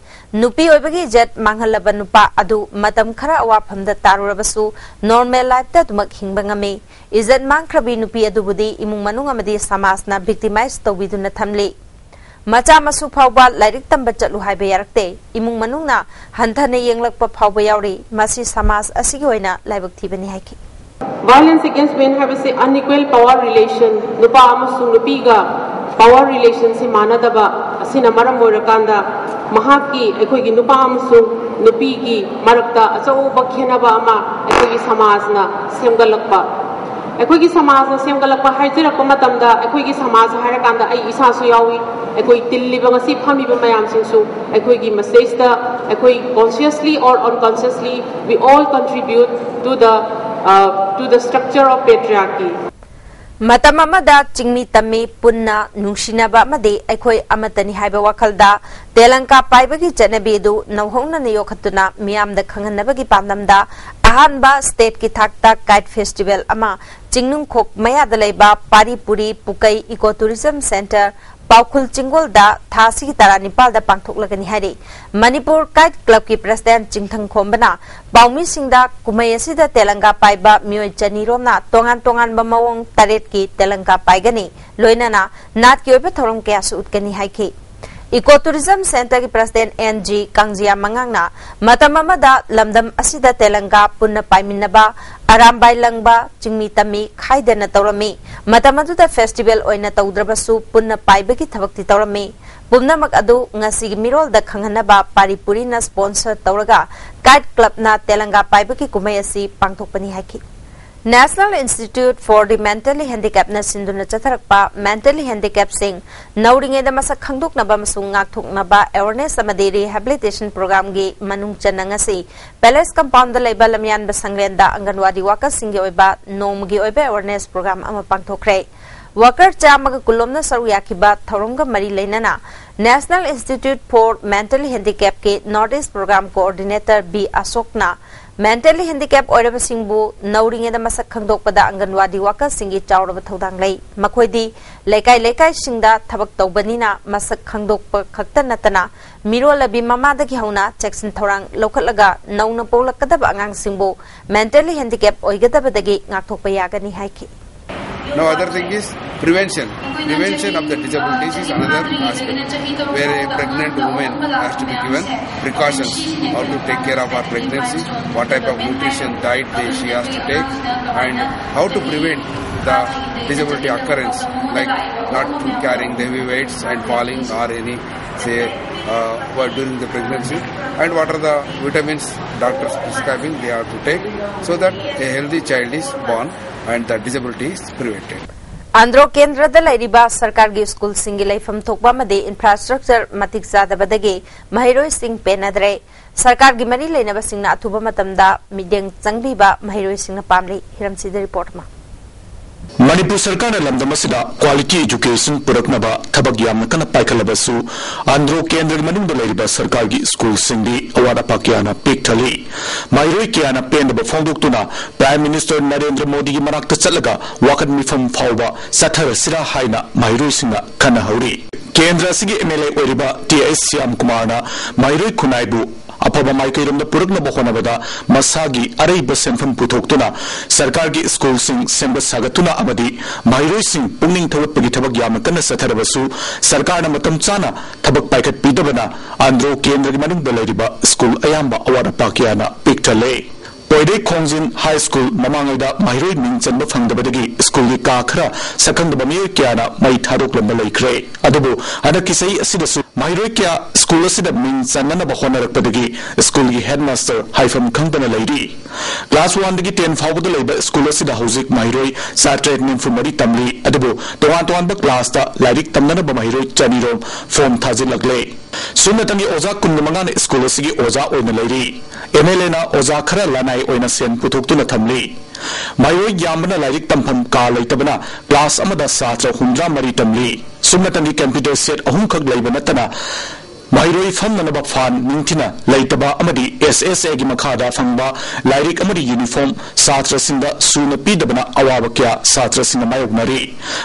ꯅꯨꯄꯤ ꯑꯣꯏꯕꯒꯤ ꯏꯖꯠ ꯃꯥꯡꯍꯜꯂꯕ ꯅꯨꯄꯥ ꯑꯗꯨ ꯃꯇꯝ ꯈꯔ ꯑꯋꯥꯐꯝꯗ ꯇꯥꯔꯨꯔꯕꯁꯨ normal life ꯇ ꯑꯗꯨꯃꯛ ꯍꯤꯡꯕ ꯉꯝꯃꯤ꯫ ꯏꯖꯠ ꯃꯥꯡꯈ꯭ꯔꯕꯤ ꯅꯨꯄꯤ ꯑꯗꯨꯕꯨꯗꯤ ꯏꯃꯨꯡ ꯃꯅꯨꯡ ꯑꯃꯗꯤ ꯁꯃꯥꯖꯅ victimize ꯇꯧꯕꯤꯗꯨꯅ ꯊꯝꯂꯤ꯫ ꯃꯆꯥ ꯃꯁꯨ ꯐꯥꯎꯕ ꯂꯥꯏꯔꯤꯛ ꯇꯝꯕ ꯆꯠꯂꯨ ꯍꯥꯏꯕ ꯌꯥꯔꯛꯇꯦ꯫ ꯏꯃꯨꯡ ꯃꯅꯨꯡꯅ ꯍꯟꯊꯅ ꯌꯦꯡꯂꯛꯄ ꯐꯥꯎꯕ ꯌꯥꯎꯔꯤ꯫ ꯃꯁꯤ ꯁꯃꯥꯖ ꯑꯁꯤꯒꯤ ꯑꯣꯏꯅ ꯂꯥꯏꯕꯛ ꯊꯤꯕꯅꯤ ꯍꯥꯏꯈꯤ꯫ Violence against men ꯍꯥꯏꯕꯁꯤ unequal power relation, ꯅꯨꯄꯥ ꯑꯃꯁꯨꯡ ꯅꯨꯄꯤꯒ power relation ꯁꯤ ꯃꯥꯟꯅꯗꯕ ꯑꯁꯤꯅ ꯃꯔꯝ ꯑꯣꯏꯔꯀꯥꯟꯗ ꯃꯍꯥꯛꯀꯤ, ꯑꯩꯈꯣꯏꯒꯤ ꯅꯨꯄꯥ ꯑꯃꯁꯨꯡ ꯅꯨꯄꯤꯒꯤ ꯃꯔꯛꯇ ꯑꯆꯧꯕ ꯈꯦꯠꯅꯕ ꯑꯃ ꯑꯩꯈꯣꯏꯒꯤ ꯁꯃꯥꯖꯅ ꯁꯦꯝꯒꯠꯂꯛꯄ꯫ ꯑꯩꯈꯣꯏꯒꯤ ꯁꯃꯥꯖꯅ ꯁꯦꯝꯒꯠꯂꯛꯄ ꯍꯥꯏꯖꯔꯛꯄ ꯃꯇꯝꯗ ꯑꯩꯈꯣꯏꯒꯤ ꯁꯃꯥꯖ ꯍꯥꯏꯔꯀꯥꯟꯗ ꯑꯩ ꯏꯁꯥꯁꯨ ꯌꯥꯎꯏ, ꯑꯩꯈꯣꯏ ꯇꯤꯜꯂꯤꯕ ꯉꯁꯤ ꯐꯝꯃꯤꯕ ꯃꯌꯥꯝꯁꯤꯡꯁꯨ ꯑꯩꯈꯣꯏꯒꯤ ꯃꯁꯤꯗꯩꯁꯤꯗ ꯑꯩꯈꯣꯏ consciously or unconsciously we all contribute to the, uh, to the structure of patriarchy. ꯃꯇꯝ ꯑꯃꯗ ꯆꯤꯡꯃꯤ ꯇꯝꯃꯤ ꯄꯨꯟꯅ ꯅꯨꯡꯁꯤꯅꯕ ꯑꯃꯗꯤ ꯑꯩꯈꯣꯏ ꯑꯃꯠꯇꯅꯤ ꯍꯥꯏꯕ ꯋꯥꯈꯜꯗ ꯇꯦꯂꯪꯀꯥ ꯄꯥꯏꯕꯒꯤ ꯆꯠꯅꯕꯤ ꯑꯗꯨ ꯅꯧꯍꯧꯅꯅ ꯌꯣꯛꯈꯠꯇꯨꯅ ꯃꯤꯌꯥꯝꯗ ꯈꯪꯍꯟꯅꯕꯒꯤ ꯄꯥꯟꯗꯝꯗ ꯑꯍꯥꯟꯕ state ꯀꯤ ꯊꯥꯛꯇ kite festival ꯑꯃ ꯆꯤꯡꯅꯨꯡꯈꯣꯛ ꯃꯌꯥꯗ ꯂꯩꯕ ꯄꯥꯔꯤꯄꯨꯔꯤ ꯄꯨꯀꯩ Eco Tourism Centre ꯄꯥꯎꯈꯨꯜ ꯆꯤꯡꯒꯣꯜꯗ ꯊꯥ ꯑꯁꯤꯒꯤ ꯇꯔꯥꯅꯤꯄꯥꯜꯗ ꯄꯥꯡꯊꯣꯛꯂꯒꯅꯤ ꯍꯥꯏꯔꯤ꯫ ꯃꯅꯤꯄꯨꯔ Kite Club ꯀꯤ president ꯆꯤꯡꯊꯪ ꯈꯣꯝꯕꯅ ꯄꯥꯎꯃꯤꯁꯤꯡꯗ ꯀꯨꯝꯍꯩ ꯑꯁꯤꯗ ꯇꯦꯂꯪꯒꯥ ꯄꯥꯏꯕ ꯃꯤꯑꯣꯏ ꯆꯅꯤ ꯔꯣꯝꯅ ꯇꯣꯉꯥꯟ ꯇꯣꯉꯥꯟꯕ ꯃꯑꯣꯡ ꯇꯔꯦꯠꯀꯤ ꯇꯦꯂꯪꯒꯥ ꯄꯥꯏꯒꯅꯤ, ꯂꯣꯏꯅꯅ ꯅꯥꯠꯀꯤ ꯑꯣꯏꯕ ꯊꯧꯔꯝ ꯀꯌꯥꯁꯨ ꯎꯠꯀꯅꯤ ꯍꯥꯏꯈꯤ꯫ Eco Tourism Centreꯒꯤ President N G ꯀꯥꯡꯖꯤꯌꯥ ꯃꯉꯥꯡꯅ ꯃꯇꯝ ꯑꯃꯗ ꯂꯝꯗꯝ ꯑꯁꯤꯗ ꯇꯦꯂꯪꯒꯥ ꯄꯨꯟꯅ ꯄꯥꯏꯃꯤꯟꯅꯕ, ꯑꯔꯥꯝꯕꯥꯏ ꯂꯪꯕ, ꯆꯤꯡꯃꯤ ꯇꯝꯃꯤ ꯈꯥꯏꯗꯅ ꯇꯧꯔꯝꯃꯤ꯫ ꯃꯇꯝ ꯑꯗꯨꯗ festival ꯑꯣꯏꯅ ꯇꯧꯗ꯭ꯔꯕꯁꯨ ꯄꯨꯟꯅ ꯄꯥꯏꯕꯒꯤ ꯊꯕꯛꯇꯤ ꯇꯧꯔꯝꯃꯤ꯫ ꯄꯨꯝꯅꯃꯛ ꯑꯗꯨ ꯉꯁꯤꯒꯤ ꯃꯤꯔꯣꯜꯗ ꯈꯪꯍꯟꯅꯕ ꯄꯥꯔꯤ ꯄꯨꯔꯤꯅ sponsor ꯇꯧꯔꯒ Kite Clubꯅ ꯇꯦꯂꯪꯒꯥ ꯄꯥꯏꯕꯒꯤ ꯀꯨꯝꯍꯩ ꯑꯁꯤ ꯄꯥꯡꯊꯣꯛꯄꯅꯤ ꯍꯥꯏꯈꯤ꯫ National Institute for the Mentally Handicappꯅ ꯁꯤꯟꯗꯨꯅ ꯆꯠꯊꯔꯛꯄ mentally handicapꯁꯤꯡ ꯅꯧꯔꯤꯉꯩꯗ ꯃꯁꯛ ꯈꯪꯗꯣꯛꯅꯕ ꯑꯃꯁꯨꯡ ꯉꯥꯛꯊꯣꯛꯅꯕ awareness ꯑꯃꯗꯤ rehabilitation programꯒꯤ ꯃꯅꯨꯡ ꯆꯟꯅ ꯉꯁꯤ Palace Compoundꯗ ꯂꯩꯕ ꯂꯝꯌꯥꯟꯕ ꯁꯪꯂꯦꯟꯗ ꯑꯪꯒꯟꯋꯥꯗꯤ workerꯁꯤꯡꯒꯤ ꯑꯣꯏꯕ ꯅꯣꯡꯃꯒꯤ ꯑꯣꯏꯕ awareness program ꯑꯃ ꯄꯥꯡꯊꯣꯛꯈ꯭ꯔꯦ꯫ Worker ꯆꯥꯝꯃꯒ ꯀꯨꯟꯂꯣꯝꯅ ꯁꯔꯨꯛ ꯌꯥꯈꯤꯕ ꯊꯧꯔꯝꯒ ꯃꯔꯤ ꯂꯩꯅꯅ National Institute for Mentally Handicapꯀꯤ North East Program Coordinator B ꯑꯁꯣꯛꯅ mentally handicap ꯑꯣꯏꯔꯕꯁꯤꯡꯕꯨ ꯅꯧꯔꯤꯉꯩꯗ ꯃꯁꯛ ꯈꯪꯗꯣꯛꯄꯗ ꯑꯪꯒꯟꯋꯥꯗꯤ workerꯁꯤꯡꯒꯤ ꯆꯥꯎꯔꯕ ꯊꯧꯗꯥꯡ ꯂꯩ꯫ ꯃꯈꯣꯏꯗꯤ ꯂꯩꯀꯥꯏ ꯂꯩꯀꯥꯏꯁꯤꯡꯗ ꯊꯕꯛ ꯇꯧꯕꯅꯤꯅ ꯃꯁꯛ ꯈꯪꯗꯣꯛꯄ ꯈꯛꯇ ꯅꯠꯇꯅ ꯃꯤꯔꯣꯜꯂꯕꯤ ꯃꯃꯥꯗꯒꯤ ꯍꯧꯅ ꯆꯦꯛꯁꯤꯟ ꯊꯧꯔꯥꯡ ꯂꯧꯈꯠꯂꯒ ꯅꯧꯅ ꯄꯣꯛꯂꯛꯀꯗꯕ ꯑꯉꯥꯡꯁꯤꯡꯕꯨ mentally handicap ꯑꯣꯏꯒꯗꯕꯗꯒꯤ ꯉꯥꯛꯊꯣꯛꯄ ꯌꯥꯒꯅꯤ ꯍꯥꯏꯈꯤ꯫ Now, other thing is prevention. Prevention of the disabilities is another aspect where a pregnant woman has to be given precautions, how to take care of her pregnancy, what type of nutrition diet they, she has to take, and how to prevent the disability occurrence, like not carrying the heavy weights and falling or any, say, uh, while during the pregnancy, and what are the vitamins doctors prescribing they have to take, so that a healthy child is born and the disability is prevented. Andro ꯀꯦꯟꯗ꯭ꯔꯗ ꯂꯩꯔꯤꯕ ꯁꯔꯀꯥꯔꯒꯤ ꯁ꯭ꯀꯨꯜꯁꯤꯡꯒꯤ ꯂꯩꯐꯝ ꯊꯣꯛꯄ ꯑꯃꯗꯤ infrastructure ꯃꯇꯤꯛ ꯆꯥꯗꯕꯗꯒꯤ ꯃꯍꯩꯔꯣꯏꯁꯤꯡ ꯄꯦꯟꯅꯗ꯭ꯔꯦ꯫ ꯁꯔꯀꯥꯔꯒꯤ ꯃꯔꯤ ꯂꯩꯅꯕꯁꯤꯡꯅ ꯑꯊꯨꯕ ꯃꯇꯝꯗ ꯃꯤꯠꯌꯦꯡ ꯆꯪꯕꯤꯕ ꯃꯍꯩꯔꯣꯏꯁꯤꯡꯅ ꯄꯥꯝꯂꯤ꯫ ꯍꯤꯔꯝꯁꯤꯗ report ꯑꯃ꯫ ꯃꯅꯤꯄꯨꯔ ꯁꯔꯀꯥꯔꯅ ꯂꯝꯗꯝ ꯑꯁꯤꯗ quality education ꯄꯨꯔꯛꯅꯕ ꯊꯕꯛ ꯌꯥꯝꯅ ꯀꯟꯅ ꯄꯥꯏꯈꯠꯂꯕꯁꯨ, ꯑꯟꯗ꯭ꯔꯣ ꯀꯦꯟꯗ꯭ꯔꯒꯤ ꯃꯅꯨꯡꯗ ꯂꯩꯔꯤꯕ ꯁꯔꯀꯥꯔꯒꯤ ꯁ꯭ꯀꯨꯜꯁꯤꯡꯗꯤ ꯑꯋꯥꯠ ꯑꯄꯥ ꯀꯌꯥꯅ ꯄꯤꯛ ꯊꯜꯂꯤ꯫ ꯃꯍꯩꯔꯣꯏ ꯀꯌꯥꯅ ꯄꯦꯟꯗꯕ ꯐꯣꯡꯗꯣꯛꯇꯨꯅ Prime Minister ꯅꯔꯦꯟꯗ꯭ꯔ ꯃꯣꯗꯤꯒꯤ ꯃꯅꯥꯛꯇ ꯆꯠꯂꯒ ꯋꯥꯀꯠ ꯃꯤꯐꯝ ꯐꯥꯎꯕ ꯆꯠꯊꯔꯁꯤꯔꯥ ꯍꯥꯏꯅ ꯃꯍꯩꯔꯣꯏꯁꯤꯡꯅ ꯈꯟꯅꯍꯧꯔꯤ꯫ ꯀꯦꯟꯗ꯭ꯔ ꯑꯁꯤꯒꯤ M L A ꯑꯣꯏꯔꯤꯕ T S ꯁ꯭ꯌꯥꯝ ꯀꯨꯃꯥꯔꯅ ꯃꯍꯩꯔꯣꯏ ꯈꯨꯟꯅꯥꯏꯕꯨ ꯑꯐꯕ ꯃꯥꯏꯀꯩꯔꯣꯝꯗ ꯄꯨꯔꯛꯅꯕ ꯍꯣꯠꯅꯕꯗ ꯃꯁꯥꯒꯤ ꯑꯔꯩꯕ ꯁꯦꯟꯐꯝ ꯄꯨꯊꯣꯛꯇꯨꯅ ꯁꯔꯀꯥꯔꯒꯤ ꯁ꯭ꯀꯨꯜꯁꯤꯡ ꯁꯦꯝꯒꯠ ꯁꯥꯒꯠꯇꯨꯅ ꯑꯃꯗꯤ ꯃꯍꯩꯔꯣꯏꯁꯤꯡ ꯄꯨꯛꯅꯤꯡ ꯊꯧꯒꯠꯄꯒꯤ ꯊꯕꯛ ꯌꯥꯝꯅ ꯀꯟꯅ ꯆꯠꯊꯔꯕꯁꯨ ꯁꯔꯀꯥꯔꯅ ꯃꯇꯝ ꯆꯥꯅ ꯊꯕꯛ ꯄꯥꯏꯈꯠꯄꯤꯗꯕꯅ ꯑꯟꯗ꯭ꯔꯣ ꯀꯦꯟꯗ꯭ꯔꯒꯤ ꯃꯅꯨꯡꯗ ꯂꯩꯔꯤꯕ ꯁ꯭ꯀꯨꯜ ꯑꯌꯥꯝꯕ ꯑꯋꯥꯠ ꯑꯄꯥ ꯀꯌꯥꯅ ꯄꯤꯛ ꯊꯜꯂꯦ꯫ ꯄꯣꯏꯔꯩ ꯈꯣꯡꯖꯤꯟ ꯍꯥꯏ ꯁ꯭ꯀꯨꯜ ꯃꯃꯥꯡꯉꯩꯗ ꯃꯍꯩꯔꯣꯏ ꯃꯤꯡ ꯆꯟꯕ ꯐꯪꯗꯕꯗꯒꯤ ꯁ꯭ꯀꯨꯜꯒꯤ ꯀꯥ ꯈꯔ ꯁꯛꯈꯪꯗꯕ ꯃꯤꯑꯣꯏ ꯀꯌꯥꯅ ꯃꯩ ꯊꯥꯗꯣꯛꯂꯝꯕ ꯂꯩꯈ꯭ꯔꯦ꯫ ꯑꯗꯨꯕꯨ ꯍꯟꯗꯛꯀꯤ ꯆꯍꯤ ꯑꯁꯤꯗꯁꯨ ꯃꯍꯩꯔꯣꯏ ꯀꯌꯥ ꯁ꯭ꯀꯨꯜ ꯑꯁꯤꯗ ꯃꯤꯡ ꯆꯟꯅꯅꯕ ꯍꯣꯠꯅꯔꯛꯄꯗꯒꯤ ꯁ꯭ꯀꯨꯜꯒꯤ ꯍꯦꯗꯃꯥꯁꯇꯔ ꯍꯥꯏꯐꯝ ꯈꯪꯗꯅ ꯂꯩꯔꯤ꯫ ꯀ꯭ꯂꯥꯁ ꯋꯥꯟꯗꯒꯤ ꯇꯦꯟ ꯐꯥꯎꯕꯗ ꯂꯩꯕ ꯁ꯭ꯀꯨꯜ ꯑꯁꯤꯗ ꯍꯧꯖꯤꯛ ꯃꯍꯩꯔꯣꯏ ꯆꯥꯇ꯭ꯔꯦꯠ ꯅꯤꯐꯨ ꯃꯔꯤ ꯇꯝꯂꯤ꯫ ꯑꯗꯨꯕꯨ ꯇꯣꯉꯥꯟ ꯇꯣꯉꯥꯟꯕ ꯀ꯭ꯂꯥꯁꯇ ꯂꯥꯏꯔꯤꯛ ꯇꯝꯅꯅꯕ ꯃꯍꯩꯔꯣꯏ ꯆꯅꯤꯔꯣꯝ ꯐꯣꯝ ꯊꯥꯖꯤꯜꯂꯛꯂꯦ꯫ ꯁꯨꯞꯅꯇꯪꯒꯤ ꯑꯣꯖꯥ ꯀꯨꯟꯃꯉꯥꯅ ꯁ꯭ꯀꯨꯜ ꯑꯁꯤꯒꯤ ꯑꯣꯖꯥ ꯑꯣꯏꯅ ꯂꯩꯔꯤ꯫ ꯑꯦꯝ ꯑꯦꯜ ꯑꯦꯅ ꯑꯣꯖꯥ ꯈꯔ ꯂꯅꯥꯏ ꯑꯣꯏꯅ ꯁꯦꯟ ꯄꯨꯊꯣꯛꯇꯨꯅ ꯊꯝꯂꯤ꯫ ꯃꯍꯩꯔꯣꯏ ꯌꯥꯝꯕꯅ ꯂꯥꯏꯔꯤꯛ ꯇꯝꯐꯝ ꯀꯥ ꯂꯩꯇꯕꯅ ꯀ꯭ꯂꯥꯁ ꯑꯃꯗ ꯁꯥꯇ꯭ꯔ ꯍꯨꯝꯗ꯭ꯔꯥ ꯃꯔꯤ ꯇꯝꯂꯤ꯫ ꯁꯨꯞꯅꯇꯪꯒꯤ ꯀꯝꯄ꯭ꯌꯨꯇꯔ ꯁꯦꯠ ꯑꯍꯨꯝꯈꯛ ꯂꯩꯕ ꯅꯠꯇꯅ ꯃꯍꯩꯔꯣꯏ ꯐꯝꯅꯅꯕ ꯐꯥꯟ ꯅꯤꯡꯊꯤꯅ ꯂꯩꯇꯕ ꯑꯃꯗꯤ ꯑꯦꯁ ꯑꯦꯁ ꯑꯦꯒꯤ ꯃꯈꯥꯗ ꯐꯪꯕ ꯂꯥꯏꯔꯤꯛ ꯑꯃꯗꯤ ꯌꯨꯅꯤꯐꯣꯔꯝ ꯁꯥꯇ꯭ꯔꯁꯤꯡꯗ ꯁꯨꯅ ꯄꯤꯗꯕꯅ ꯑꯋꯥꯕ ꯀꯌꯥ ꯁꯥꯇ꯭ꯔꯁꯤꯡꯅ ꯃꯥꯌꯣꯛꯅꯔꯤ꯫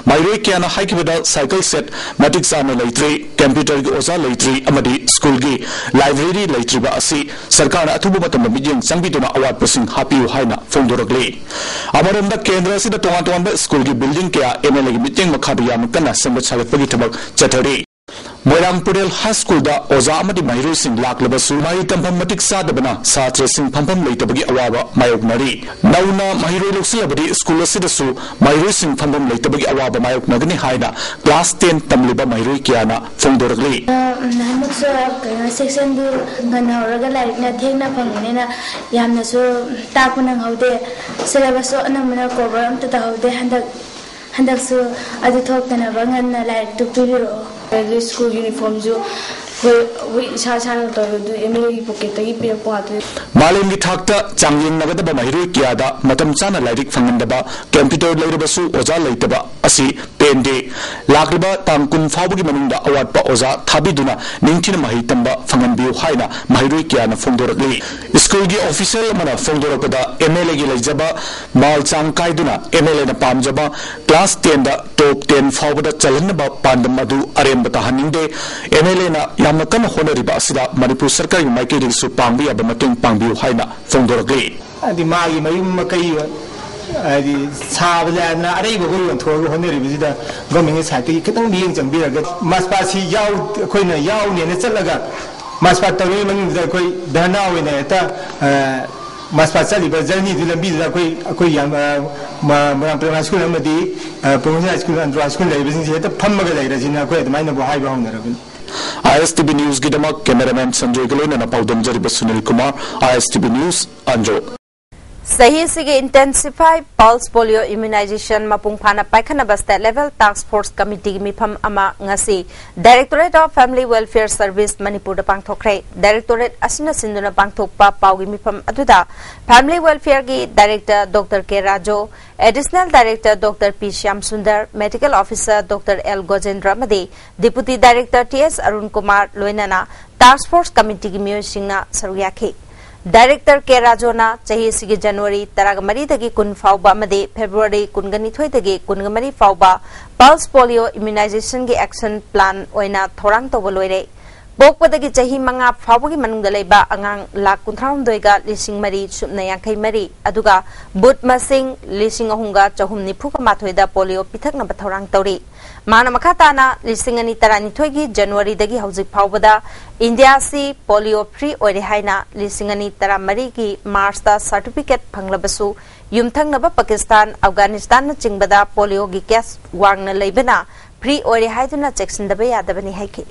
ꯃꯍꯩꯔꯣꯏ ꯀꯌꯥꯅ ꯍꯥꯏꯈꯤꯕꯗ ꯁꯥꯏꯀꯜ ꯁꯦꯠ ꯃꯇꯤꯛ ꯆꯥꯅ ꯂꯩꯇ꯭ꯔꯤ, ꯀꯝꯄ꯭ꯌꯨꯇꯔꯒꯤ ꯑꯣꯖꯥ ꯂꯩꯇ꯭ꯔꯤ ꯑꯃꯗꯤ ꯁ꯭ꯀꯨꯜꯒꯤ ꯂꯥꯏꯕ꯭ꯔꯦꯔꯤ ꯂꯩꯇ꯭ꯔꯤꯕ ꯑꯁꯤ ꯁꯔꯀꯥꯔꯅ ꯑꯊꯨꯕ ꯃꯇꯝꯗ ꯃꯤꯠꯌꯦꯡ ꯆꯪꯕꯤꯗꯨꯅ ꯑꯋꯥꯠꯄꯁꯤꯡ ꯍꯥꯞꯄꯤꯌꯨ ꯍꯥꯏꯅ ꯐꯣꯡꯗꯣꯔꯛꯂꯤ꯫ ꯑꯃꯔꯣꯝꯗ ꯀꯦꯟꯗ꯭ꯔ ꯑꯁꯤꯗ ꯇꯣꯉꯥꯟ ꯇꯣꯉꯥꯟꯕ ꯁ꯭ꯀꯨꯜꯒꯤ ꯕꯤꯜꯗꯤꯡ ꯀꯌꯥ ꯑꯦꯝ ꯑꯦꯜ ꯑꯦꯒꯤ ꯃꯤꯠꯌꯦꯡ ꯃꯈꯥꯗ ꯌꯥꯝꯅ ꯀꯟꯅ ꯁꯦꯝꯒꯠ ꯁꯥꯒꯠꯄꯒꯤ ꯊꯕꯛ ꯆꯠꯊꯔꯤ꯫ ꯃꯣꯏꯔꯥꯡ ꯄꯨꯔꯦꯜ ꯍꯥꯏ ꯁ꯭ꯀꯨꯜꯗ ꯑꯣꯖꯥ ꯑꯃꯗꯤ ꯃꯍꯩꯔꯣꯏꯁꯤꯡ ꯂꯥꯛꯂꯕꯁꯨ ꯃꯍꯩ ꯇꯝꯐꯝ ꯃꯇꯤꯛ ꯆꯥꯗꯕꯅ ꯁꯥꯇ꯭ꯔꯁꯤꯡ ꯐꯝꯐꯝ ꯂꯩꯇꯕꯒꯤ ꯑꯋꯥꯕ ꯃꯥꯌꯣꯛꯅꯔꯤ꯫ ꯅꯧꯅ ꯃꯍꯩꯔꯣꯏ ꯂꯧꯁꯤꯜꯂꯕꯗꯤ ꯁ꯭ꯀꯨꯜ ꯑꯁꯤꯗꯁꯨ ꯃꯍꯩꯔꯣꯏꯁꯤꯡ ꯐꯝꯐꯝ ꯂꯩꯇꯕꯒꯤ ꯑꯋꯥꯕ ꯃꯥꯌꯣꯛꯅꯒꯅꯤ ꯍꯥꯏꯅ ꯀ꯭ꯂꯥꯁ ꯇꯦꯟ ꯇꯝꯂꯤꯕ ꯃꯍꯩꯔꯣꯏ ꯀꯌꯥꯅ ꯐꯣꯡꯗꯣꯔꯛꯂꯤ꯫ ꯍꯟꯗꯛꯁꯨ ꯀꯩꯅꯣ ꯁꯦꯛꯁꯟꯗꯤ ꯉꯟꯅ ꯍꯧꯔꯒ ꯂꯥꯏꯔꯤꯛꯅ ꯊꯦꯡꯅ ꯐꯪꯕꯅꯤꯅ ꯌꯥꯝꯅꯁꯨ ꯇꯥꯛꯄ ꯅꯪꯍꯧꯗꯦ꯫ ꯁꯤꯂꯦꯕꯁꯁꯨ ꯑꯅꯝꯕꯅ ꯀꯣꯚꯔ ꯑꯝꯇ ꯇꯧꯍꯧꯗꯦ꯫ ꯍꯟꯗꯛ ꯍꯟꯗꯛꯁꯨ ꯑꯗꯨ ꯊꯣꯛꯇꯅꯕ ꯉꯟꯅ ꯂꯥꯏꯔꯤꯛꯇꯨ ꯄꯤꯕꯤꯔꯛꯑꯣ꯫ ꯑꯗꯨ ꯁ꯭ꯀꯨꯜ ꯌꯨꯅꯤꯐꯣꯔꯝꯁꯨ ꯑꯩꯈꯣꯏ ꯑꯩꯈꯣꯏ ꯏꯁꯥ ꯏꯁꯥꯅ ꯇꯧꯋꯦ꯫ ꯑꯗꯨ ꯑꯦꯝ ꯑꯦꯜ ꯑꯦꯒꯤ ꯄꯣꯀꯦꯠꯇꯒꯤ ꯄꯤꯔꯛꯄ ꯉꯥꯛꯇꯅꯤ꯫ ꯃꯥꯂꯦꯝꯒꯤ ꯊꯥꯛꯇ ꯆꯥꯡꯌꯦꯡꯅꯒꯗꯕ ꯃꯍꯩꯔꯣꯏ ꯀꯌꯥꯗ ꯃꯇꯝ ꯆꯥꯅ ꯂꯥꯏꯔꯤꯛ ꯐꯪꯍꯟꯗꯕ, ꯀꯝꯄ꯭ꯌꯨꯇꯔ ꯂꯩꯔꯕꯁꯨ ꯑꯣꯖꯥ ꯂꯩꯇꯕ ꯑꯁꯤ ꯄꯦꯟꯗꯦ꯫ ꯂꯥꯛꯂꯤꯕ ꯇꯥꯡ ꯀꯨꯟ ꯐꯥꯎꯕꯒꯤ ꯃꯅꯨꯡꯗ ꯑꯋꯥꯠꯄ ꯑꯣꯖꯥ ꯊꯥꯕꯤꯗꯨꯅ ꯅꯤꯡꯊꯤꯅ ꯃꯍꯩ ꯇꯝꯕ ꯐꯪꯍꯟꯕꯤꯌꯨ ꯍꯥꯏꯅ ꯃꯍꯩꯔꯣꯏ ꯀꯌꯥꯅ ꯐꯣꯡꯗꯣꯔꯛꯂꯤ꯫ ꯁ꯭ꯀꯨꯜꯒꯤ ꯑꯣꯐꯤꯁꯤꯌꯦꯜ ꯑꯃꯅ ꯐꯣꯡꯗꯣꯔꯛꯄꯗ ꯑꯦꯝ ꯑꯦꯜ ꯑꯦꯒꯤ ꯂꯩꯖꯕ ꯃꯥꯜ ꯆꯥꯡ ꯀꯥꯏꯗꯨꯅ ꯑꯦꯝ ꯑꯦꯜ ꯑꯦꯅ ꯄꯥꯝꯖꯕ ꯀ꯭ꯂꯥꯁ ꯇꯦꯟꯗ ꯇꯣꯞ ꯇꯦꯟ ꯐꯥꯎꯕꯗ ꯆꯜꯍꯟꯅꯕ ꯄꯥꯟꯗꯝ ꯑꯗꯨ ꯑꯔꯦꯝꯕ ꯇꯥꯍꯟꯅꯤꯡꯗꯦ꯫ ꯑꯦꯝ ꯑꯦꯜ ꯑꯦꯅ ꯌꯥꯝꯅ ꯀꯟꯅ ꯍꯣꯠꯅꯔꯤꯕ ꯑꯁꯤꯗ ꯃꯅꯤꯄꯨꯔ ꯁꯔꯀꯥꯔꯒꯤ ꯃꯥꯏꯀꯩꯗꯒꯤꯁꯨ ꯄꯥꯡꯕ ꯌꯥꯕ ꯃꯇꯦꯡ ꯄꯥꯡꯕꯤꯌꯨ ꯍꯥꯏꯅ ꯐꯣꯡꯗꯣꯔꯛꯂꯤ꯫ ꯍꯥꯏꯗꯤ ꯃꯥꯒꯤ ꯃꯌꯨꯝ ꯃꯀꯩ ꯍꯥꯏꯗꯤ ꯁꯥꯕ ꯂꯥꯏꯔꯗꯅ ꯑꯔꯩꯕ ꯑꯩꯈꯣꯏ ꯌꯣꯟꯊꯣꯛꯑꯒ ꯍꯣꯠꯅꯔꯤꯕꯁꯤꯗ ꯒꯣꯔꯃꯦꯟꯒꯤ ꯁꯥꯏꯠꯇꯒꯤ ꯈꯤꯇꯪ ꯃꯤꯠꯌꯦꯡ ꯆꯪꯕꯤꯔꯒ ꯃꯥꯁꯄꯥꯠꯁꯤ ꯌꯥꯎ-, ꯑꯩꯈꯣꯏꯅ ꯌꯥꯎꯅꯦꯅ ꯆꯠꯂꯒ ꯃꯥꯁꯄꯥꯠ ꯇꯧꯔꯤꯉꯩ ꯃꯅꯨꯡꯗꯨꯗ ꯑꯩꯈꯣꯏ ꯙꯔꯅꯥ ꯑꯣꯏꯅ ꯍꯦꯛꯇ, ꯑ, ꯃꯥꯁꯄꯥꯠ ꯆꯠꯂꯤꯕ ꯖꯔꯅꯤꯗꯨ ꯂꯝꯕꯤꯗꯨꯗ ꯑꯩꯈꯣꯏ, ꯑꯩꯈꯣꯏ ꯌꯥꯝ, ꯑ, ꯃ-, ꯃꯣꯏꯔꯥꯡ ꯄ꯭ꯔꯦꯝ ꯍꯥꯏ ꯁ꯭ꯀꯨꯜ ꯑꯃꯗꯤ, ꯑ, professional high school, Andro high school ꯂꯩꯔꯤꯕꯁꯤꯡꯁꯦ ꯍꯦꯛꯇ ꯐꯝꯃꯒ ꯂꯩꯔꯁꯤꯅ ꯑꯩꯈꯣꯏ ꯑꯗꯨꯃꯥꯏꯅꯕꯨ ꯍꯥꯏꯕ ꯍꯧꯅꯔꯕꯅꯤ꯫ ꯑꯥꯏ ꯑꯦꯁ ꯇꯤ ꯚꯤ ꯅ꯭ꯌꯨꯁꯀꯤꯗꯃꯛ ꯀꯦꯃꯦꯔꯥꯃꯦꯟ ꯁꯟꯖꯣꯏꯒ ꯂꯣꯏꯅꯅ ꯄꯥꯎꯗꯝꯖꯔꯤꯕ Sunil Kumar, I S T V news, Andro. ꯆꯍꯤ ꯑꯁꯤꯒꯤ Intensify Pulse Polio Immunization ꯃꯄꯨꯡ ꯐꯥꯅ ꯄꯥꯏꯈꯠꯅꯕ State Level Task Force Committeeꯒꯤ ꯃꯤꯐꯝ ꯑꯃ ꯉꯁꯤ Directorate of Family Welfare Service ꯃꯅꯤꯄꯨꯔꯗ ꯄꯥꯡꯊꯣꯛꯈ꯭ꯔꯦ꯫ Directorate ꯑꯁꯤꯅ ꯁꯤꯟꯗꯨꯅ ꯄꯥꯡꯊꯣꯛꯄ ꯄꯥꯎꯒꯤ ꯃꯤꯐꯝ ꯑꯗꯨꯗ Family Welfareꯒꯤ Director Doctor K Raju, Additional Director Doctor P Shyam Sundar, Medical Officer Doctor L Gojendra ꯑꯃꯗꯤ Deputy Director T S Arun Kumar ꯂꯣꯏꯅꯅ Task Force Committeeꯒꯤ ꯃꯤꯑꯣꯏꯁꯤꯡꯅ ꯁꯔꯨꯛ ꯌꯥꯈꯤ꯫ Director ꯀꯦ ꯔꯥꯖꯨꯅ ꯆꯍꯤ ꯑꯁꯤꯒꯤ January ꯇꯔꯥꯃꯔꯤꯗꯒꯤ ꯀꯨꯟ ꯐꯥꯎꯕ ꯑꯃꯗꯤ February ꯀꯨꯟꯅꯤꯊꯣꯏꯗꯒꯤ ꯀꯨꯟꯃꯔꯤ ꯐꯥꯎꯕ Pulse Polio Immunizationꯒꯤ Action Plan ꯑꯣꯏꯅ ꯊꯧꯔꯥꯡ ꯇꯧꯕ ꯂꯣꯏꯔꯦ꯫ ꯄꯣꯛꯄꯗꯒꯤ ꯆꯍꯤ ꯃꯉꯥ ꯐꯥꯎꯕꯒꯤ ꯃꯅꯨꯡꯗ ꯂꯩꯕ ꯑꯉꯥꯡ ꯂꯥꯈ ꯀꯨꯟꯊ꯭ꯔꯥꯍꯨꯝꯗꯣꯏꯒ ꯂꯤꯁꯤꯡ ꯃꯔꯤ ꯁꯨꯞꯅ ꯌꯥꯡꯈꯩ ꯃꯔꯤ, ꯑꯗꯨꯒ ꯕꯨꯠ ꯃꯁꯤꯡ ꯂꯤꯁꯤꯡ ꯑꯍꯨꯝꯒ ꯆꯍꯨꯝ ꯅꯤꯐꯨꯒ ꯃꯥꯊꯣꯏꯗ ꯄꯣꯂꯤꯑꯣ ꯄꯤꯊꯛꯅꯕ ꯊꯧꯔꯥꯡ ꯇꯧꯔꯤ꯫ ꯃꯍꯥꯛꯅ ꯃꯈꯥ ꯇꯥꯅ ꯂꯤꯁꯤꯡ ꯑꯅꯤ ꯇꯔꯥꯅꯤꯊꯣꯏꯒꯤ Januaryꯗꯒꯤ ꯍꯧꯖꯤꯛ ꯐꯥꯎꯕꯗ ꯏꯟꯗꯤꯌꯥ ꯑꯁꯤ ꯄꯣꯂꯤꯑꯣ free ꯑꯣꯏꯔꯦ ꯍꯥꯏꯅ ꯂꯤꯁꯤꯡ ꯑꯅꯤ ꯇꯔꯥꯃꯔꯤꯒꯤ Marchꯇ certificate ꯐꯪꯂꯕꯁꯨ, ꯌꯨꯝꯊꯪꯅꯕ ꯄꯥꯀꯤꯁꯇꯥꯟ, ꯑꯐꯒꯥꯅꯤꯁꯇꯥꯟꯅꯆꯤꯡꯕꯗ ꯄꯣꯂꯤꯑꯣꯒꯤ case ꯋꯥꯡꯅ ꯂꯩꯕꯅ free ꯑꯣꯏꯔꯦ ꯍꯥꯏꯗꯨꯅ ꯆꯦꯛꯁꯤꯟꯗꯕ ꯌꯥꯗꯕꯅꯤ ꯍꯥꯏꯈꯤ꯫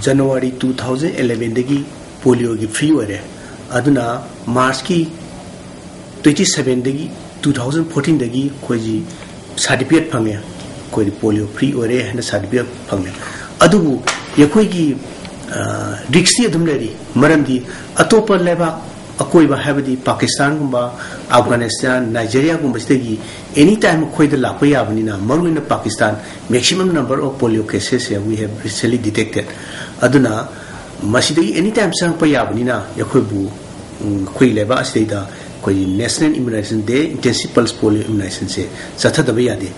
January two thousand elevenꯗꯒꯤ ꯄꯣꯂꯤꯑꯣꯒꯤ free ꯑꯣꯏꯔꯦ꯫ ꯑꯗꯨꯅ Marchꯀꯤ twenty sevenꯗꯒꯤ, two thousand fourteenꯗꯒꯤ ꯑꯩꯈꯣꯏꯒꯤ certificate ꯐꯪꯉꯦ꯫ ꯑꯩꯈꯣꯏꯗꯤ ꯄꯣꯂꯤꯑꯣ free ꯑꯣꯏꯔꯦ ꯍꯥꯏꯅ certificate ꯐꯪꯉꯦ꯫ ꯑꯗꯨꯕꯨ ꯑꯩꯈꯣꯏꯒꯤ, ꯑ, riskꯇꯤ ꯑꯗꯨꯝ ꯂꯩꯔꯤ꯫ ꯃꯔꯝꯗꯤ ꯑꯇꯣꯞꯄ ꯂꯩꯕꯥꯛ ꯑꯀꯣꯏꯕ, ꯍꯥꯏꯕꯗꯤ ꯄꯥꯀꯤꯁꯇꯥꯟꯒꯨꯝꯕ, ꯑꯐꯒꯥꯅꯤꯁꯇꯥꯟ, ꯅꯥꯏꯖꯦꯔꯤꯌꯥꯒꯨꯝꯕꯁꯤꯗꯒꯤ any time ꯑꯩꯈꯣꯏꯗ ꯂꯥꯛꯄ ꯌꯥꯕꯅꯤꯅ, ꯃꯔꯨꯑꯣꯏꯅ Pakistan, maximum number of polio cases we have recently detected꯫ ꯑꯗꯨꯅ ꯃꯁꯤꯗꯒꯤ any time ꯆꯪꯉꯛꯄ ꯌꯥꯕꯅꯤꯅ ꯑꯩꯈꯣꯏꯕꯨ, ꯎꯝ, ꯑꯩꯈꯣꯏ ꯂꯩꯕꯥꯛ ꯑꯁꯤꯗꯩꯗ ꯑꯩꯈꯣꯏꯒꯤ National Immunization Day, Intensive Pulse Polio Immunizationꯁꯦ ꯆꯠꯊꯗꯕ ꯌꯥꯗꯦ꯫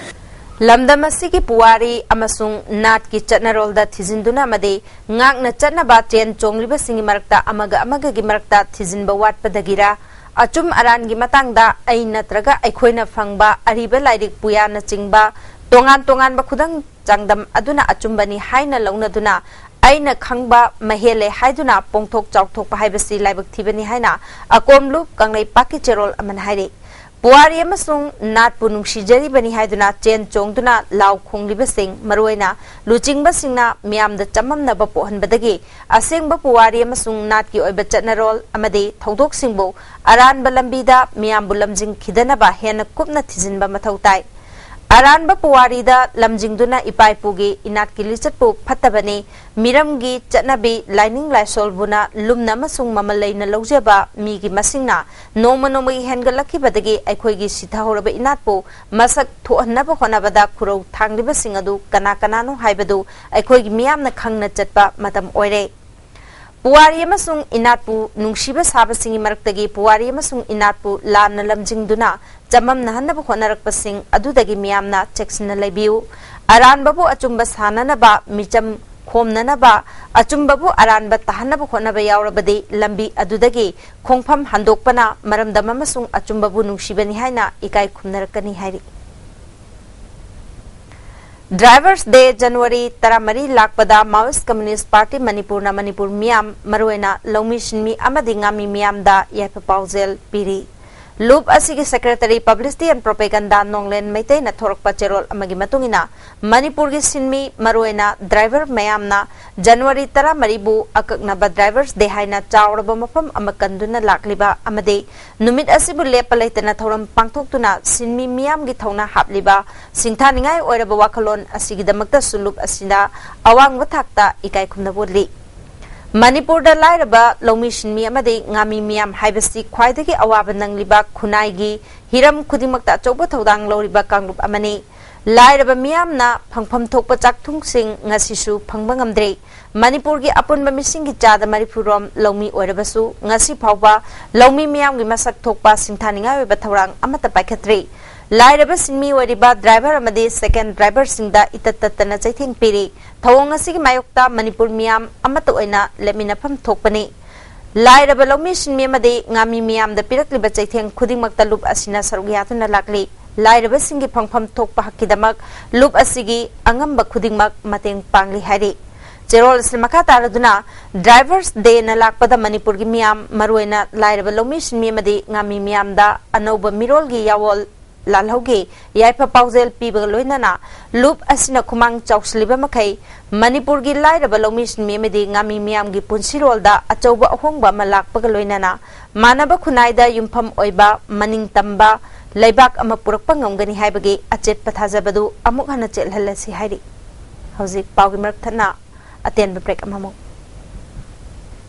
ꯂꯝꯗꯝ ꯑꯁꯤꯒꯤ ꯄꯨꯋꯥꯔꯤ ꯑꯃꯁꯨꯡ ꯅꯥꯠꯀꯤ ꯆꯠꯅꯔꯣꯜꯗ ꯊꯤꯖꯤꯟꯗꯨꯅ ꯑꯃꯗꯤ ꯉꯥꯛꯅ ꯆꯠꯅꯕ ꯆꯦꯟ ꯆꯣꯡꯂꯤꯕꯁꯤꯡꯒꯤ ꯃꯔꯛꯇ ꯑꯃꯒ ꯑꯃꯒꯒꯤ ꯃꯔꯛꯇ ꯊꯤꯖꯤꯟꯕ ꯋꯥꯠꯄꯗꯒꯤꯔ, ꯑꯆꯨꯝ ꯑꯔꯥꯟꯒꯤ ꯃꯇꯥꯡꯗ ꯑꯩ ꯅꯠꯇ꯭ꯔꯒ ꯑꯩꯈꯣꯏꯅ ꯐꯪꯕ ꯑꯔꯤꯕ ꯂꯥꯏꯔꯤꯛ ꯄꯨꯌꯥꯅꯆꯤꯡꯕ ꯇꯣꯉꯥꯟ ꯇꯣꯉꯥꯟꯕ ꯈꯨꯗꯝ ꯆꯥꯡꯗꯝ ꯑꯗꯨꯅ ꯑꯆꯨꯝꯕꯅꯤ ꯍꯥꯏꯅ ꯂꯧꯅꯗꯨꯅ ꯑꯩꯅ ꯈꯪꯕ ꯃꯍꯦꯜꯂꯦ ꯍꯥꯏꯗꯨꯅ ꯄꯣꯡꯊꯣꯛ ꯆꯥꯎꯊꯣꯛꯄ ꯍꯥꯏꯕꯁꯤ ꯂꯥꯏꯕꯛ ꯊꯤꯕꯅꯤ ꯍꯥꯏꯅ ꯑꯀꯣꯝꯂꯨꯞ ꯀꯪꯂꯩꯄꯥꯛꯀꯤ ꯆꯦꯔꯣꯜ ꯑꯃꯅ ꯍꯥꯏꯔꯤ꯫ ꯄꯨꯋꯥꯔꯤ ꯑꯃꯁꯨꯡ ꯅꯥꯠꯄꯨ ꯅꯨꯡꯁꯤꯖꯔꯤꯕꯅꯤ ꯍꯥꯏꯗꯨꯅ ꯆꯦꯟ ꯆꯣꯡꯗꯨꯅ ꯂꯥꯎ ꯈꯣꯡꯂꯤꯕꯁꯤꯡ, ꯃꯔꯨꯑꯣꯏꯅ ꯂꯨꯆꯤꯡꯕꯁꯤꯡꯅ ꯃꯤꯌꯥꯝꯗ ꯆꯃꯝꯅꯕ ꯄꯣꯛꯍꯟꯕꯗꯒꯤ ꯑꯁꯦꯡꯕ ꯄꯨꯋꯥꯔꯤ ꯑꯃꯁꯨꯡ ꯅꯥꯠꯀꯤ ꯑꯣꯏꯕ ꯆꯠꯅꯔꯣꯜ ꯑꯃꯗꯤ ꯊꯧꯗꯣꯛꯁꯤꯡꯕꯨ ꯑꯔꯥꯟꯕ ꯂꯝꯕꯤꯗ ꯃꯤꯌꯥꯝꯕꯨ ꯂꯝꯖꯤꯡꯈꯤꯗꯅꯕ ꯍꯦꯟꯅ ꯀꯨꯞꯅ ꯊꯤꯖꯤꯟꯕ ꯃꯊꯧ ꯇꯥꯏ꯫ ꯑꯔꯥꯟꯕ ꯄꯨꯋꯥꯔꯤꯗ ꯂꯝꯖꯤꯡꯗꯨꯅ ꯏꯄꯥ ꯏꯄꯨꯒꯤ ꯏꯅꯥꯠꯀꯤ ꯂꯤꯆꯠꯄꯨ ꯐꯠꯇꯕꯅꯤ, ꯃꯤꯔꯝꯒꯤ ꯆꯠꯅꯕꯤ, ꯂꯥꯏꯅꯤꯡ ꯂꯥꯏꯁꯣꯜꯕꯨꯅ ꯂꯨꯝꯅ ꯑꯃꯁꯨꯡ ꯃꯃꯜ ꯂꯩꯅ ꯂꯧꯖꯕ ꯃꯤꯒꯤ ꯃꯁꯤꯡꯅ ꯅꯣꯡꯃ ꯅꯣꯡꯃꯒꯤ ꯍꯦꯟꯒꯠꯂꯛꯈꯤꯕꯗꯒꯤ ꯑꯩꯈꯣꯏꯒꯤ ꯁꯤꯊꯍꯧꯔꯕ ꯏꯅꯥꯠꯄꯨ ꯃꯁꯛ ꯊꯣꯛꯍꯟꯅꯕ ꯍꯣꯠꯅꯕꯗ ꯈꯨꯔꯧ ꯊꯥꯡꯂꯤꯕꯁꯤꯡ ꯑꯗꯨ ꯀꯅꯥ ꯀꯅꯥꯅꯣ ꯍꯥꯏꯕꯗꯨ ꯑꯩꯈꯣꯏꯒꯤ ꯃꯤꯌꯥꯝꯅ ꯈꯪꯅ ꯆꯠꯄ ꯃꯇꯝ ꯑꯣꯏꯔꯦ꯫ ꯄꯨꯋꯥꯔꯤ ꯑꯃꯁꯨꯡ ꯏꯅꯥꯠꯄꯨ ꯅꯨꯡꯁꯤꯕ ꯁꯥꯕꯁꯤꯡꯒꯤ ꯃꯔꯛꯇꯒꯤ ꯄꯨꯋꯥꯔꯤ ꯑꯃꯁꯨꯡ ꯏꯅꯥꯠꯄꯨ ꯂꯥꯟꯅ ꯂꯝꯖꯤꯡꯗꯨꯅ ꯆꯃꯝꯅꯍꯟꯅꯕ ꯍꯣꯠꯅꯔꯛꯄꯁꯤꯡ ꯑꯗꯨꯗꯒꯤ ꯃꯤꯌꯥꯝꯅ ꯆꯦꯛꯁꯤꯟꯅ ꯂꯩꯕꯤꯌꯨ꯫ ꯑꯔꯥꯟꯕꯕꯨ ꯑꯆꯨꯝꯕ ꯁꯥꯅꯅꯕ, ꯃꯤꯆꯝ ꯈꯣꯝꯅꯅꯕ, ꯑꯆꯨꯝꯕꯕꯨ ꯑꯔꯥꯟꯕ ꯇꯥꯍꯟꯅꯕ ꯍꯣꯠꯅꯕ ꯌꯥꯎꯔꯕꯗꯤ ꯂꯝꯕꯤ ꯑꯗꯨꯗꯒꯤ ꯈꯣꯡꯐꯝ ꯍꯟꯗꯣꯛꯄꯅ ꯃꯔꯝꯗꯝ ꯑꯃꯁꯨꯡ ꯑꯆꯨꯝꯕꯕꯨ ꯅꯨꯡꯁꯤꯕꯅꯤ ꯍꯥꯏꯅ ꯏꯀꯥꯏ ꯈꯨꯝꯅꯔꯛꯀꯅꯤ ꯍꯥꯏꯔꯤ꯫ Drivers Day January ꯇꯔꯥꯃꯔꯤ ꯂꯥꯛꯄꯗ Maoist Communist Party ꯃꯅꯤꯄꯨꯔꯅ ꯃꯅꯤꯄꯨꯔ ꯃꯤꯌꯥꯝ, ꯃꯔꯨꯑꯣꯏꯅ ꯂꯧꯃꯤ ꯁꯤꯟꯃꯤ ꯑꯃꯗꯤ ꯉꯥꯃꯤ ꯃꯤꯌꯥꯝꯗ ꯌꯥꯏꯐ ꯄꯥꯎꯖꯦꯜ ꯄꯤꯔꯤ꯫ ꯂꯨꯞ ꯑꯁꯤꯒꯤ Secretary Publicity and Propaganda ꯅꯣꯡꯂꯦꯟ ꯃꯩꯇꯩꯅ ꯊꯣꯔꯛꯄ ꯆꯦꯔꯣꯜ ꯑꯃꯒꯤ ꯃꯇꯨꯡ ꯏꯟꯅ, ꯃꯅꯤꯄꯨꯔꯒꯤ ꯁꯤꯟꯃꯤ, ꯃꯔꯨꯑꯣꯏꯅ driver ꯃꯌꯥꯝꯅ January ꯇꯔꯥꯃꯔꯤꯕꯨ ꯑꯀꯛꯅꯕ Drivers Day ꯍꯥꯏꯅ ꯆꯥꯎꯔꯕ ꯃꯐꯝ ꯑꯃ ꯀꯟꯗꯨꯅ ꯂꯥꯛꯂꯤꯕ ꯑꯃꯗꯤ ꯅꯨꯃꯤꯠ ꯑꯁꯤꯕꯨ ꯂꯦꯞꯄ ꯂꯩꯇꯅ ꯊꯧꯔꯝ ꯄꯥꯡꯊꯣꯛꯇꯨꯅ ꯁꯤꯟꯃꯤ ꯃꯤꯌꯥꯝꯒꯤ ꯊꯧꯅꯥ ꯍꯥꯞꯂꯤꯕ ꯁꯤꯡꯊꯥꯅꯤꯡꯉꯥꯏ ꯑꯣꯏꯔꯕ ꯋꯥꯈꯜꯂꯣꯟ ꯑꯁꯤꯒꯤꯗꯃꯛꯇꯁꯨ ꯂꯨꯞ ꯑꯁꯤꯗ ꯑꯋꯥꯡꯕ ꯊꯥꯛꯇ ꯏꯀꯥꯏ ꯈꯨꯝꯅꯕ ꯎꯠꯂꯤ꯫ ꯃꯅꯤꯄꯨꯔꯗ ꯂꯥꯏꯔꯕ ꯂꯧꯃꯤ ꯁꯤꯟꯃꯤ ꯑꯃꯗꯤ ꯉꯥꯃꯤ ꯃꯤꯌꯥꯝ ꯍꯥꯏꯕꯁꯤ ꯈ꯭ꯋꯥꯏꯗꯒꯤ ꯑꯋꯥꯕ ꯅꯪꯂꯤꯕ ꯈꯨꯟꯅꯥꯏꯒꯤ ꯍꯤꯔꯝ ꯈꯨꯗꯤꯡꯃꯛꯇ ꯑꯆꯧꯕ ꯊꯧꯗꯥꯡ ꯂꯧꯔꯤꯕ ꯀꯥꯡꯂꯨꯞ ꯑꯃꯅꯤ꯫ ꯂꯥꯏꯔꯕ ꯃꯤꯌꯥꯝꯅ ꯐꯪꯐꯝ ꯊꯣꯛꯄ ꯆꯥꯛꯊꯨꯡꯁꯤꯡ ꯉꯁꯤꯁꯨ ꯐꯪꯕ ꯉꯝꯗ꯭ꯔꯦ꯫ ꯃꯅꯤꯄꯨꯔꯒꯤ ꯑꯄꯨꯟꯕ ꯃꯤꯁꯤꯡꯒꯤ ꯆꯥꯗ ꯃꯔꯤꯐꯨ ꯔꯣꯝ ꯂꯧꯃꯤ ꯑꯣꯏꯔꯕꯁꯨ, ꯉꯁꯤ ꯐꯥꯎꯕ ꯂꯧꯃꯤ ꯃꯤꯌꯥꯝꯒꯤ ꯃꯁꯛ ꯊꯣꯛꯄ ꯁꯤꯡꯊꯥꯅꯤꯡꯉꯥꯏ ꯑꯣꯏꯕ ꯊꯧꯔꯥꯡ ꯑꯃꯠꯇ ꯄꯥꯏꯈꯠꯇ꯭ꯔꯤ꯫ ꯂꯥꯏꯔꯕ ꯁꯤꯟꯃꯤ ꯑꯣꯏꯔꯤꯕ ꯗ꯭ꯔꯥꯏꯚꯔ ꯑꯃꯗꯤ ꯁꯦꯀꯦꯟ ꯗ꯭ꯔꯥꯏꯚꯔꯁꯤꯡꯗ ꯏꯇꯠ ꯇꯠꯇꯅ ꯆꯩꯊꯦꯡ ꯄꯤꯔꯤ꯫ ꯊꯧꯑꯣꯡ ꯑꯁꯤꯒꯤ ꯃꯥꯌꯣꯛꯇ ꯃꯅꯤꯄꯨꯔ ꯃꯤꯌꯥꯝ ꯑꯃꯠꯇ ꯑꯣꯏꯅ ꯂꯦꯞꯃꯤꯟꯅꯐꯝ ꯊꯣꯛꯄꯅꯤ꯫ ꯂꯥꯏꯔꯕ ꯂꯧꯃꯤ ꯁꯤꯟꯃꯤ ꯑꯃꯗꯤ ꯉꯥꯃꯤ ꯃꯤꯌꯥꯝꯗ ꯄꯤꯔꯛꯂꯤꯕ ꯆꯩꯊꯦꯡ ꯈꯨꯗꯤꯡꯃꯛꯇ ꯂꯨꯞ ꯑꯁꯤꯅ ꯁꯔꯨꯛ ꯌꯥꯗꯨꯅ ꯂꯥꯛꯂꯤ꯫ ꯂꯥꯏꯔꯕꯁꯤꯡꯒꯤ ꯐꯪꯐꯝ ꯊꯣꯛꯄ ꯍꯛꯀꯤꯗꯃꯛ ꯂꯨꯞ ꯑꯁꯤꯒꯤ ꯑꯉꯝꯕ ꯈꯨꯗꯤꯡꯃꯛ ꯃꯇꯦꯡ ꯄꯥꯡꯂꯤ ꯍꯥꯏꯔꯤ꯫ ꯆꯦꯔꯣꯜ ꯑꯁꯤꯅ ꯃꯈꯥ ꯇꯥꯔꯗꯨꯅ, Drivers Day ꯅ ꯂꯥꯛꯄꯗ ꯃꯅꯤꯄꯨꯔꯒꯤ ꯃꯤꯌꯥꯝ, ꯃꯔꯨꯑꯣꯏꯅ ꯂꯥꯏꯔꯕ ꯂꯧꯃꯤ ꯁꯤꯟꯃꯤ ꯑꯃꯗꯤ ꯉꯥꯃꯤ ꯃꯤꯌꯥꯝꯗ ꯑꯅꯧꯕ ꯃꯤꯔꯣꯜꯒꯤ ꯌꯥꯋꯣꯜ ꯂꯥꯜꯍꯧꯒꯤ ꯌꯥꯏꯐ ꯄꯥꯎꯖꯦꯜ ꯄꯤꯕꯒ ꯂꯣꯏꯅꯅ ꯂꯨꯞ ꯑꯁꯤꯅ ꯈꯨꯃꯥꯡ ꯆꯥꯎꯁꯤꯜꯂꯤꯕ ꯃꯈꯩ ꯃꯅꯤꯄꯨꯔꯒꯤ ꯂꯥꯏꯔꯕ ꯂꯧꯃꯤ ꯁꯤꯟꯃꯤ ꯑꯃꯗꯤ ꯉꯥꯃꯤ ꯃꯤꯌꯥꯝꯒꯤ ꯄꯨꯟꯁꯤꯔꯣꯜꯗ ꯑꯆꯧꯕ ꯑꯍꯣꯡꯕ ꯑꯃ ꯂꯥꯛꯄꯒ ꯂꯣꯏꯅꯅ ꯃꯥꯟꯅꯕ ꯈꯨꯟꯅꯥꯏꯗ ꯌꯨꯝꯐꯝ ꯑꯣꯏꯕ ꯃꯅꯤꯡ ꯇꯝꯕ ꯂꯩꯕꯥꯛ ꯑꯃ ꯄꯨꯔꯛꯄ ꯉꯝꯒꯅꯤ ꯍꯥꯏꯕꯒꯤ ꯑꯆꯦꯠꯄ ꯊꯥꯖꯕꯗꯨ ꯑꯃꯨꯛ ꯍꯟꯅ ꯆꯦꯠꯍꯜꯂꯁꯤ ꯍꯥꯏꯔꯤ꯫ ꯍꯧꯖꯤꯛ ꯄꯥꯎꯒꯤ ꯃꯔꯛ ꯊꯠꯅ ꯑꯇꯦꯟꯕ break ꯑꯃꯃꯨꯛ꯫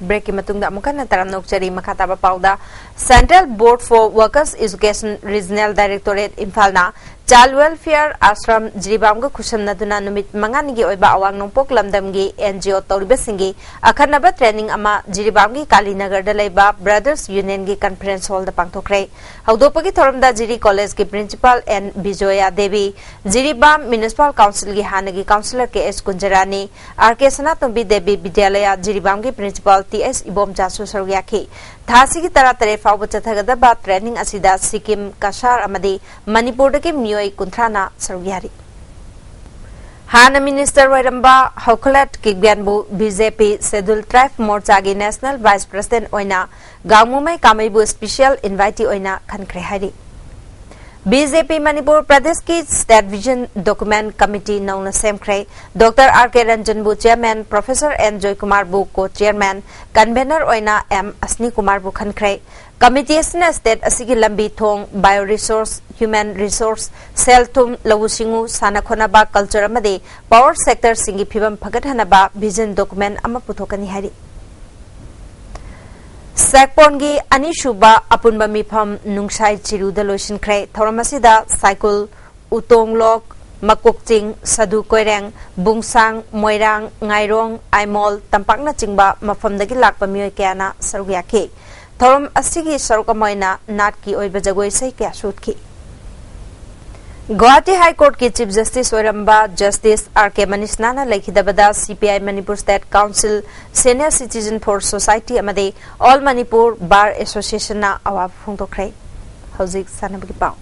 Break ꯀꯤ ꯃꯇꯨꯡꯗ ꯑꯃꯨꯛ ꯍꯟꯅ ꯇꯔꯥꯝꯅ ꯑꯣꯛꯆꯔꯤ꯫ ꯃꯈꯥ ꯇꯥꯕ ꯄꯥꯎꯗ, Central Board for Workers Education Regional Directorate ꯏꯝꯐꯥꯜꯅ Child Welfare Ashram ꯖꯤꯔꯤꯕꯥꯝꯒ ꯈꯨꯠꯁꯝꯅꯗꯨꯅ ꯅꯨꯃꯤꯠ ꯃꯉꯥꯅꯤꯒꯤ ꯑꯣꯏꯕ ꯑꯋꯥꯡ ꯅꯣꯡꯄꯣꯛ ꯂꯝꯗꯝꯒꯤ N G O ꯇꯧꯔꯤꯕꯁꯤꯡꯒꯤ ꯑꯈꯟꯅꯕ training ꯑꯃ ꯖꯤꯔꯤꯕꯥꯝꯒꯤ ꯀꯥꯂꯤꯅꯒꯔꯗ ꯂꯩꯕ Brothers Union ꯒꯤ conference hall ꯗ ꯄꯥꯡꯊꯣꯛꯈ꯭ꯔꯦ꯫ ꯍꯧꯗꯣꯛꯄꯒꯤ ꯊꯧꯔꯝꯗ ꯖꯤꯔꯤ College ꯀꯤ Principal N ꯕꯤꯖꯣꯌꯥ Devi, Jiribam Municipal Council ꯒꯤ ꯍꯥꯟꯅꯒꯤ Councillor ꯀꯦ ꯑꯦꯁ ꯀꯨꯟꯖꯔꯥꯅꯤ, ꯑꯥꯔ ꯀꯦ ꯁꯅꯥꯇꯣꯝꯕꯤ ꯗꯦꯕꯤ ꯕꯤꯗ꯭ꯌꯥꯂꯌꯥ ꯖꯤꯔꯤꯕꯥꯝꯒꯤ Principal ꯇꯤ ꯑꯦꯁ ꯏꯕꯣꯝꯆꯥꯁꯨ ꯁꯔꯨꯛ ꯌꯥꯈꯤ꯫ ꯊꯥ ꯑꯁꯤꯒꯤ ꯇꯔꯥꯇꯔꯦꯠ ꯐꯥꯎꯕ ꯆꯠꯊꯒꯗꯕ training ꯑꯁꯤꯗ ꯁꯤꯛꯀꯤꯝ, ꯀꯁꯥꯔ ꯑꯃꯗꯤ ꯃꯅꯤꯄꯨꯔꯗꯒꯤ ꯃꯤꯑꯣꯏ ꯀꯨꯟꯊ꯭ꯔꯥꯅ ꯁꯔꯨꯛ ꯌꯥꯔꯤ꯫ ꯍꯥꯟꯅ Minister ꯑꯣꯏꯔꯝꯕ ꯍꯧꯈꯂꯠ ꯀꯤꯛꯕ꯭ꯌꯥꯟꯕꯨ ꯕꯤ ꯖꯦ ꯄꯤ Scheduled Tribe ꯃꯣꯔꯆꯥꯒꯤ National Vice President ꯑꯣꯏꯅ ꯒꯥꯡꯃꯨꯃꯩ ꯀꯥꯃꯩꯕꯨ special invitee ꯑꯣꯏꯅ ꯈꯟꯈ꯭ꯔꯦ ꯍꯥꯏꯔꯤ꯫ ꯕꯤ ꯖꯦ ꯄꯤ ꯃꯅꯤꯄꯨꯔ ꯄ꯭ꯔꯗꯦꯁꯀꯤ State Vision Document Committee ꯅꯧꯅ ꯁꯦꯝꯈ꯭ꯔꯦ꯫ ꯗꯣꯛꯇꯔ ꯑꯥꯔ ꯀꯦ ꯔꯟꯖꯟꯕꯨ Chairman, Professor ꯑꯦꯟ ꯖꯣꯏꯀꯨꯃꯥꯔꯕꯨ Co-Chairman, Convener ꯑꯣꯏꯅ ꯑꯦꯝ ꯑꯁꯅꯤꯀꯨꯃꯥꯔꯕꯨ ꯈꯟꯈ꯭ꯔꯦ꯫ Committee ꯑꯁꯤꯅ state ꯑꯁꯤꯒꯤ ꯂꯝꯕꯤ ꯊꯣꯡ, bio resource, human resource, ꯁꯦꯜ ꯊꯨꯝ, ꯂꯧꯎ ꯁꯤꯡꯎ, ꯁꯥꯟꯅ ꯈꯣꯠꯅꯕ, culture ꯑꯃꯗꯤ power sector ꯁꯤꯡꯒꯤ ꯐꯤꯕꯝ ꯐꯒꯠꯍꯟꯅꯕ vision document ꯑꯃ ꯄꯨꯊꯣꯛꯀꯅꯤ ꯍꯥꯏꯔꯤ꯫ ꯁꯦꯛꯄꯣꯟꯒꯤ ꯑꯅꯤꯁꯨꯕ ꯑꯄꯨꯟꯕ ꯃꯤꯐꯝ ꯅꯨꯡꯁꯥꯏ ꯆꯤꯔꯨꯗ ꯂꯣꯏꯁꯤꯟꯈ꯭ꯔꯦ꯫ ꯊꯧꯔꯝ ꯑꯁꯤꯗ ꯁꯥꯏꯀꯨꯜ, ꯎꯇꯣꯡꯂꯣꯛ, ꯃꯀꯣꯛꯆꯤꯡ, ꯁꯥꯗꯨ ꯀꯣꯏꯔꯦꯡ, ꯕꯨꯡꯁꯥꯡ, ꯃꯣꯏꯔꯥꯡ, ꯉꯥꯏꯔꯣꯡ, ꯑꯥꯏꯃꯣꯜ, ꯇꯝꯄꯥꯛꯅꯆꯤꯡꯕ ꯃꯐꯝꯗꯒꯤ ꯂꯥꯛꯄ ꯃꯤꯑꯣꯏ ꯀꯌꯥꯅ ꯁꯔꯨꯛ ꯌꯥꯈꯤ꯫ ꯊꯧꯔꯝ ꯑꯁꯤꯒꯤ ꯁꯔꯨꯛ ꯑꯃ ꯑꯣꯏꯅ ꯅꯥꯠꯀꯤ ꯑꯣꯏꯕ ꯖꯒꯣꯏ ꯏꯁꯩ ꯀꯌꯥꯁꯨ ꯎꯠꯈꯤ꯫ ꯒꯨꯋꯥꯍꯥꯇꯤ ꯍꯥꯏ ꯀꯣꯔꯠꯀꯤ ꯆꯤꯐ ꯖꯁꯇꯤꯁ ꯑꯣꯏꯔꯝꯕ ꯖꯁꯇꯤꯁ ꯑꯥꯔ ꯀꯦ ꯃꯅꯤꯁꯅꯥꯅ ꯂꯩꯈꯤꯗꯕꯗ ꯁꯤ P I Manipur state council, senior citizen four society ꯑꯃꯗꯤ ꯑꯣꯜ ꯃꯅꯤꯄꯨꯔ ꯕꯥꯔ ꯑꯦꯁꯣꯁꯤꯌꯦꯁꯟꯅ ꯑꯋꯥꯕ ꯐꯣꯡꯗꯣꯛꯈ꯭ꯔꯦ꯫ ꯍꯧꯖꯤꯛ ꯁꯥꯟꯅꯕꯒꯤ ꯄꯥꯎ꯫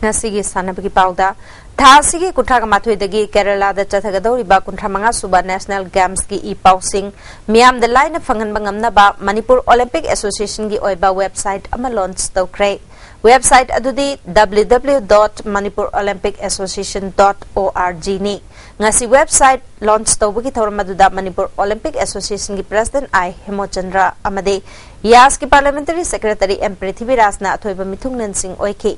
ꯉꯁꯤꯒꯤ ꯁꯥꯟꯅꯕꯒꯤ ꯄꯥꯎꯗ, ꯊꯥ ꯑꯁꯤꯒꯤ ꯀꯨꯟꯊ꯭ꯔꯥꯒ ꯃꯥꯊꯣꯏꯗꯒꯤ ꯀꯦꯔꯂꯥꯗ ꯆꯠꯊꯒꯗꯧꯔꯤꯕ ꯀꯨꯟꯊ꯭ꯔꯥ ꯃꯉꯥ ꯁꯨꯕ ꯅꯦꯁꯅꯦꯜ ꯒꯦꯝꯁꯀꯤ ꯏ ꯄꯥꯎꯁꯤꯡ ꯃꯤꯌꯥꯝꯗ ꯂꯥꯏꯅ ꯐꯪꯍꯟꯕ ꯉꯝꯅꯕ ꯃꯅꯤꯄꯨꯔ ꯑꯣꯂꯤꯝꯄꯤꯛ ꯑꯦꯁꯣꯁꯤꯌꯦꯁꯟꯒꯤ ꯑꯣꯏꯕ ꯋꯦꯕꯁꯥꯏꯠ ꯑꯃ ꯂꯣꯟꯆ ꯇꯧꯈ꯭ꯔꯦ꯫ ꯋꯦꯕꯁꯥꯏꯠ ꯑꯗꯨꯗꯤ W W W dot Manipur Olympic Association dot O R G ꯅꯤ꯫ ꯉꯁꯤ ꯋꯦꯕꯁꯥꯏꯠ ꯂꯣꯟꯆ ꯇꯧꯕꯒꯤ ꯊꯧꯔꯝ ꯑꯗꯨꯗ ꯃꯅꯤꯄꯨꯔ ꯑꯣꯂꯤꯝꯄꯤꯛ ꯑꯦꯁꯣꯁꯤꯌꯦꯁꯟꯒꯤ ꯄ꯭ꯔꯦꯁꯤꯗꯦꯟꯠ ꯑꯥꯏ ꯍꯦꯃꯣꯆꯟꯗ꯭ꯔ ꯑꯃꯗꯤ ꯌꯥꯁꯀꯤ ꯄꯥꯔꯂꯤꯌꯥꯃꯦꯟꯇꯔꯤ ꯁꯦꯀ꯭ꯔꯦꯇꯔꯤ ꯑꯦꯝ ꯄ꯭ꯔꯤꯊꯤꯕꯤꯔꯥꯖꯅ ꯑꯊꯣꯏꯕ ꯃꯤꯊꯨꯡꯂꯦꯟꯁꯤꯡ ꯑꯣꯏꯈꯤ꯫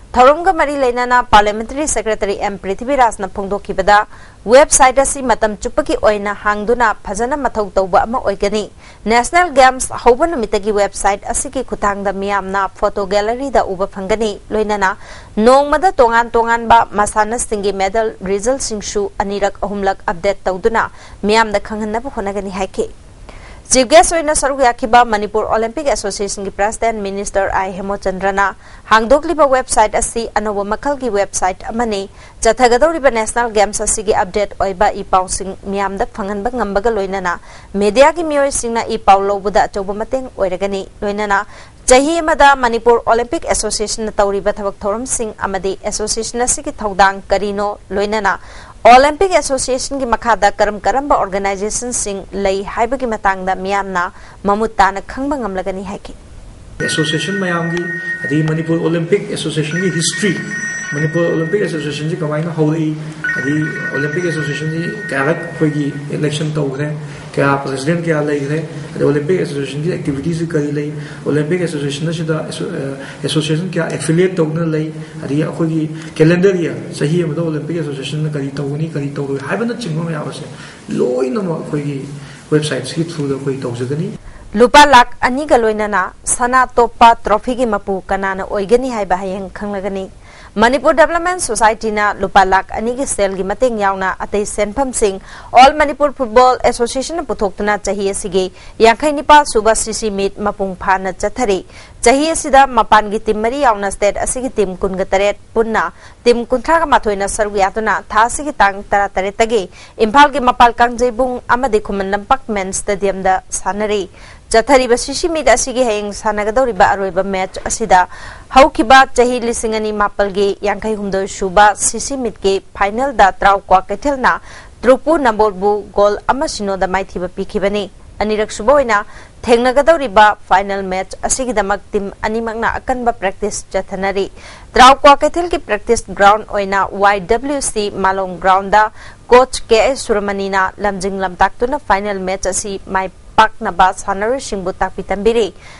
ꯊꯧꯔꯝꯒ ꯃꯔꯤ ꯂꯩꯅꯅ ꯄꯥꯔꯂꯤꯌꯥꯃꯦꯟꯇꯔꯤ ꯁꯦꯀ꯭ꯔꯦꯇꯔꯤ ꯑꯦꯝ ꯄ꯭ꯔꯤꯊꯤꯕꯤꯔꯥꯖꯅ ꯐꯣꯡꯗꯣꯛꯈꯤꯕꯗ, ꯋꯦꯕꯁꯥꯏꯠ ꯑꯁꯤ ꯃꯇꯝ ꯆꯨꯞꯄꯒꯤ ꯑꯣꯏꯅ ꯍꯥꯡꯗꯨꯅ ꯐꯖꯅ ꯃꯊꯧ ꯇꯧꯕ ꯑꯃ ꯑꯣꯏꯒꯅꯤ꯫ ꯅꯦꯁꯅꯦꯜ ꯒꯦꯝꯁ ꯍꯧꯕ ꯅꯨꯃꯤꯠꯇꯒꯤ ꯋꯦꯕꯁꯥꯏꯠ ꯑꯁꯤꯒꯤ ꯈꯨꯠꯊꯥꯡꯗ ꯃꯤꯌꯥꯝꯅ ꯐꯣꯇꯣ ꯒꯦꯂꯔꯤꯗ ꯎꯕ ꯐꯪꯒꯅꯤ꯫ ꯂꯣꯏꯅꯅ ꯅꯣꯡꯃꯗ ꯇꯣꯉꯥꯟ ꯇꯣꯉꯥꯟꯕ ꯃꯁꯥꯟꯅꯁꯤꯡꯒꯤ ꯃꯦꯗꯜ ꯔꯤꯖꯜꯠꯁꯤꯡꯁꯨ ꯑꯅꯤꯔꯛ ꯑꯍꯨꯝꯂꯛ ꯑꯞꯗꯦꯠ ꯇꯧꯗꯨꯅ ꯃꯤꯌꯥꯝꯗ ꯈꯪꯍꯟꯅꯕ ꯍꯣꯠꯅꯒꯅꯤ ꯍꯥꯏꯈꯤ꯫ ꯆꯤꯐ ꯒꯦꯁ ꯑꯣꯏꯅ ꯁꯔꯨꯛ ꯌꯥꯈꯤꯕ ꯃꯅꯤꯄꯨꯔ ꯑꯣꯂꯤꯝꯄꯤꯛ ꯑꯦꯁꯣꯁꯤꯌꯦꯁꯟꯒꯤ ꯄ꯭ꯔꯦꯁꯤꯗꯦꯟꯠ ꯃꯤꯅꯤꯁꯇꯔ ꯑꯥꯏ ꯍꯦꯃꯣꯆꯟꯗ꯭ꯔꯅ ꯍꯥꯡꯗꯣꯛꯂꯤꯕ ꯋꯦꯕꯁꯥꯏꯠ ꯑꯁꯤ ꯑꯅꯧꯕ ꯃꯈꯜꯒꯤ ꯋꯦꯕꯁꯥꯏꯠ ꯑꯃꯅꯤ꯫ ꯆꯠꯊꯒꯗꯧꯔꯤꯕ ꯅꯦꯁꯅꯦꯜ ꯒꯦꯝꯁ ꯑꯁꯤꯒꯤ ꯑꯞꯗꯦꯠ ꯑꯣꯏꯕ ꯏ ꯄꯥꯎꯁꯤꯡ ꯃꯤꯌꯥꯝꯗ ꯐꯪꯍꯟꯕ ꯉꯝꯕꯒ ꯂꯣꯏꯅꯅ ꯃꯤꯗꯤꯌꯥꯒꯤ ꯃꯤꯑꯣꯏꯁꯤꯡꯅ ꯏ ꯄꯥꯎ ꯂꯧꯕꯗ ꯑꯆꯧꯕ ꯃꯇꯦꯡ ꯑꯣꯏꯔꯒꯅꯤ꯫ ꯂꯣꯏꯅꯅ ꯆꯍꯤ ꯑꯃꯗ ꯃꯅꯤꯄꯨꯔ ꯑꯣꯂꯤꯝꯄꯤꯛ ꯑꯦꯁꯣꯁꯤꯌꯦꯁꯟꯅ ꯇꯧꯔꯤꯕ ꯊꯕꯛ ꯊꯧꯔꯝꯁꯤꯡ ꯑꯃꯗꯤ ꯑꯦꯁꯣꯁꯤꯌꯦꯁꯟ ꯑꯁꯤꯒꯤ ꯊꯧꯗꯥꯡ ꯀꯔꯤꯅꯣ, ꯂꯣꯏꯅꯅ ꯑꯣꯂꯤꯝꯄꯤꯛ ꯑꯦꯁꯣꯁꯤꯌꯦꯁꯟꯒꯤ ꯃꯈꯥꯗ ꯀꯔꯝ ꯀꯔꯝꯕ ꯑꯣꯔꯒꯅꯥꯏꯖꯦꯁꯟꯁꯤꯡ ꯂꯩ ꯍꯥꯏꯕꯒꯤ ꯃꯇꯥꯡꯗ ꯃꯤꯌꯥꯝꯅ ꯃꯃꯨꯠ ꯇꯥꯅ ꯈꯪꯕ ꯉꯝꯂꯒꯅꯤ ꯍꯥꯏꯈꯤ꯫ ꯑꯦꯁꯣꯁꯤꯌꯦꯁꯟ ꯃꯌꯥꯝꯒꯤ, ꯑꯗꯒꯤ ꯃꯅꯤꯄꯨꯔ ꯑꯣꯂꯤꯝꯄꯤꯛ ꯑꯦꯁꯣꯁꯤꯌꯦꯁꯟꯒꯤ ꯍꯤꯁꯇ꯭ꯔꯤ, ꯃꯅꯤꯄꯨꯔ ꯑꯣꯂꯤꯝꯄꯤꯛ ꯑꯦꯁꯣꯁꯤꯌꯦꯁꯟꯁꯤ ꯀꯃꯥꯏꯅ ꯍꯧꯔꯛꯏ, ꯍꯥꯏꯗꯤ ꯑꯣꯂꯤꯝꯄꯤꯛ ꯑꯦꯁꯣꯁꯤꯌꯦꯁꯟꯁꯤ ꯀꯌꯥꯔꯛ ꯑꯩꯈꯣꯏꯒꯤ ꯏꯂꯦꯛꯁꯟ ꯇꯧꯈ꯭ꯔꯦ, ꯀꯌꯥ ꯄ꯭ꯔꯦꯁꯤꯗꯦꯟꯠ ꯀꯌꯥ ꯂꯩꯈ꯭ꯔꯦ, ꯑꯗꯩ ꯑꯣꯂꯤꯝꯄꯤꯛ ꯑꯦꯁꯣꯁꯤꯌꯦꯁꯟꯒꯤ ꯑꯦꯛꯇꯤꯚꯤꯇꯤꯁꯁꯤ ꯀꯔꯤ ꯂꯩ, ꯑꯣꯂꯤꯝꯄꯤꯛ ꯑꯦꯁꯣꯁꯤꯌꯦꯁꯟ ꯑꯁꯤꯗ ꯑꯦꯁꯣ-, ꯑ, ꯑꯦꯁꯣꯁꯤꯌꯦꯁꯟ ꯀꯌꯥ ꯑꯦꯐꯤꯂꯤꯌꯦꯠ ꯇꯧꯗꯨꯅ ꯂꯩ, ꯑꯗꯒꯤ ꯑꯩꯈꯣꯏꯒꯤ ꯀꯦꯂꯦꯟꯗꯔ ꯏꯌꯥꯔ, ꯆꯍꯤ ꯑꯃꯗ ꯑꯣꯂꯤꯝꯄꯤꯛ ꯑꯦꯁꯣꯁꯤꯌꯦꯁꯟꯅ ꯀꯔꯤ ꯇꯧꯒꯅꯤ, ꯀꯔꯤ ꯇꯧꯔꯣꯏ ꯍꯥꯏꯕꯅꯆꯤꯡꯕ ꯃꯌꯥꯝ ꯑꯁꯦ ꯂꯣꯏꯅꯃꯛ ꯑꯩꯈꯣꯏꯒꯤ ꯋꯦꯕꯁꯥꯏꯠꯁꯤꯒꯤ ꯊ꯭ꯔꯨꯗ ꯑꯩꯈꯣꯏ ꯇꯧꯖꯒꯅꯤ꯫ ꯂꯨꯄꯥ ꯂꯥꯈ ꯑꯅꯤꯒ ꯂꯣꯏꯅꯅ ꯁꯅꯥ ꯇꯣꯞꯄ ꯇ꯭ꯔꯣꯐꯤꯒꯤ ꯃꯄꯨ ꯀꯅꯥꯅ ꯑꯣꯏꯒꯅꯤ ꯍꯥꯏꯕ ꯍꯌꯦꯡ ꯈꯪꯂꯒꯅꯤ꯫ ꯃꯅꯤꯄꯨꯔ ꯗꯦꯕꯂꯞꯃꯦꯟ ꯁꯣꯁꯥꯏꯇꯤꯅ ꯂꯨꯄꯥ ꯂꯥꯈ ꯑꯅꯤꯒꯤ ꯁꯦꯜꯒꯤ ꯃꯇꯦꯡ ꯌꯥꯎꯅ ꯑꯇꯩ ꯁꯦꯟꯐꯝꯁꯤꯡ ꯑꯣꯜ ꯃꯅꯤꯄꯨꯔ ꯐꯨꯠꯕꯣꯜ ꯑꯦꯁꯣꯁꯤꯌꯦꯁꯟꯅ ꯄꯨꯊꯣꯛꯇꯨꯅ ꯆꯍꯤ ꯑꯁꯤꯒꯤ ꯌꯥꯡꯈꯩ ꯅꯤꯄꯥꯜ ꯁꯨꯕ ꯁꯤꯁꯤ ꯃꯤꯠ ꯃꯄꯨꯡ ꯐꯥꯅ ꯆꯠꯊꯔꯤ꯫ ꯆꯍꯤ ꯑꯁꯤꯗ ꯃꯄꯥꯟꯒꯤ ꯇꯤꯝ ꯃꯔꯤ ꯌꯥꯎꯅ ꯁ꯭ꯇꯦꯠ ꯑꯁꯤꯒꯤ ꯇꯤꯝ ꯀꯨꯟꯒ ꯇꯔꯦꯠ ꯄꯨꯟꯅ ꯇꯤꯝ ꯀꯨꯟꯊ꯭ꯔꯥꯒ ꯃꯥꯊꯣꯏꯅ ꯁꯔꯨꯛ ꯌꯥꯗꯨꯅ ꯊꯥ ꯑꯁꯤꯒꯤ ꯇꯥꯡ ꯇꯔꯥꯇꯔꯦꯠꯇꯒꯤ ꯏꯝꯐꯥꯜꯒꯤ ꯃꯄꯥꯜ ꯀꯥꯡꯖꯩꯕꯨꯡ ꯑꯃꯗꯤ ꯈꯨꯃꯟ ꯂꯝꯄꯥꯛ ꯃꯦꯟ ꯁ꯭ꯇꯦꯗꯤꯌꯝꯗ ꯁꯥꯟꯅꯔꯤ꯫ ꯆꯠꯊꯔꯤꯕ ꯁꯤꯁꯤ ꯃꯤꯠ ꯑꯁꯤꯒꯤ ꯍꯌꯦꯡ ꯁꯥꯟꯅꯒꯗꯧꯔꯤꯕ ꯑꯔꯣꯏꯕ ꯃꯦꯆ ꯑꯁꯤꯗ ꯍꯧꯈꯤꯕ ꯆꯍꯤ ꯂꯤꯁꯤꯡ ꯑꯅꯤ ꯃꯥꯄꯜꯒꯤ ꯌꯥꯡꯈꯩ ꯍꯨꯝꯗꯣꯏ ꯁꯨꯕ ꯁꯤꯁꯤ ꯃꯤꯠꯀꯤ ꯐꯥꯏꯅꯦꯜꯗ ꯇ꯭ꯔꯥꯎ ꯀ꯭ꯋꯥꯀꯩꯊꯦꯜꯅ ꯇ꯭ꯔꯨꯄꯨ ꯅꯝꯕꯣꯜꯕꯨ ꯒꯣꯜ ꯑꯃ ꯁꯤꯅꯣꯗ ꯃꯥꯏꯊꯤꯕ ꯄꯤꯈꯤꯕꯅꯤ꯫ ꯑꯅꯤꯔꯛ ꯁꯨꯕ ꯑꯣꯏꯅ ꯊꯦꯡꯅꯒꯗꯧꯔꯤꯕ ꯐꯥꯏꯅꯦꯜ ꯃꯦꯆ ꯑꯁꯤꯒꯤꯗꯃꯛ ꯇꯤꯝ ꯑꯅꯤꯃꯛꯅ ꯑꯀꯟꯕ ꯄ꯭ꯔꯦꯛꯇꯤꯁ ꯆꯠꯊꯅꯔꯤ꯫ ꯇ꯭ꯔꯥꯎ ꯀ꯭ꯋꯥꯀꯩꯊꯦꯜꯒꯤ ꯄ꯭ꯔꯦꯛꯇꯤꯁ ꯒ꯭ꯔꯥꯎꯟ ꯑꯣꯏꯅ ꯋꯥꯏ ꯗꯕ꯭ꯂꯤꯎ ꯁꯤ ꯃꯥꯂꯣꯝ ꯒ꯭ꯔꯥꯎꯟꯗ ꯀꯣꯆ ꯀꯦ ꯑꯦꯁ ꯁꯨꯔꯃꯅꯤꯅ ꯂꯝꯖꯤꯡ ꯂꯝꯇꯥꯛꯇꯨꯅ ꯐꯥꯏꯅꯦꯜ ꯃꯦꯆ ꯑꯁꯤ ꯃꯥꯏ ꯄꯥꯛꯅꯕ ꯁꯥꯟꯅꯔꯣꯏꯁꯤꯡꯕꯨ ꯇꯥꯛꯄꯤ ꯇꯝꯕꯤꯔꯤ꯫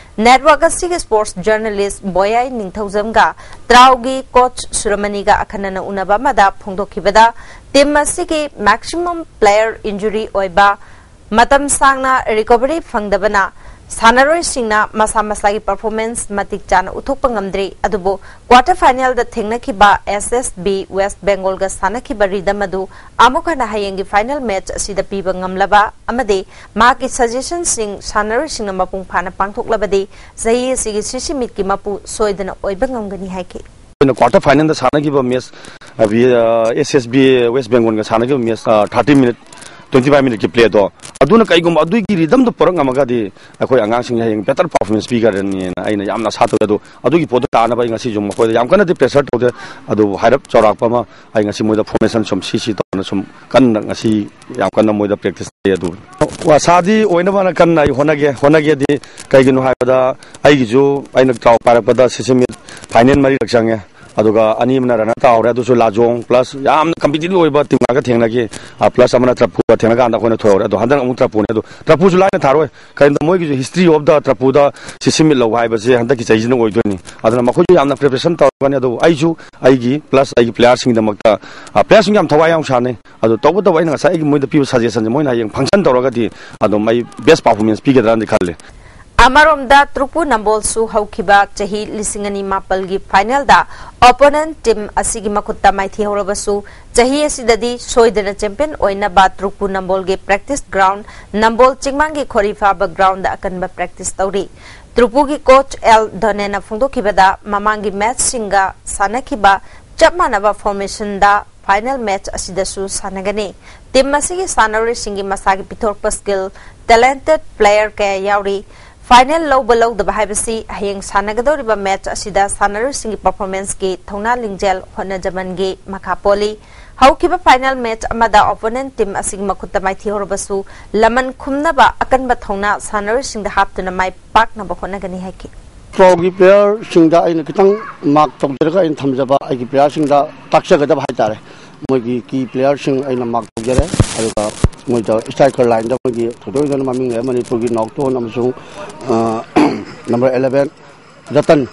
ꯅꯦꯠꯋꯥꯔꯛ ꯑꯁꯤꯒꯤ ꯁ꯭ꯄꯣꯔꯠꯁ ꯖꯔꯅꯦꯂꯤꯁ ꯕꯣꯌꯥꯏ ꯅꯤꯡꯊꯧꯖꯝꯒ ꯇ꯭ꯔꯥꯎꯒꯤ ꯀꯣꯆ ꯁꯨꯔꯃꯅꯤꯒ ꯑꯈꯟꯅꯅ ꯎꯅꯕ ꯑꯃꯗ ꯐꯣꯡꯗꯣꯛꯈꯤꯕꯗ, ꯇꯤꯝ ꯑꯁꯤꯒꯤ ꯃꯦꯛꯁꯤꯃꯝ ꯄ꯭ꯂꯦꯌꯔ ꯏꯟꯖꯨꯔꯤ ꯑꯣꯏꯕ, ꯃꯇꯝ ꯁꯥꯡꯅ ꯔꯤꯀꯣꯚꯔꯤ ꯐꯪꯗꯕꯅ ꯁꯥꯟꯅꯔꯣꯏꯁꯤꯡꯅ ꯃꯁꯥ ꯃꯁꯥꯒꯤ ꯄꯔꯐꯣꯔꯃꯦꯟꯁ ꯃꯇꯤꯛ ꯆꯥꯅ ꯎꯠꯊꯣꯛꯄ ꯉꯝꯗ꯭ꯔꯤ꯫ ꯑꯗꯨꯕꯨ ꯀ꯭ꯋꯥꯇꯔ ꯐꯥꯏꯅꯦꯜꯗ ꯊꯦꯡꯅꯈꯤꯕ ꯑꯦꯁ ꯑꯦꯁ ꯕꯤ ꯋꯦꯁ ꯕꯦꯡꯒꯣꯜꯒ ꯁꯥꯟꯅꯈꯤꯕ ꯔꯤꯗꯝ ꯑꯗꯨ ꯑꯃꯨꯛ ꯍꯟꯅ ꯍꯌꯦꯡꯒꯤ ꯐꯥꯏꯅꯦꯜ ꯃꯦꯆ ꯑꯁꯤꯗ ꯄꯤꯕ ꯉꯝꯂꯕ ꯑꯃꯗꯤ ꯃꯍꯥꯛꯀꯤ ꯁꯖꯦꯁꯟꯁꯤꯡ ꯁꯥꯟꯅꯔꯣꯏꯁꯤꯡꯅ ꯃꯄꯨꯡ ꯐꯥꯅ ꯄꯥꯡꯊꯣꯛꯂꯕꯗꯤ ꯆꯍꯤ ꯑꯁꯤꯒꯤ ꯁꯤꯁꯤ ꯃꯤꯠꯀꯤ ꯃꯄꯨ ꯁꯣꯏꯗꯅ ꯑꯣꯏꯕ ꯉꯝꯒꯅꯤ ꯍꯥꯏꯈꯤ꯫ ꯑꯩꯈꯣꯏꯅ ꯀ꯭ꯋꯥꯇꯔ ꯐꯥꯏꯅꯦꯜꯗ ꯁꯥꯟꯅꯈꯤꯕ ꯃꯦꯆ, ꯑ, ꯕꯤ-, ꯑ, ꯑꯦꯁ ꯑꯦꯁ ꯕꯤ ꯋꯦꯁ ꯕꯦꯡꯒꯣꯜꯒ ꯁꯥꯟꯅꯈꯤꯕ ꯃꯦꯆ, ꯑ, ꯊꯥꯔꯇꯤ ꯃꯤꯅꯤꯠ, ꯇ꯭ꯋꯦꯟꯇꯤ ꯐꯥꯏꯚ ꯃꯤꯅꯤꯠꯀꯤ ꯄ꯭ꯂꯦꯗꯣ, ꯑꯗꯨꯅ ꯀꯩꯒꯨꯝꯕ ꯑꯗꯨꯒꯤ ꯔꯤꯗꯝꯗꯣ ꯄꯨꯔꯛꯉꯝꯃꯒꯗꯤ ꯑꯩꯈꯣꯏ ꯑꯉꯥꯡꯁꯤꯡ ꯍꯌꯦꯡ ꯕꯦꯇꯔ ꯄꯔꯐꯣꯔꯃꯦꯟꯁ ꯄꯤꯒꯗ꯭ꯔꯅꯤꯅ ꯑꯩꯅ ꯌꯥꯝꯅ ꯑꯁꯥ ꯇꯧꯏ꯫ ꯑꯗꯣ ꯑꯗꯨꯒꯤ ꯄꯣꯠꯇꯣ ꯇꯥꯅꯕ ꯑꯩ ꯉꯁꯤꯁꯨ ꯃꯈꯣꯏꯗ ꯌꯥꯝ ꯀꯟꯅꯗꯤ ꯄ꯭ꯔꯦꯁꯔ ꯇꯧꯗꯦ, ꯑꯗꯨꯕꯨ ꯍꯥꯏꯔꯞ ꯆꯥꯎꯔꯥꯛꯄ ꯑꯃ ꯑꯩ ꯉꯁꯤ ꯃꯣꯏꯗ ꯐꯣꯔꯃꯦꯁꯟ ꯁꯨꯝ ꯁꯤ ꯁꯤ ꯇꯧꯅ ꯁꯨꯝ ꯀꯟꯅ ꯉꯁꯤ ꯌꯥꯝ ꯀꯟꯅ ꯃꯣꯏꯗ ꯄ꯭ꯔꯦꯛꯇꯤꯁ ꯇꯧꯏ꯫ ꯑꯗꯨ ꯑꯁꯥꯗꯤ ꯑꯣꯏꯅꯕꯅ ꯀꯟꯅ ꯑꯩ ꯍꯣꯠꯅꯒꯦ, ꯍꯣꯠꯅꯒꯦꯗꯤ ꯀꯩꯒꯤꯅꯣ ꯍꯥꯏꯕꯗ ꯑꯩꯒꯤꯁꯨ ꯑꯩꯅ ꯇ꯭ꯔꯥꯎ ꯄꯥꯏꯔꯛꯄꯗ ꯁꯤꯁꯤ ꯃꯤꯠ ꯐꯥꯏꯅꯦꯜ ꯃꯔꯤꯔꯛ ꯆꯪꯉꯦ꯫ ꯑꯗꯨꯒ ꯑꯅꯤ ꯑꯃꯅ ꯔꯟꯅꯔ ꯇꯥꯍꯧꯔꯦ꯫ ꯑꯗꯨꯁꯨ ꯂꯥꯖꯣꯡ ꯄ꯭ꯂꯁ ꯌꯥꯝꯅ ꯀꯝꯄꯤꯇꯤꯇꯤꯚ ꯑꯣꯏꯕ ꯇꯤꯝ ꯉꯥꯛꯇ ꯊꯦꯡꯅꯈꯤ꯫ ꯄ꯭ꯂꯁ ꯑꯃꯅ ꯇ꯭ꯔꯄꯨꯒ ꯊꯦꯡꯅ ꯀꯥꯟꯗ ꯑꯩꯈꯣꯏꯅ ꯊꯣꯏꯍꯧꯔꯦ꯫ ꯑꯗꯣ ꯍꯟꯗꯛ ꯑꯃꯨꯛ ꯇ꯭ꯔꯄꯨꯅꯦ꯫ ꯑꯗꯣ ꯇ꯭ꯔꯄꯨꯁꯨ ꯂꯥꯏꯅ ꯊꯥꯔꯣꯏ꯫ ꯀꯔꯤꯒꯤꯅꯣꯗ ꯃꯣꯏꯒꯤꯁꯨ ꯍꯤꯁꯇ꯭ꯔꯤ ꯑꯣꯐ ꯗ ꯇ꯭ꯔꯄꯨꯗ ꯁꯤ ꯁꯤꯃꯤꯠ ꯂꯧꯕ ꯍꯥꯏꯕꯁꯦ ꯍꯟꯗꯛꯀꯤ ꯆꯍꯤꯁꯤꯅ ꯑꯣꯏꯗꯣꯏꯅꯤ꯫ ꯑꯗꯨꯅ ꯃꯈꯣꯏꯁꯨ ꯌꯥꯝꯅ ꯄ꯭ꯔꯤꯄꯦꯔꯦꯁꯟ ꯇꯧꯔꯒꯅꯤ꯫ ꯑꯗꯨꯕꯨ ꯑꯩꯁꯨ ꯑꯩꯒꯤ ꯄ꯭ꯂꯁ ꯑꯩꯒꯤ ꯄ꯭ꯂꯦꯌꯥꯔꯁꯤꯡꯒꯤꯗꯃꯛꯇ, ꯄ꯭ꯂꯦꯌꯥꯔꯁꯤꯡ ꯌꯥꯝ ꯊꯋꯥꯏ ꯌꯥꯎꯅ ꯁꯥꯟꯅꯩ꯫ ꯑꯗꯣ ꯇꯧꯕꯇꯕꯨ ꯑꯩꯅ ꯉꯁꯥꯏ ꯑꯩꯒꯤ ꯃꯣꯏꯗ ꯄꯤꯕ ꯁꯖꯦꯁꯟꯁꯦ ꯃꯣꯏꯅ ꯍꯌꯦꯡ ꯐꯪꯁꯟ ꯇꯧꯔꯒꯗꯤ ꯑꯗꯨꯝ ꯑꯩ ꯕꯦꯁ ꯄꯔꯐꯣꯔꯃꯦꯟꯁ ꯄꯤꯒꯗ꯭ꯔꯅꯗꯤ ꯈꯜꯂꯦ꯫ ꯑꯃꯔꯣꯝꯗ ꯇ꯭ꯔꯨꯄꯨ ꯅꯝꯕꯣꯜꯁꯨ ꯍꯧꯈꯤꯕ ꯆꯍꯤ ꯂꯤꯁꯤꯡ ꯑꯅꯤ ꯃꯥꯄꯜꯒꯤ ꯐꯥꯏꯅꯦꯜꯗ ꯑꯣꯄꯣꯅꯦꯟ ꯇꯤꯝ ꯑꯁꯤꯒꯤ ꯃꯈꯨꯠꯇ ꯃꯥꯏꯊꯤꯍꯧꯔꯕꯁꯨ, ꯆꯍꯤ ꯑꯁꯤꯗꯗꯤ ꯁꯣꯏꯗꯅ ꯆꯦꯝꯄꯤꯌꯟ ꯑꯣꯏꯅꯕ ꯇ꯭ꯔꯨꯄꯨ ꯅꯝꯕꯣꯜꯒꯤ ꯄ꯭ꯔꯦꯛꯇꯤꯁ ꯒ꯭ꯔꯥꯎꯟ, ꯅꯝꯕꯣꯜ ꯆꯤꯡꯃꯥꯡꯒꯤ ꯈꯣꯔꯤ ꯐꯥꯕ ꯒ꯭ꯔꯥꯎꯟꯗ ꯑꯀꯟꯕ ꯄ꯭ꯔꯦꯛꯇꯤꯁ ꯇꯧꯔꯤ꯫ ꯇ꯭ꯔꯨꯄꯨꯒꯤ ꯀꯣꯆ ꯑꯦꯜ ꯙꯣꯅꯦꯅ ꯐꯣꯡꯗꯣꯛꯈꯤꯕꯗ, ꯃꯃꯥꯡꯒꯤ ꯃꯦꯆꯁꯤꯡꯒ ꯁꯥꯟꯅꯈꯤꯕ ꯆꯞ ꯃꯥꯟꯅꯕ ꯐꯣꯔꯃꯦꯁꯟꯗ ꯐꯥꯏꯅꯦꯜ ꯃꯦꯆ ꯑꯁꯤꯗꯁꯨ ꯁꯥꯟꯅꯒꯅꯤ꯫ ꯇꯤꯝ ꯑꯁꯤꯒꯤ ꯁꯥꯟꯅꯔꯣꯏꯁꯤꯡꯒꯤ ꯃꯁꯥꯒꯤ ꯄꯤꯊꯣꯔꯛꯄ ꯁ꯭ꯀꯤꯜ, ꯇꯦꯂꯦꯟꯇꯦꯗ ꯄ꯭ꯂꯦꯌꯔ ꯀꯌꯥ ꯌꯥꯎꯔꯤ꯫ ꯐꯥꯏꯅꯦꯜ ꯂꯧꯕ ꯂꯧꯗꯕ ꯍꯥꯏꯕꯁꯤ ꯍꯌꯦꯡ ꯁꯥꯟꯅꯒꯗꯧꯔꯤꯕ ꯃꯦꯆ ꯑꯁꯤꯗ ꯁꯥꯟꯅꯔꯣꯏꯁꯤꯡꯒꯤ ꯄꯔꯐꯣꯔꯃꯦꯟꯁꯀꯤ ꯊꯧꯅꯥ ꯂꯤꯡꯖꯦꯜ ꯍꯣꯠꯅꯖꯃꯟꯒꯤ ꯃꯈꯥ ꯄꯣꯜꯂꯤ꯫ ꯍꯧꯈꯤꯕ ꯐꯥꯏꯅꯦꯜ ꯃꯦꯆ ꯑꯃꯗ ꯑꯣꯄꯣꯅꯦꯟ ꯇꯤꯝ ꯑꯁꯤꯒꯤ ꯃꯈꯨꯠꯇ ꯃꯥꯏꯊꯤꯍꯧꯔꯕꯁꯨ, ꯂꯃꯟ ꯈꯨꯝꯅꯕ ꯑꯀꯟꯕ ꯊꯧꯅꯥ ꯁꯥꯟꯅꯔꯣꯏꯁꯤꯡꯗ ꯍꯥꯞꯇꯨꯅ ꯃꯥꯏ ꯄꯥꯛꯅꯕ ꯍꯣꯠꯅꯒꯅꯤ ꯍꯥꯏꯈꯤ꯫ ꯇ꯭ꯔꯣꯒꯤ ꯄ꯭ꯂꯦꯌꯔꯁꯤꯡꯗ ꯑꯩꯅ ꯈꯤꯇꯪ ꯃꯥꯔꯛ ꯇꯧꯖꯔꯒ ꯑꯩꯅ ꯊꯝꯖꯕ ꯑꯩꯒꯤ ꯄ꯭ꯂꯦꯌꯔꯁꯤꯡꯗ ꯇꯥꯛꯆꯒꯗꯕ ꯍꯥꯏꯇꯥꯔꯦ꯫ ꯃꯣꯏꯒꯤ ꯀꯤ ꯄ꯭ꯂꯦꯌꯔꯁꯤꯡ ꯑꯩꯅ ꯃꯥꯔꯛ ꯇꯧꯖꯔꯦ꯫ ꯑꯗꯨꯒ ꯃꯣꯏꯗ ꯁ꯭ꯇ꯭ꯔꯥꯏꯀꯔ ꯂꯥꯏꯟꯗ ꯃꯣꯏꯒꯤ ꯊꯣꯏꯗꯣꯛ ꯍꯦꯟꯗꯣꯛꯅ ꯃꯃꯤꯡ ꯂꯩꯔꯦ, ꯃꯅꯤꯄꯨꯔꯒꯤ ꯅꯥꯎꯇꯣꯟ ꯑꯃꯁꯨꯡ, ꯑ, ꯅꯝꯕꯔ ꯑꯦꯂꯦꯚꯦꯟ ꯔꯇꯟ,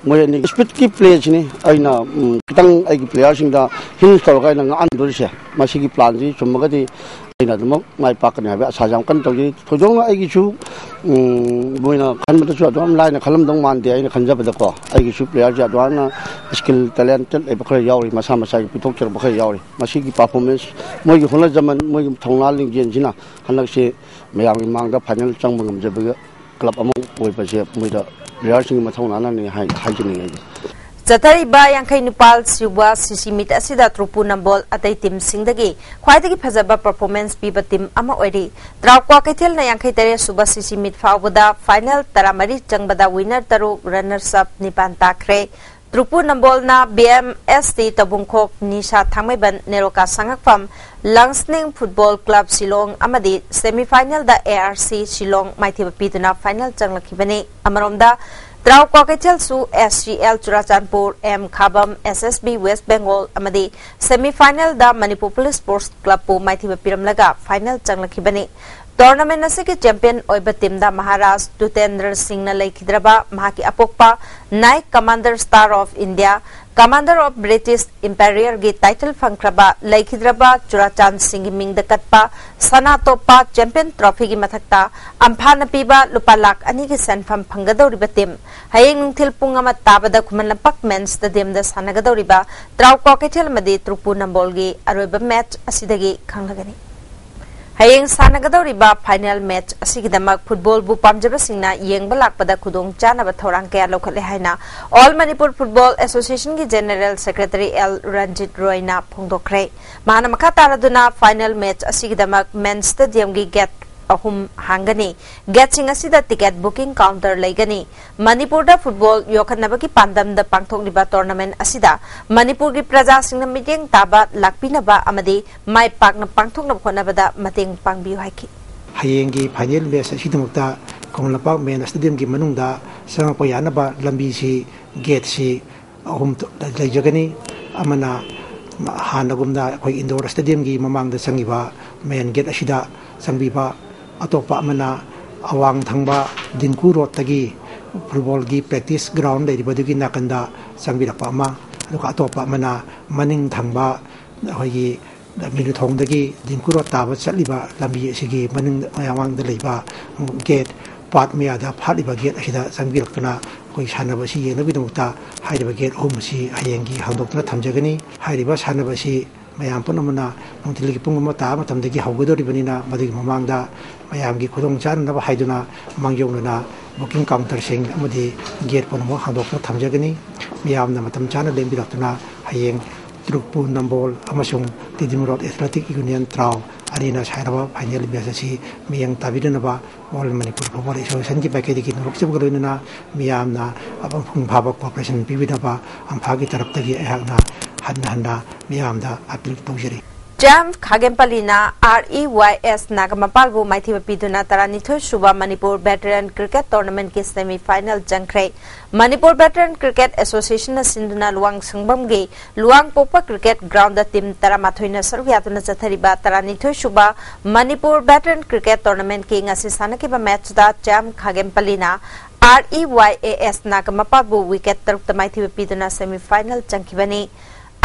ꯃꯣꯏ ꯑꯅꯤꯒꯤ ꯁ꯭ꯄꯤꯠꯀꯤ ꯄ꯭ꯂꯦꯁꯤꯅꯤ ꯑꯩꯅ, ꯎꯝ, ꯈꯤꯇꯪ ꯑꯩꯒꯤ ꯄ꯭ꯂꯦꯌꯔꯁꯤꯡꯗ ꯍꯤꯟꯁ ꯇꯧꯔꯒ ꯑꯩꯅ ꯉꯥꯡꯍꯟꯗꯣꯔꯤꯁꯦ꯫ ꯃꯁꯤꯒꯤ ꯄ꯭ꯂꯥꯟꯁꯤ ꯆꯨꯝꯃꯒꯗꯤ ꯑꯩꯅ ꯑꯗꯨꯃꯛ ꯃꯥꯏ ꯄꯥꯛꯀꯅꯤ ꯍꯥꯏꯕ ꯑꯁꯥꯁꯦ ꯌꯥꯝ ꯀꯟꯅ ꯇꯧꯖꯩ꯫ ꯊꯣꯏꯗꯣꯛꯅ ꯑꯩꯒꯤꯁꯨ, ꯎꯝ, ꯃꯣꯏꯅ ꯈꯟꯕꯗꯁꯨ ꯑꯗꯨꯝ ꯂꯥꯏꯅ ꯈꯜꯂꯝꯗꯧ ꯃꯥꯟꯗꯦ꯫ ꯑꯩꯅ ꯈꯟꯖꯕꯗꯀꯣ, ꯑꯩꯒꯤꯁꯨ ꯄ꯭ꯂꯦꯌꯔꯁꯦ ꯑꯗꯨꯃꯥꯏꯅ ꯁ꯭ꯀꯤꯜ ꯇꯦꯂꯦꯟꯇꯦꯗ ꯂꯩꯕ ꯈꯔ ꯌꯥꯎꯔꯤ, ꯃꯁꯥ ꯃꯁꯥꯒꯤ ꯄꯤꯊꯣꯛꯆꯔꯛꯄ ꯈꯔ ꯌꯥꯎꯔꯤ꯫ ꯃꯁꯤꯒꯤ ꯄꯔꯐꯣꯔꯃꯦꯟꯁ, ꯃꯣꯏꯒꯤ ꯍꯣꯠꯅꯖꯃꯟ, ꯃꯣꯏꯒꯤ ꯊꯧꯅꯥ ꯂꯤꯡꯖꯦꯜꯁꯤꯅ ꯍꯟꯗꯛꯁꯦ ꯃꯌꯥꯝꯒꯤ ꯃꯥꯡꯗ ꯐꯥꯏꯅꯦꯜ ꯆꯪꯕ ꯉꯝꯖꯕꯒꯤ ꯀ꯭ꯂꯕ ꯑꯃ ꯑꯣꯏꯕꯁꯦ ꯃꯣꯏꯗ ꯄ꯭ꯂꯦꯌꯔꯁꯤꯡꯒꯤ ꯃꯊꯧꯅꯥꯅꯅꯤ ꯍꯥꯏ-, ꯍꯥꯏꯖꯅꯤꯡꯉꯤ ꯑꯩꯗꯤ꯫ ꯆꯠꯊꯔꯤꯕ ꯌꯥꯡꯈꯩ ꯅꯤꯄꯥꯜ ꯁꯨꯕ ꯁꯤꯁꯤ ꯃꯤꯠ ꯑꯁꯤꯗ ꯇ꯭ꯔꯨꯄꯨ ꯅꯝꯕꯣꯜ ꯑꯇꯩ ꯇꯤꯝꯁꯤꯡꯗꯒꯤ ꯈ꯭ꯋꯥꯏꯗꯒꯤ ꯐꯖꯕ ꯄꯔꯐꯣꯔꯃꯦꯟꯁ ꯄꯤꯕ ꯇꯤꯝ ꯑꯃ ꯑꯣꯏꯔꯤ꯫ ꯇꯔꯥꯎꯀ꯭ꯋꯥ ꯀꯩꯊꯦꯜꯅ ꯌꯥꯡꯈꯩ ꯇꯔꯦꯠ ꯁꯨꯕ ꯁꯤꯁꯤ ꯃꯤꯠ ꯐꯥꯎꯕꯗ ꯐꯥꯏꯅꯦꯜ ꯇꯔꯥꯃꯔꯤ ꯆꯪꯕꯗ ꯋꯤꯅꯔ ꯇꯔꯨꯛ, ꯔꯟꯅꯔꯁ ꯑꯞ ꯅꯤꯄꯥꯟ ꯇꯥꯈ꯭ꯔꯦ꯫ ꯇ꯭ꯔꯨꯄꯨ ꯅꯝꯕꯣꯜꯅ ꯕꯤ ꯑꯦꯝ ꯑꯦꯁ ꯇꯤ ꯇꯧꯕꯨꯡꯈꯣꯛ, ꯅꯤꯁꯥ ꯊꯥꯡꯃꯩꯕꯟ, ꯅꯦꯔꯣꯀꯥ ꯁꯉꯥꯛꯐꯝ, ꯂꯪꯁꯅꯤꯡ ꯐꯨꯠꯕꯣꯜ ꯀ꯭ꯂꯕ ꯁꯤꯂꯣꯡ ꯑꯃꯗꯤ ꯁꯦꯃꯤꯐꯥꯏꯅꯦꯜꯗ ꯑꯦ ꯑꯥꯔ ꯁꯤ ꯁꯤꯂꯣꯡ ꯃꯥꯏꯊꯤꯕ ꯄꯤꯗꯨꯅ ꯐꯥꯏꯅꯦꯜ ꯆꯪꯂꯛꯈꯤꯕꯅꯤ꯫ ꯑꯃꯔꯣꯝꯗ ꯇ꯭ꯔꯥꯎ ꯀ꯭ꯋꯥꯀꯩꯊꯦꯜꯁꯨ S C L Churachandpur, M Khabam, S S B West Bengal ꯑꯃꯗꯤ semi final ꯗ ꯃꯅꯤꯄꯨꯔ ꯄꯨꯂꯤꯁ ꯁ꯭ꯄꯣꯔꯠꯁ ꯀ꯭ꯂꯕꯄꯨ ꯃꯥꯏꯊꯤꯕ ꯄꯤꯔꯝꯂꯒ ꯐꯥꯏꯅꯦꯜ ꯆꯪꯂꯛꯈꯤꯕꯅꯤ꯫ ꯇꯣꯔꯅꯥꯃꯦꯟ ꯑꯁꯤꯒꯤ ꯆꯦꯝꯄꯤꯌꯟ ꯑꯣꯏꯕ ꯇꯤꯝꯗ ꯃꯍꯥꯔꯥꯖ ꯇꯨꯇꯦꯟꯗ꯭ꯔ ꯁꯤꯡꯅ ꯂꯩꯈꯤꯗ꯭ꯔꯕ ꯃꯍꯥꯛꯀꯤ ꯑꯄꯣꯛꯄ Knight Commander Star of India, Commander of British ꯏꯝꯄꯦꯔꯤꯌꯔꯒꯤ ꯇꯥꯏꯇꯜ ꯐꯪꯈ꯭ꯔꯕ ꯂꯩꯈꯤꯗ꯭ꯔꯕ ꯆꯨꯔꯥꯆꯥꯟ ꯁꯤꯡꯒꯤ ꯃꯤꯡꯗ ꯀꯠꯄ ꯁꯅꯥ ꯇꯣꯞꯄ ꯆꯦꯝꯄꯤꯌꯟ ꯇ꯭ꯔꯣꯐꯤꯒꯤ ꯃꯊꯛꯇ ꯑꯝꯐꯥꯅ ꯄꯤꯕ ꯂꯨꯄꯥ ꯂꯥꯈ ꯑꯅꯤꯒꯤ ꯁꯦꯟꯐꯝ ꯐꯪꯒꯗꯧꯔꯤꯕ ꯇꯤꯝ ꯍꯌꯦꯡ ꯅꯨꯡꯊꯤꯜ ꯄꯨꯡ ꯑꯃ ꯇꯥꯕꯗ ꯈꯨꯃꯟ ꯂꯝꯄꯥꯛ ꯃꯦꯟꯁ ꯁ꯭ꯇꯦꯗꯤꯌꯝꯗ ꯁꯥꯟꯅꯒꯗꯧꯔꯤꯕ ꯇ꯭ꯔꯥꯎ ꯀ꯭ꯋꯥꯀꯩꯊꯦꯜ ꯑꯃꯗꯤ ꯇ꯭ꯔꯨꯛꯄꯨ ꯅꯝꯕꯣꯜꯒꯤ ꯑꯔꯣꯏꯕ ꯃꯦꯆ ꯑꯁꯤꯗꯒꯤ ꯈꯪꯂꯒꯅꯤ꯫ ꯍꯌꯦꯡ ꯁꯥꯟꯅꯒꯗꯧꯔꯤꯕ ꯐꯥꯏꯅꯦꯜ ꯃꯦꯆ ꯑꯁꯤꯒꯤꯗꯃꯛ ꯐꯨꯠꯕꯣꯜꯕꯨ ꯄꯥꯝꯖꯕꯁꯤꯡꯅ ꯌꯦꯡꯕ ꯂꯥꯛꯄꯗ ꯈꯨꯗꯣꯡ ꯆꯥꯅꯕ ꯊꯧꯔꯥꯡ ꯀꯌꯥ ꯂꯧꯈꯠꯂꯦ ꯍꯥꯏꯅ All Manipur Football Association ꯒꯤ ꯖꯦꯅꯦꯔꯦꯜ ꯁꯦꯀ꯭ꯔꯦꯇꯔꯤ ꯑꯦꯜ ꯔꯟꯖꯤꯠ ꯔꯣꯏꯅ ꯐꯣꯡꯗꯣꯛꯈ꯭ꯔꯦ꯫ ꯃꯍꯥꯛꯅ ꯃꯈꯥ ꯇꯥꯔꯗꯨꯅ ꯐꯥꯏꯅꯦꯜ ꯃꯦꯆ ꯑꯁꯤꯒꯤꯗꯃꯛ ꯃꯦꯟ ꯁ꯭ꯇꯦꯗꯤꯌꯝꯒꯤ ꯒꯦꯠ ꯑꯍꯨꯝ ꯍꯥꯡꯒꯅꯤ꯫ ꯒꯦꯠꯁꯤꯡ ꯑꯁꯤꯗ ꯇꯤꯀꯦꯠ ꯕꯨꯀꯤꯡ ꯀꯥꯎꯟꯇꯔ ꯂꯩꯒꯅꯤ꯫ ꯃꯅꯤꯄꯨꯔꯗ ꯐꯨꯠꯕꯣꯜ ꯌꯣꯛꯈꯠꯅꯕꯒꯤ ꯄꯥꯟꯗꯝꯗ ꯄꯥꯡꯊꯣꯛꯂꯤꯕ ꯇꯣꯔꯅꯥꯃꯦꯟ ꯑꯁꯤꯗ ꯃꯅꯤꯄꯨꯔꯒꯤ ꯄ꯭ꯔꯖꯥꯁꯤꯡꯅ ꯃꯤꯠꯌꯦꯡ ꯇꯥꯕ ꯂꯥꯛꯄꯤꯅꯕ ꯑꯃꯗꯤ ꯃꯥꯏ ꯄꯥꯛꯅ ꯄꯥꯡꯊꯣꯛꯅꯕ ꯍꯣꯠꯅꯕꯗ ꯃꯇꯦꯡ ꯄꯥꯡꯕꯤꯌꯨ ꯍꯥꯏꯈꯤ꯫ ꯍꯌꯦꯡꯒꯤ ꯐꯥꯏꯅꯦꯜ ꯃꯦꯆ ꯑꯁꯤꯒꯤꯗꯃꯛꯇ ꯈꯨꯃꯟ ꯂꯝꯄꯥꯛ ꯃꯦꯟ ꯁ꯭ꯇꯦꯗꯤꯌꯝꯒꯤ ꯃꯅꯨꯡꯗ ꯆꯪꯉꯛꯄ ꯌꯥꯅꯕ ꯂꯝꯕꯤꯁꯤ, ꯒꯦꯠꯁꯤ ꯑꯍꯨꯝ ꯂꯩꯖꯒꯅꯤ꯫ ꯑꯃꯅ ꯍꯥꯟꯅꯒꯨꯝꯅ ꯑꯩꯈꯣꯏ ꯏꯟꯗꯣꯔ ꯁ꯭ꯇꯦꯗꯤꯌꯝꯒꯤ ꯃꯃꯥꯡꯗ ꯆꯪꯉꯤꯕ ꯃꯦꯟ ꯒꯦꯠ ꯑꯁꯤꯗ ꯆꯪꯕꯤꯕ, ꯑꯇꯣꯞꯄ ꯑꯃꯅ ꯑꯋꯥꯡ ꯊꯪꯕ ꯗꯤꯡꯀꯨ ꯔꯣꯗꯇꯒꯤ ꯐꯨꯠꯕꯣꯜꯒꯤ ꯄ꯭ꯔꯦꯛꯇꯤꯁ ꯒ꯭ꯔꯥꯎꯟ ꯂꯩꯔꯤꯕꯗꯨꯒꯤ ꯅꯥꯀꯟꯗ ꯆꯪꯕꯤꯔꯛꯄ ꯑꯃ, ꯑꯗꯨꯒ ꯑꯇꯣꯞꯄ ꯑꯃꯅ ꯃꯅꯤꯡ ꯊꯪꯕ ꯑꯩꯈꯣꯏꯒꯤ ꯃꯤꯅꯨꯊꯣꯡꯗꯒꯤ ꯗꯤꯡꯀꯨ ꯔꯣꯗ ꯇꯥꯕ ꯆꯠꯂꯤꯕ ꯂꯝꯕꯤ ꯑꯁꯤꯒꯤ ꯃꯅꯤꯡ ꯃꯃꯥꯡꯗ ꯂꯩꯕ ꯒꯦꯠ, ꯄꯥꯠ ꯃꯌꯥꯗ ꯐꯥꯠꯂꯤꯕ ꯒꯦꯠ ꯑꯁꯤꯗ ꯆꯪꯕꯤꯔꯛꯇꯨꯅ ꯑꯩꯈꯣꯏ ꯁꯥꯟꯅꯕ ꯑꯁꯤ ꯌꯦꯡꯅꯕꯒꯤꯗꯃꯛꯇ ꯍꯥꯏꯔꯤꯕ ꯒꯦꯠ ꯑꯍꯨꯝ ꯑꯁꯤ ꯍꯌꯦꯡꯒꯤ ꯍꯥꯡꯗꯣꯛꯇꯨꯅ ꯊꯝꯖꯒꯅꯤ꯫ ꯍꯥꯏꯔꯤꯕ ꯁꯥꯟꯅꯕ ꯑꯁꯤ ꯃꯌꯥꯝ ꯄꯨꯝꯅꯃꯛꯅ ꯅꯨꯡꯊꯤꯜꯒꯤ ꯄꯨꯡ ꯑꯃ ꯇꯥꯕ ꯃꯇꯝꯗꯒꯤ ꯍꯧꯒꯗꯧꯔꯤꯕꯅꯤꯅ, ꯃꯗꯨꯒꯤ ꯃꯃꯥꯡꯗ ꯃꯌꯥꯝꯒꯤ ꯈꯨꯗꯣꯡ ꯆꯥꯅꯅꯕ ꯍꯥꯏꯗꯨꯅ ꯃꯥꯡꯖꯧꯅꯅ ꯕꯨꯀꯤꯡ ꯀꯥꯎꯟꯇꯔꯁꯤꯡ ꯑꯃꯗꯤ ꯒꯦꯠ ꯄꯨꯝꯅꯃꯛ ꯍꯥꯡꯗꯣꯛꯇꯨꯅ ꯊꯝꯖꯒꯅꯤ꯫ ꯃꯤꯌꯥꯝꯅ ꯃꯇꯝ ꯆꯥꯅ ꯂꯦꯡꯕꯤꯔꯛꯇꯨꯅ ꯍꯌꯦꯡ ꯇ꯭ꯔꯨꯛꯄꯨ ꯅꯝꯕꯣꯜ ꯑꯃꯁꯨꯡ ꯇꯤꯗꯤꯝ ꯔꯣꯗ ꯑꯦꯊꯂꯦꯇꯤꯛ ꯌꯨꯅꯤꯌꯟ ꯇ꯭ꯔꯥꯎ ꯑꯅꯤꯅ ꯁꯥꯟꯅꯕ ꯐꯥꯏꯅꯦꯜ ꯃꯦꯆ ꯑꯁꯤ ꯃꯤꯠꯌꯦꯡ ꯇꯥꯕꯤꯗꯅꯕ All Manipur Football Association ꯒꯤ ꯃꯥꯏꯀꯩꯗꯒꯤ ꯅꯣꯂꯨꯛꯆꯕꯒ ꯂꯣꯏꯅꯅ ꯃꯤꯌꯥꯝꯅ ꯃꯄꯨꯡ ꯐꯥꯕ cooperation ꯄꯤꯕꯤꯅꯕ ꯑꯝꯐꯥꯒꯤ ꯇꯔꯞꯇꯒꯤ ꯑꯩꯍꯥꯛꯅ ꯍꯟꯅ ꯍꯟꯅ ꯃꯤꯌꯥꯝꯗ appeal ꯇꯧꯖꯔꯤ꯫ ꯆꯦꯝ ꯈꯥꯒꯦꯝꯄꯂꯤꯅ ꯑꯥꯔ ꯏ ꯋꯥꯏ ꯑꯦꯁ ꯅꯥꯒꯥꯃꯄꯥꯜꯕꯨ ꯃꯥꯏꯊꯤꯕ ꯄꯤꯗꯨꯅ ꯇꯔꯥꯅꯤꯊꯣꯏ ꯁꯨꯕ ꯃꯅꯤꯄꯨꯔ ꯚꯦꯇꯔꯟ ꯀ꯭ꯔꯤꯀꯦꯠ ꯇꯣꯔꯅꯥꯃꯦꯟꯠꯀꯤ ꯁꯦꯃꯤ ꯐꯥꯏꯅꯦꯜ ꯆꯪꯈ꯭ꯔꯦ꯫ ꯃꯅꯤꯄꯨꯔ ꯚꯦꯇꯔꯟ ꯀ꯭ꯔꯤꯀꯦꯠ ꯑꯦꯁꯣꯁꯤꯌꯦꯁꯟꯅ ꯁꯤꯟꯗꯨꯅ ꯂꯨꯋꯥꯡꯁꯪꯕꯝꯒꯤ ꯂꯨꯋꯥꯡꯄꯣꯛꯄ ꯀ꯭ꯔꯤꯀꯦꯠ ꯒ꯭ꯔꯥꯎꯟꯗ ꯇꯤꯝ ꯇꯔꯥꯃꯥꯊꯣꯏꯅ ꯁꯔꯨꯛ ꯌꯥꯗꯨꯅ ꯆꯠꯊꯔꯤꯕ ꯇꯔꯥꯅꯤꯊꯣꯏ ꯁꯨꯕ ꯃꯅꯤꯄꯨꯔ ꯚꯦꯇꯔꯟ ꯀ꯭ꯔꯤꯀꯦꯠ ꯇꯣꯔꯅꯥꯃꯦꯟꯠꯀꯤ ꯉꯁꯤ ꯁꯥꯟꯅꯈꯤꯕ ꯃꯦꯠꯆꯇ ꯆꯦꯝ ꯈꯥꯒꯦꯝꯄꯂꯤꯅ R E Y A S ꯅꯥꯒꯥꯃꯄꯥꯜꯕꯨ ꯋꯤꯀꯦꯠ ꯇꯔꯨꯛꯇ ꯃꯥꯏꯊꯤꯕ ꯄꯤꯗꯨꯅ ꯁꯦꯃꯤ ꯐꯥꯏꯅꯦꯜ ꯆꯪꯈꯤꯕꯅꯤ꯫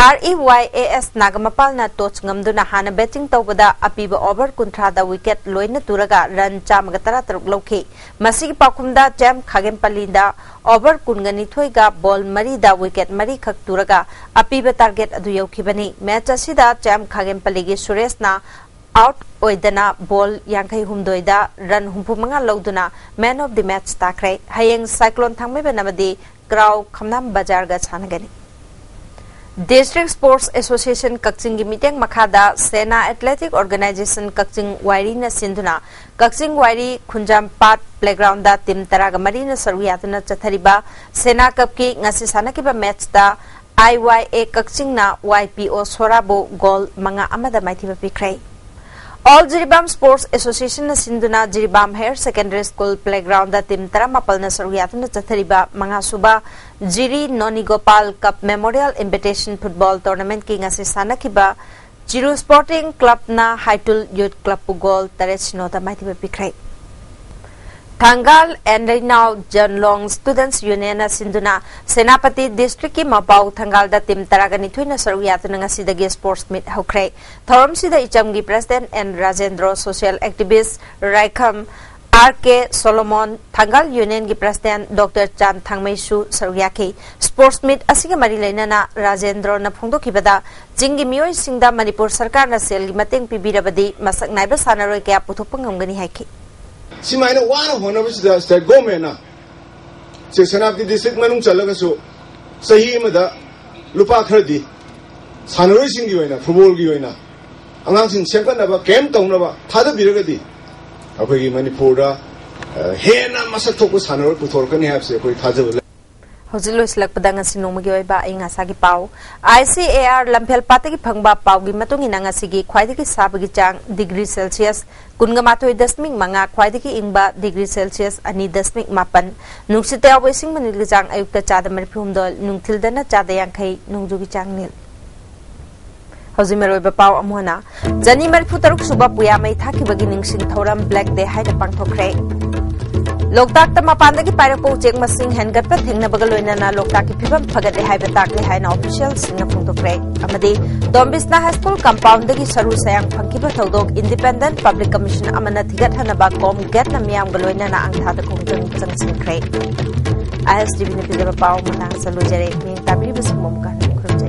R E Y A S ꯅꯥꯒꯥꯃꯄꯥꯜꯅ ꯇꯣꯁ ꯉꯝꯗꯨꯅ ꯍꯥꯟꯅ ꯕꯦꯇꯤꯡ ꯇꯧꯕꯗ ꯑꯄꯤꯕ ꯑꯣꯚꯔ ꯀꯨꯟꯊ꯭ꯔꯥꯗ ꯋꯤꯀꯦꯠ ꯂꯣꯏꯅ ꯇꯨꯔꯒ ꯔꯟ ꯆꯥꯝꯃꯒ ꯇꯔꯥꯇꯔꯨꯛ ꯂꯧꯈꯤ꯫ ꯃꯁꯤꯒꯤ ꯄꯥꯎꯈꯨꯝꯗ ꯆꯦꯝ ꯈꯥꯒꯦꯝꯄꯂꯤꯗ ꯑꯣꯚꯔ ꯀꯨꯟꯒ ꯅꯤꯊꯣꯏꯒ ꯕꯣꯜ ꯃꯔꯤꯗ ꯋꯤꯀꯦꯠ ꯃꯔꯤꯈꯛ ꯇꯨꯔꯒ ꯑꯄꯤꯕ ꯇꯥꯔꯒꯦꯠ ꯑꯗꯨ ꯌꯧꯈꯤꯕꯅꯤ꯫ ꯃꯦꯆ ꯑꯁꯤꯗ ꯆꯦꯝ ꯈꯥꯒꯦꯝꯄꯂꯤꯒꯤ ꯁꯨꯔꯦꯁꯅ ꯑꯥꯎꯠ ꯑꯣꯏꯗꯅ ꯕꯣꯜ ꯌꯥꯡꯈꯩ ꯍꯨꯝꯗꯣꯏꯗ ꯔꯟ ꯍꯨꯝꯐꯨ ꯃꯉꯥ ꯂꯧꯗꯨꯅ ꯃꯦꯟ ꯑꯣꯐ ꯗꯤ ꯃꯦꯆ ꯇꯥꯈ꯭ꯔꯦ꯫ ꯍꯌꯦꯡ ꯁꯥꯏꯀ꯭ꯂꯣꯟ ꯊꯥꯡꯃꯩꯕꯟ ꯑꯃꯗꯤ ꯀ꯭ꯔꯥꯎ ꯈꯝꯅꯥꯝ ꯕꯖꯥꯔꯒ ꯁꯥꯟꯅꯒꯅꯤ꯫ ꯗꯤꯁꯇ꯭ꯔꯤꯛ ꯁ꯭ꯄꯣꯔꯠꯁ ꯑꯦꯁꯣꯁꯤꯌꯦꯁꯟ ꯀꯛꯆꯤꯡꯒꯤ ꯃꯤꯠꯌꯦꯡ ꯃꯈꯥꯗ ꯁꯦꯅꯥ ꯑꯦꯊꯂꯦꯇꯤꯛ ꯑꯣꯔꯒꯅꯥꯏꯖꯦꯁꯟ ꯀꯛꯆꯤꯡ ꯋꯥꯏꯔꯤꯅ ꯁꯤꯟꯗꯨꯅ ꯀꯛꯆꯤꯡ ꯋꯥꯏꯔꯤ ꯈꯨꯟꯖꯥꯝꯄꯥꯠ ꯄ꯭ꯂꯦꯒ꯭ꯔꯥꯎꯟꯗ ꯇꯤꯝ ꯇꯔꯥꯒ ꯃꯔꯤꯅ ꯁꯔꯨꯛ ꯌꯥꯗꯨꯅ ꯆꯠꯊꯔꯤꯕ ꯁꯦꯅꯥ ꯀꯞꯀꯤ ꯉꯁꯤ ꯁꯥꯟꯅꯈꯤꯕ ꯃꯦꯠꯆꯇ ꯑꯥꯏ ꯋꯥꯏ ꯑꯦ ꯀꯛꯆꯤꯡꯅ ꯋꯥꯏ ꯄꯤ ꯑꯣ ꯁꯣꯔꯥꯕꯨ ꯒꯣꯜ ꯃꯉꯥ ꯑꯃꯗ ꯃꯥꯏꯊꯤꯕ ꯄꯤꯈ꯭ꯔꯦ꯫ ꯑꯣꯜ ꯖꯤꯔꯤꯕꯥꯝ ꯁ꯭ꯄꯣꯔꯠꯁ ꯑꯦꯁꯣꯁꯤꯌꯦꯁꯟꯅ ꯁꯤꯟꯗꯨꯅ Jiribam higher secondary school playground team ꯇꯔꯥꯃꯥꯄꯜꯅ ꯁꯔꯨꯛ ꯌꯥꯗꯨꯅ ꯆꯠꯊꯔꯤꯕ ꯃꯉꯥꯁꯨꯕ Jiri Nonigopal cup memorial invitation football ꯇꯣꯔꯅꯥꯃꯦꯟꯠꯀꯤ ꯉꯁꯤ ꯁꯥꯟꯅꯈꯤꯕ ꯆꯤꯔꯨ ꯁ꯭ꯄꯣꯔꯇꯤꯡ ꯀ꯭ꯂꯕꯅ ꯍꯥꯏꯇꯨꯜ ꯌꯨꯠ ꯀ꯭ꯂꯕꯄꯨ ꯒꯣꯜ ꯇꯔꯦꯠ ꯁꯤꯅꯣꯗ ꯃꯥꯏꯊꯤꯕ ꯄꯤꯈ꯭ꯔꯦ꯫ ꯊꯥꯡꯒꯥꯜ ꯑꯦꯟ ꯔꯩꯅꯥꯎ ꯖꯟꯂꯣꯡ ꯁ꯭ꯇꯨꯗꯦꯟꯠꯁ ꯌꯨꯅꯤꯌꯟꯅ ꯁꯤꯟꯗꯨꯅ ꯁꯦꯅꯥꯄꯇꯤ ꯗꯤꯁꯇ꯭ꯔꯤꯛꯀꯤ ꯃꯄꯥꯎ ꯊꯪꯒꯥꯜꯗ ꯇꯤꯝ ꯇꯔꯥꯒ ꯅꯤꯊꯣꯏꯅ ꯁꯔꯨꯛ ꯌꯥꯗꯨꯅ ꯉꯁꯤꯗꯒꯤ ꯁ꯭ꯄꯣꯔꯠꯁ ꯃꯤꯠ ꯍꯧꯈ꯭ꯔꯦ꯫ ꯊꯧꯔꯝꯁꯤꯗ ꯏꯆꯝꯒꯤ president N Rajendro, social activist Raikham R K Solomon, Thangal ꯌꯨꯅꯤꯌꯟꯒꯤ ꯄ꯭ꯔꯦꯁꯤꯗꯦꯟꯠ ꯗꯣꯛꯇꯔ ꯆꯥꯟ ꯊꯥꯡꯃꯩꯁꯨ ꯁꯔꯨꯛ ꯌꯥꯈꯤ꯫ ꯁ꯭ꯄꯣꯔꯠꯁ ꯃꯤꯠ ꯑꯁꯤꯒ ꯃꯔꯤ ꯂꯩꯅꯅ ꯔꯥꯖꯦꯟꯗ꯭ꯔꯣꯅ ꯐꯣꯡꯗꯣꯛꯈꯤꯕꯗ ꯆꯤꯡꯒꯤ ꯃꯤꯑꯣꯏꯁꯤꯡꯗ ꯃꯅꯤꯄꯨꯔ ꯁꯔꯀꯥꯔꯅ ꯁꯦꯜꯒꯤ ꯃꯇꯦꯡ ꯄꯤꯕꯤꯔꯕꯗꯤ ꯃꯁꯛ ꯅꯥꯏꯕ ꯁꯥꯟꯅꯔꯣꯏ ꯀꯌꯥ ꯄꯨꯊꯣꯛꯄ ꯉꯝꯒꯅꯤ ꯍꯥꯏꯈꯤ꯫ ꯁꯤꯃꯥꯏꯅ ꯋꯥꯅ ꯍꯣꯠꯅꯕꯁꯤꯗ ꯁ꯭ꯇꯦꯠ ꯒꯣꯔꯃꯦꯟꯅ ꯁꯦ ꯁꯦꯅꯥꯄꯇꯤ ꯗꯤꯁꯇ꯭ꯔꯤꯛ ꯃꯅꯨꯡ ꯆꯜꯂꯒꯁꯨ ꯆꯍꯤ ꯑꯃꯗ ꯂꯨꯄꯥ ꯈꯔꯗꯤ ꯁꯥꯟꯅꯔꯣꯏꯁꯤꯡꯒꯤ ꯑꯣꯏꯅ, ꯐꯨꯠꯕꯣꯜꯒꯤ ꯑꯣꯏꯅ ꯑꯉꯥꯡꯁꯤꯡ ꯁꯦꯝꯒꯠꯅꯕ ꯀꯦꯝꯞ ꯇꯧꯅꯕ ꯊꯥꯗꯕꯤꯔꯒꯗꯤ ꯑꯩꯈꯣꯏꯒꯤ ꯃꯅꯤꯄꯨꯔꯗ, ꯑ, ꯍꯦꯟꯅ ꯃꯁꯛ ꯊꯣꯛꯄ ꯁꯥꯟꯅꯔꯣꯏ ꯄꯨꯊꯣꯔꯛꯀꯅꯤ ꯍꯥꯏꯕꯁꯦ ꯑꯩꯈꯣꯏ ꯊꯥꯖꯕ ꯂꯩ꯫ ꯍꯧꯖꯤꯛ ꯂꯣꯏꯁꯤꯜꯂꯛꯄꯗ ꯉꯁꯤ ꯅꯣꯡꯃꯒꯤ ꯑꯣꯏꯕ ꯑꯏꯪ ꯑꯁꯥꯒꯤ ꯄꯥꯎ꯫ ꯑꯥꯏ ꯁꯤ ꯑꯦ ꯑꯥꯔ ꯂꯝꯐꯦꯜ ꯄꯥꯠꯇꯒꯤ ꯐꯪꯕ ꯄꯥꯎꯒꯤ ꯃꯇꯨꯡ ꯏꯟꯅ ꯉꯁꯤꯒꯤ ꯈ꯭ꯋꯥꯏꯗꯒꯤ ꯁꯥꯕꯒꯤ ꯆꯥꯡ ꯗꯤꯒ꯭ꯔꯤ ꯁꯦꯜꯁꯤꯌꯁ ꯀꯨꯟꯒ ꯃꯥꯊꯣꯏ ꯗꯁꯃꯤꯛ ꯃꯉꯥ, ꯈ꯭ꯋꯥꯏꯗꯒꯤ ꯏꯪꯕ ꯗꯤꯒ꯭ꯔꯤ ꯁꯦꯜꯁꯤꯌꯁ ꯑꯅꯤ ꯗꯁꯃꯤꯛ ꯃꯥꯄꯟ, ꯅꯨꯡꯁꯤꯠꯇ ꯌꯥꯎꯕ ꯏꯁꯤꯡ ꯃꯅꯤꯜꯒꯤ ꯆꯥꯡ ꯑꯌꯨꯛꯇ ꯆꯥꯗ ꯃꯔꯤꯐꯨ ꯍꯨꯝꯗꯣꯏ, ꯅꯨꯡꯊꯤꯜꯗꯅ ꯆꯥꯗ ꯌꯥꯡꯈꯩ, ꯅꯣꯡꯖꯨꯒꯤ ꯆꯥꯡ ꯅꯤꯜ꯫ ꯍꯧꯖꯤꯛ ꯃꯔꯨꯑꯣꯏꯕ ꯄꯥꯎ ꯑꯃꯨꯛ ꯍꯟꯅ꯫ ꯆꯅꯤ ꯃꯔꯤꯐꯨ ꯇꯔꯨꯛ ꯁꯨꯕ ꯄꯨꯌꯥ ꯃꯩ ꯊꯥꯈꯤꯕꯒꯤ ꯅꯤꯡꯁꯤꯡ ꯊꯧꯔꯝ ꯕ꯭ꯂꯦꯛ ꯗꯦ ꯍꯥꯏꯅ ꯄꯥꯡꯊꯣꯛꯈ꯭ꯔꯦ꯫ ꯂꯣꯛꯇꯥꯛꯇ ꯃꯄꯥꯟꯗꯒꯤ ꯄꯥꯏꯔꯛꯄ ꯎꯆꯦꯛ ꯃꯁꯤꯡ ꯍꯦꯟꯒꯠꯄ ꯊꯦꯡꯅꯕꯒ ꯂꯣꯏꯅꯅ ꯂꯣꯛꯇꯥꯛꯀꯤ ꯐꯤꯕꯝ ꯐꯒꯠꯂꯦ ꯍꯥꯏꯕ ꯇꯥꯛꯂꯦ ꯍꯥꯏꯅ ꯑꯣꯐꯤꯁꯤꯌꯦꯜꯁꯤꯡꯅ ꯐꯣꯡꯗꯣꯛꯈ꯭ꯔꯦ꯫ ꯑꯃꯗꯤ ꯗꯣꯝ ꯕꯤꯁꯅꯥ ꯍꯥꯏ ꯁ꯭ꯀꯨꯜ ꯀꯝꯄꯥꯎꯟꯗꯒꯤ ꯁꯔꯨ ꯁꯌꯥꯡ ꯐꯪꯈꯤꯕ ꯊꯧꯗꯣꯛ ꯏꯟꯗꯤꯄꯦꯟꯗꯦꯟꯠ ꯄꯕ꯭ꯂꯤꯛ ꯀꯃꯤꯁꯟ ꯑꯃꯅ ꯊꯤꯒꯠꯍꯟꯅꯕ ꯀꯣꯝ ꯒꯦꯠꯅ ꯃꯤꯌꯥꯝꯒ ꯂꯣꯏꯅꯅ ꯑꯪꯊꯥꯗ ꯈꯣꯡꯖꯪ ꯆꯪꯁꯤꯟꯈ꯭ꯔꯦ꯫ ꯑꯥꯏ ꯑꯦꯁ ꯇꯤ ꯚꯤꯅ ꯄꯤꯖꯕ ꯄꯥꯎ ꯃꯇꯥꯡ ꯑꯁꯤꯗ ꯂꯣꯏꯖꯔꯦ꯫ ꯃꯤꯡ ꯇꯥꯕꯤꯔꯤꯕꯁꯤꯡꯕꯨ ꯑꯃꯨꯛꯀ ꯍꯟꯅ ꯈꯨꯔꯨꯝꯖꯔꯤ꯫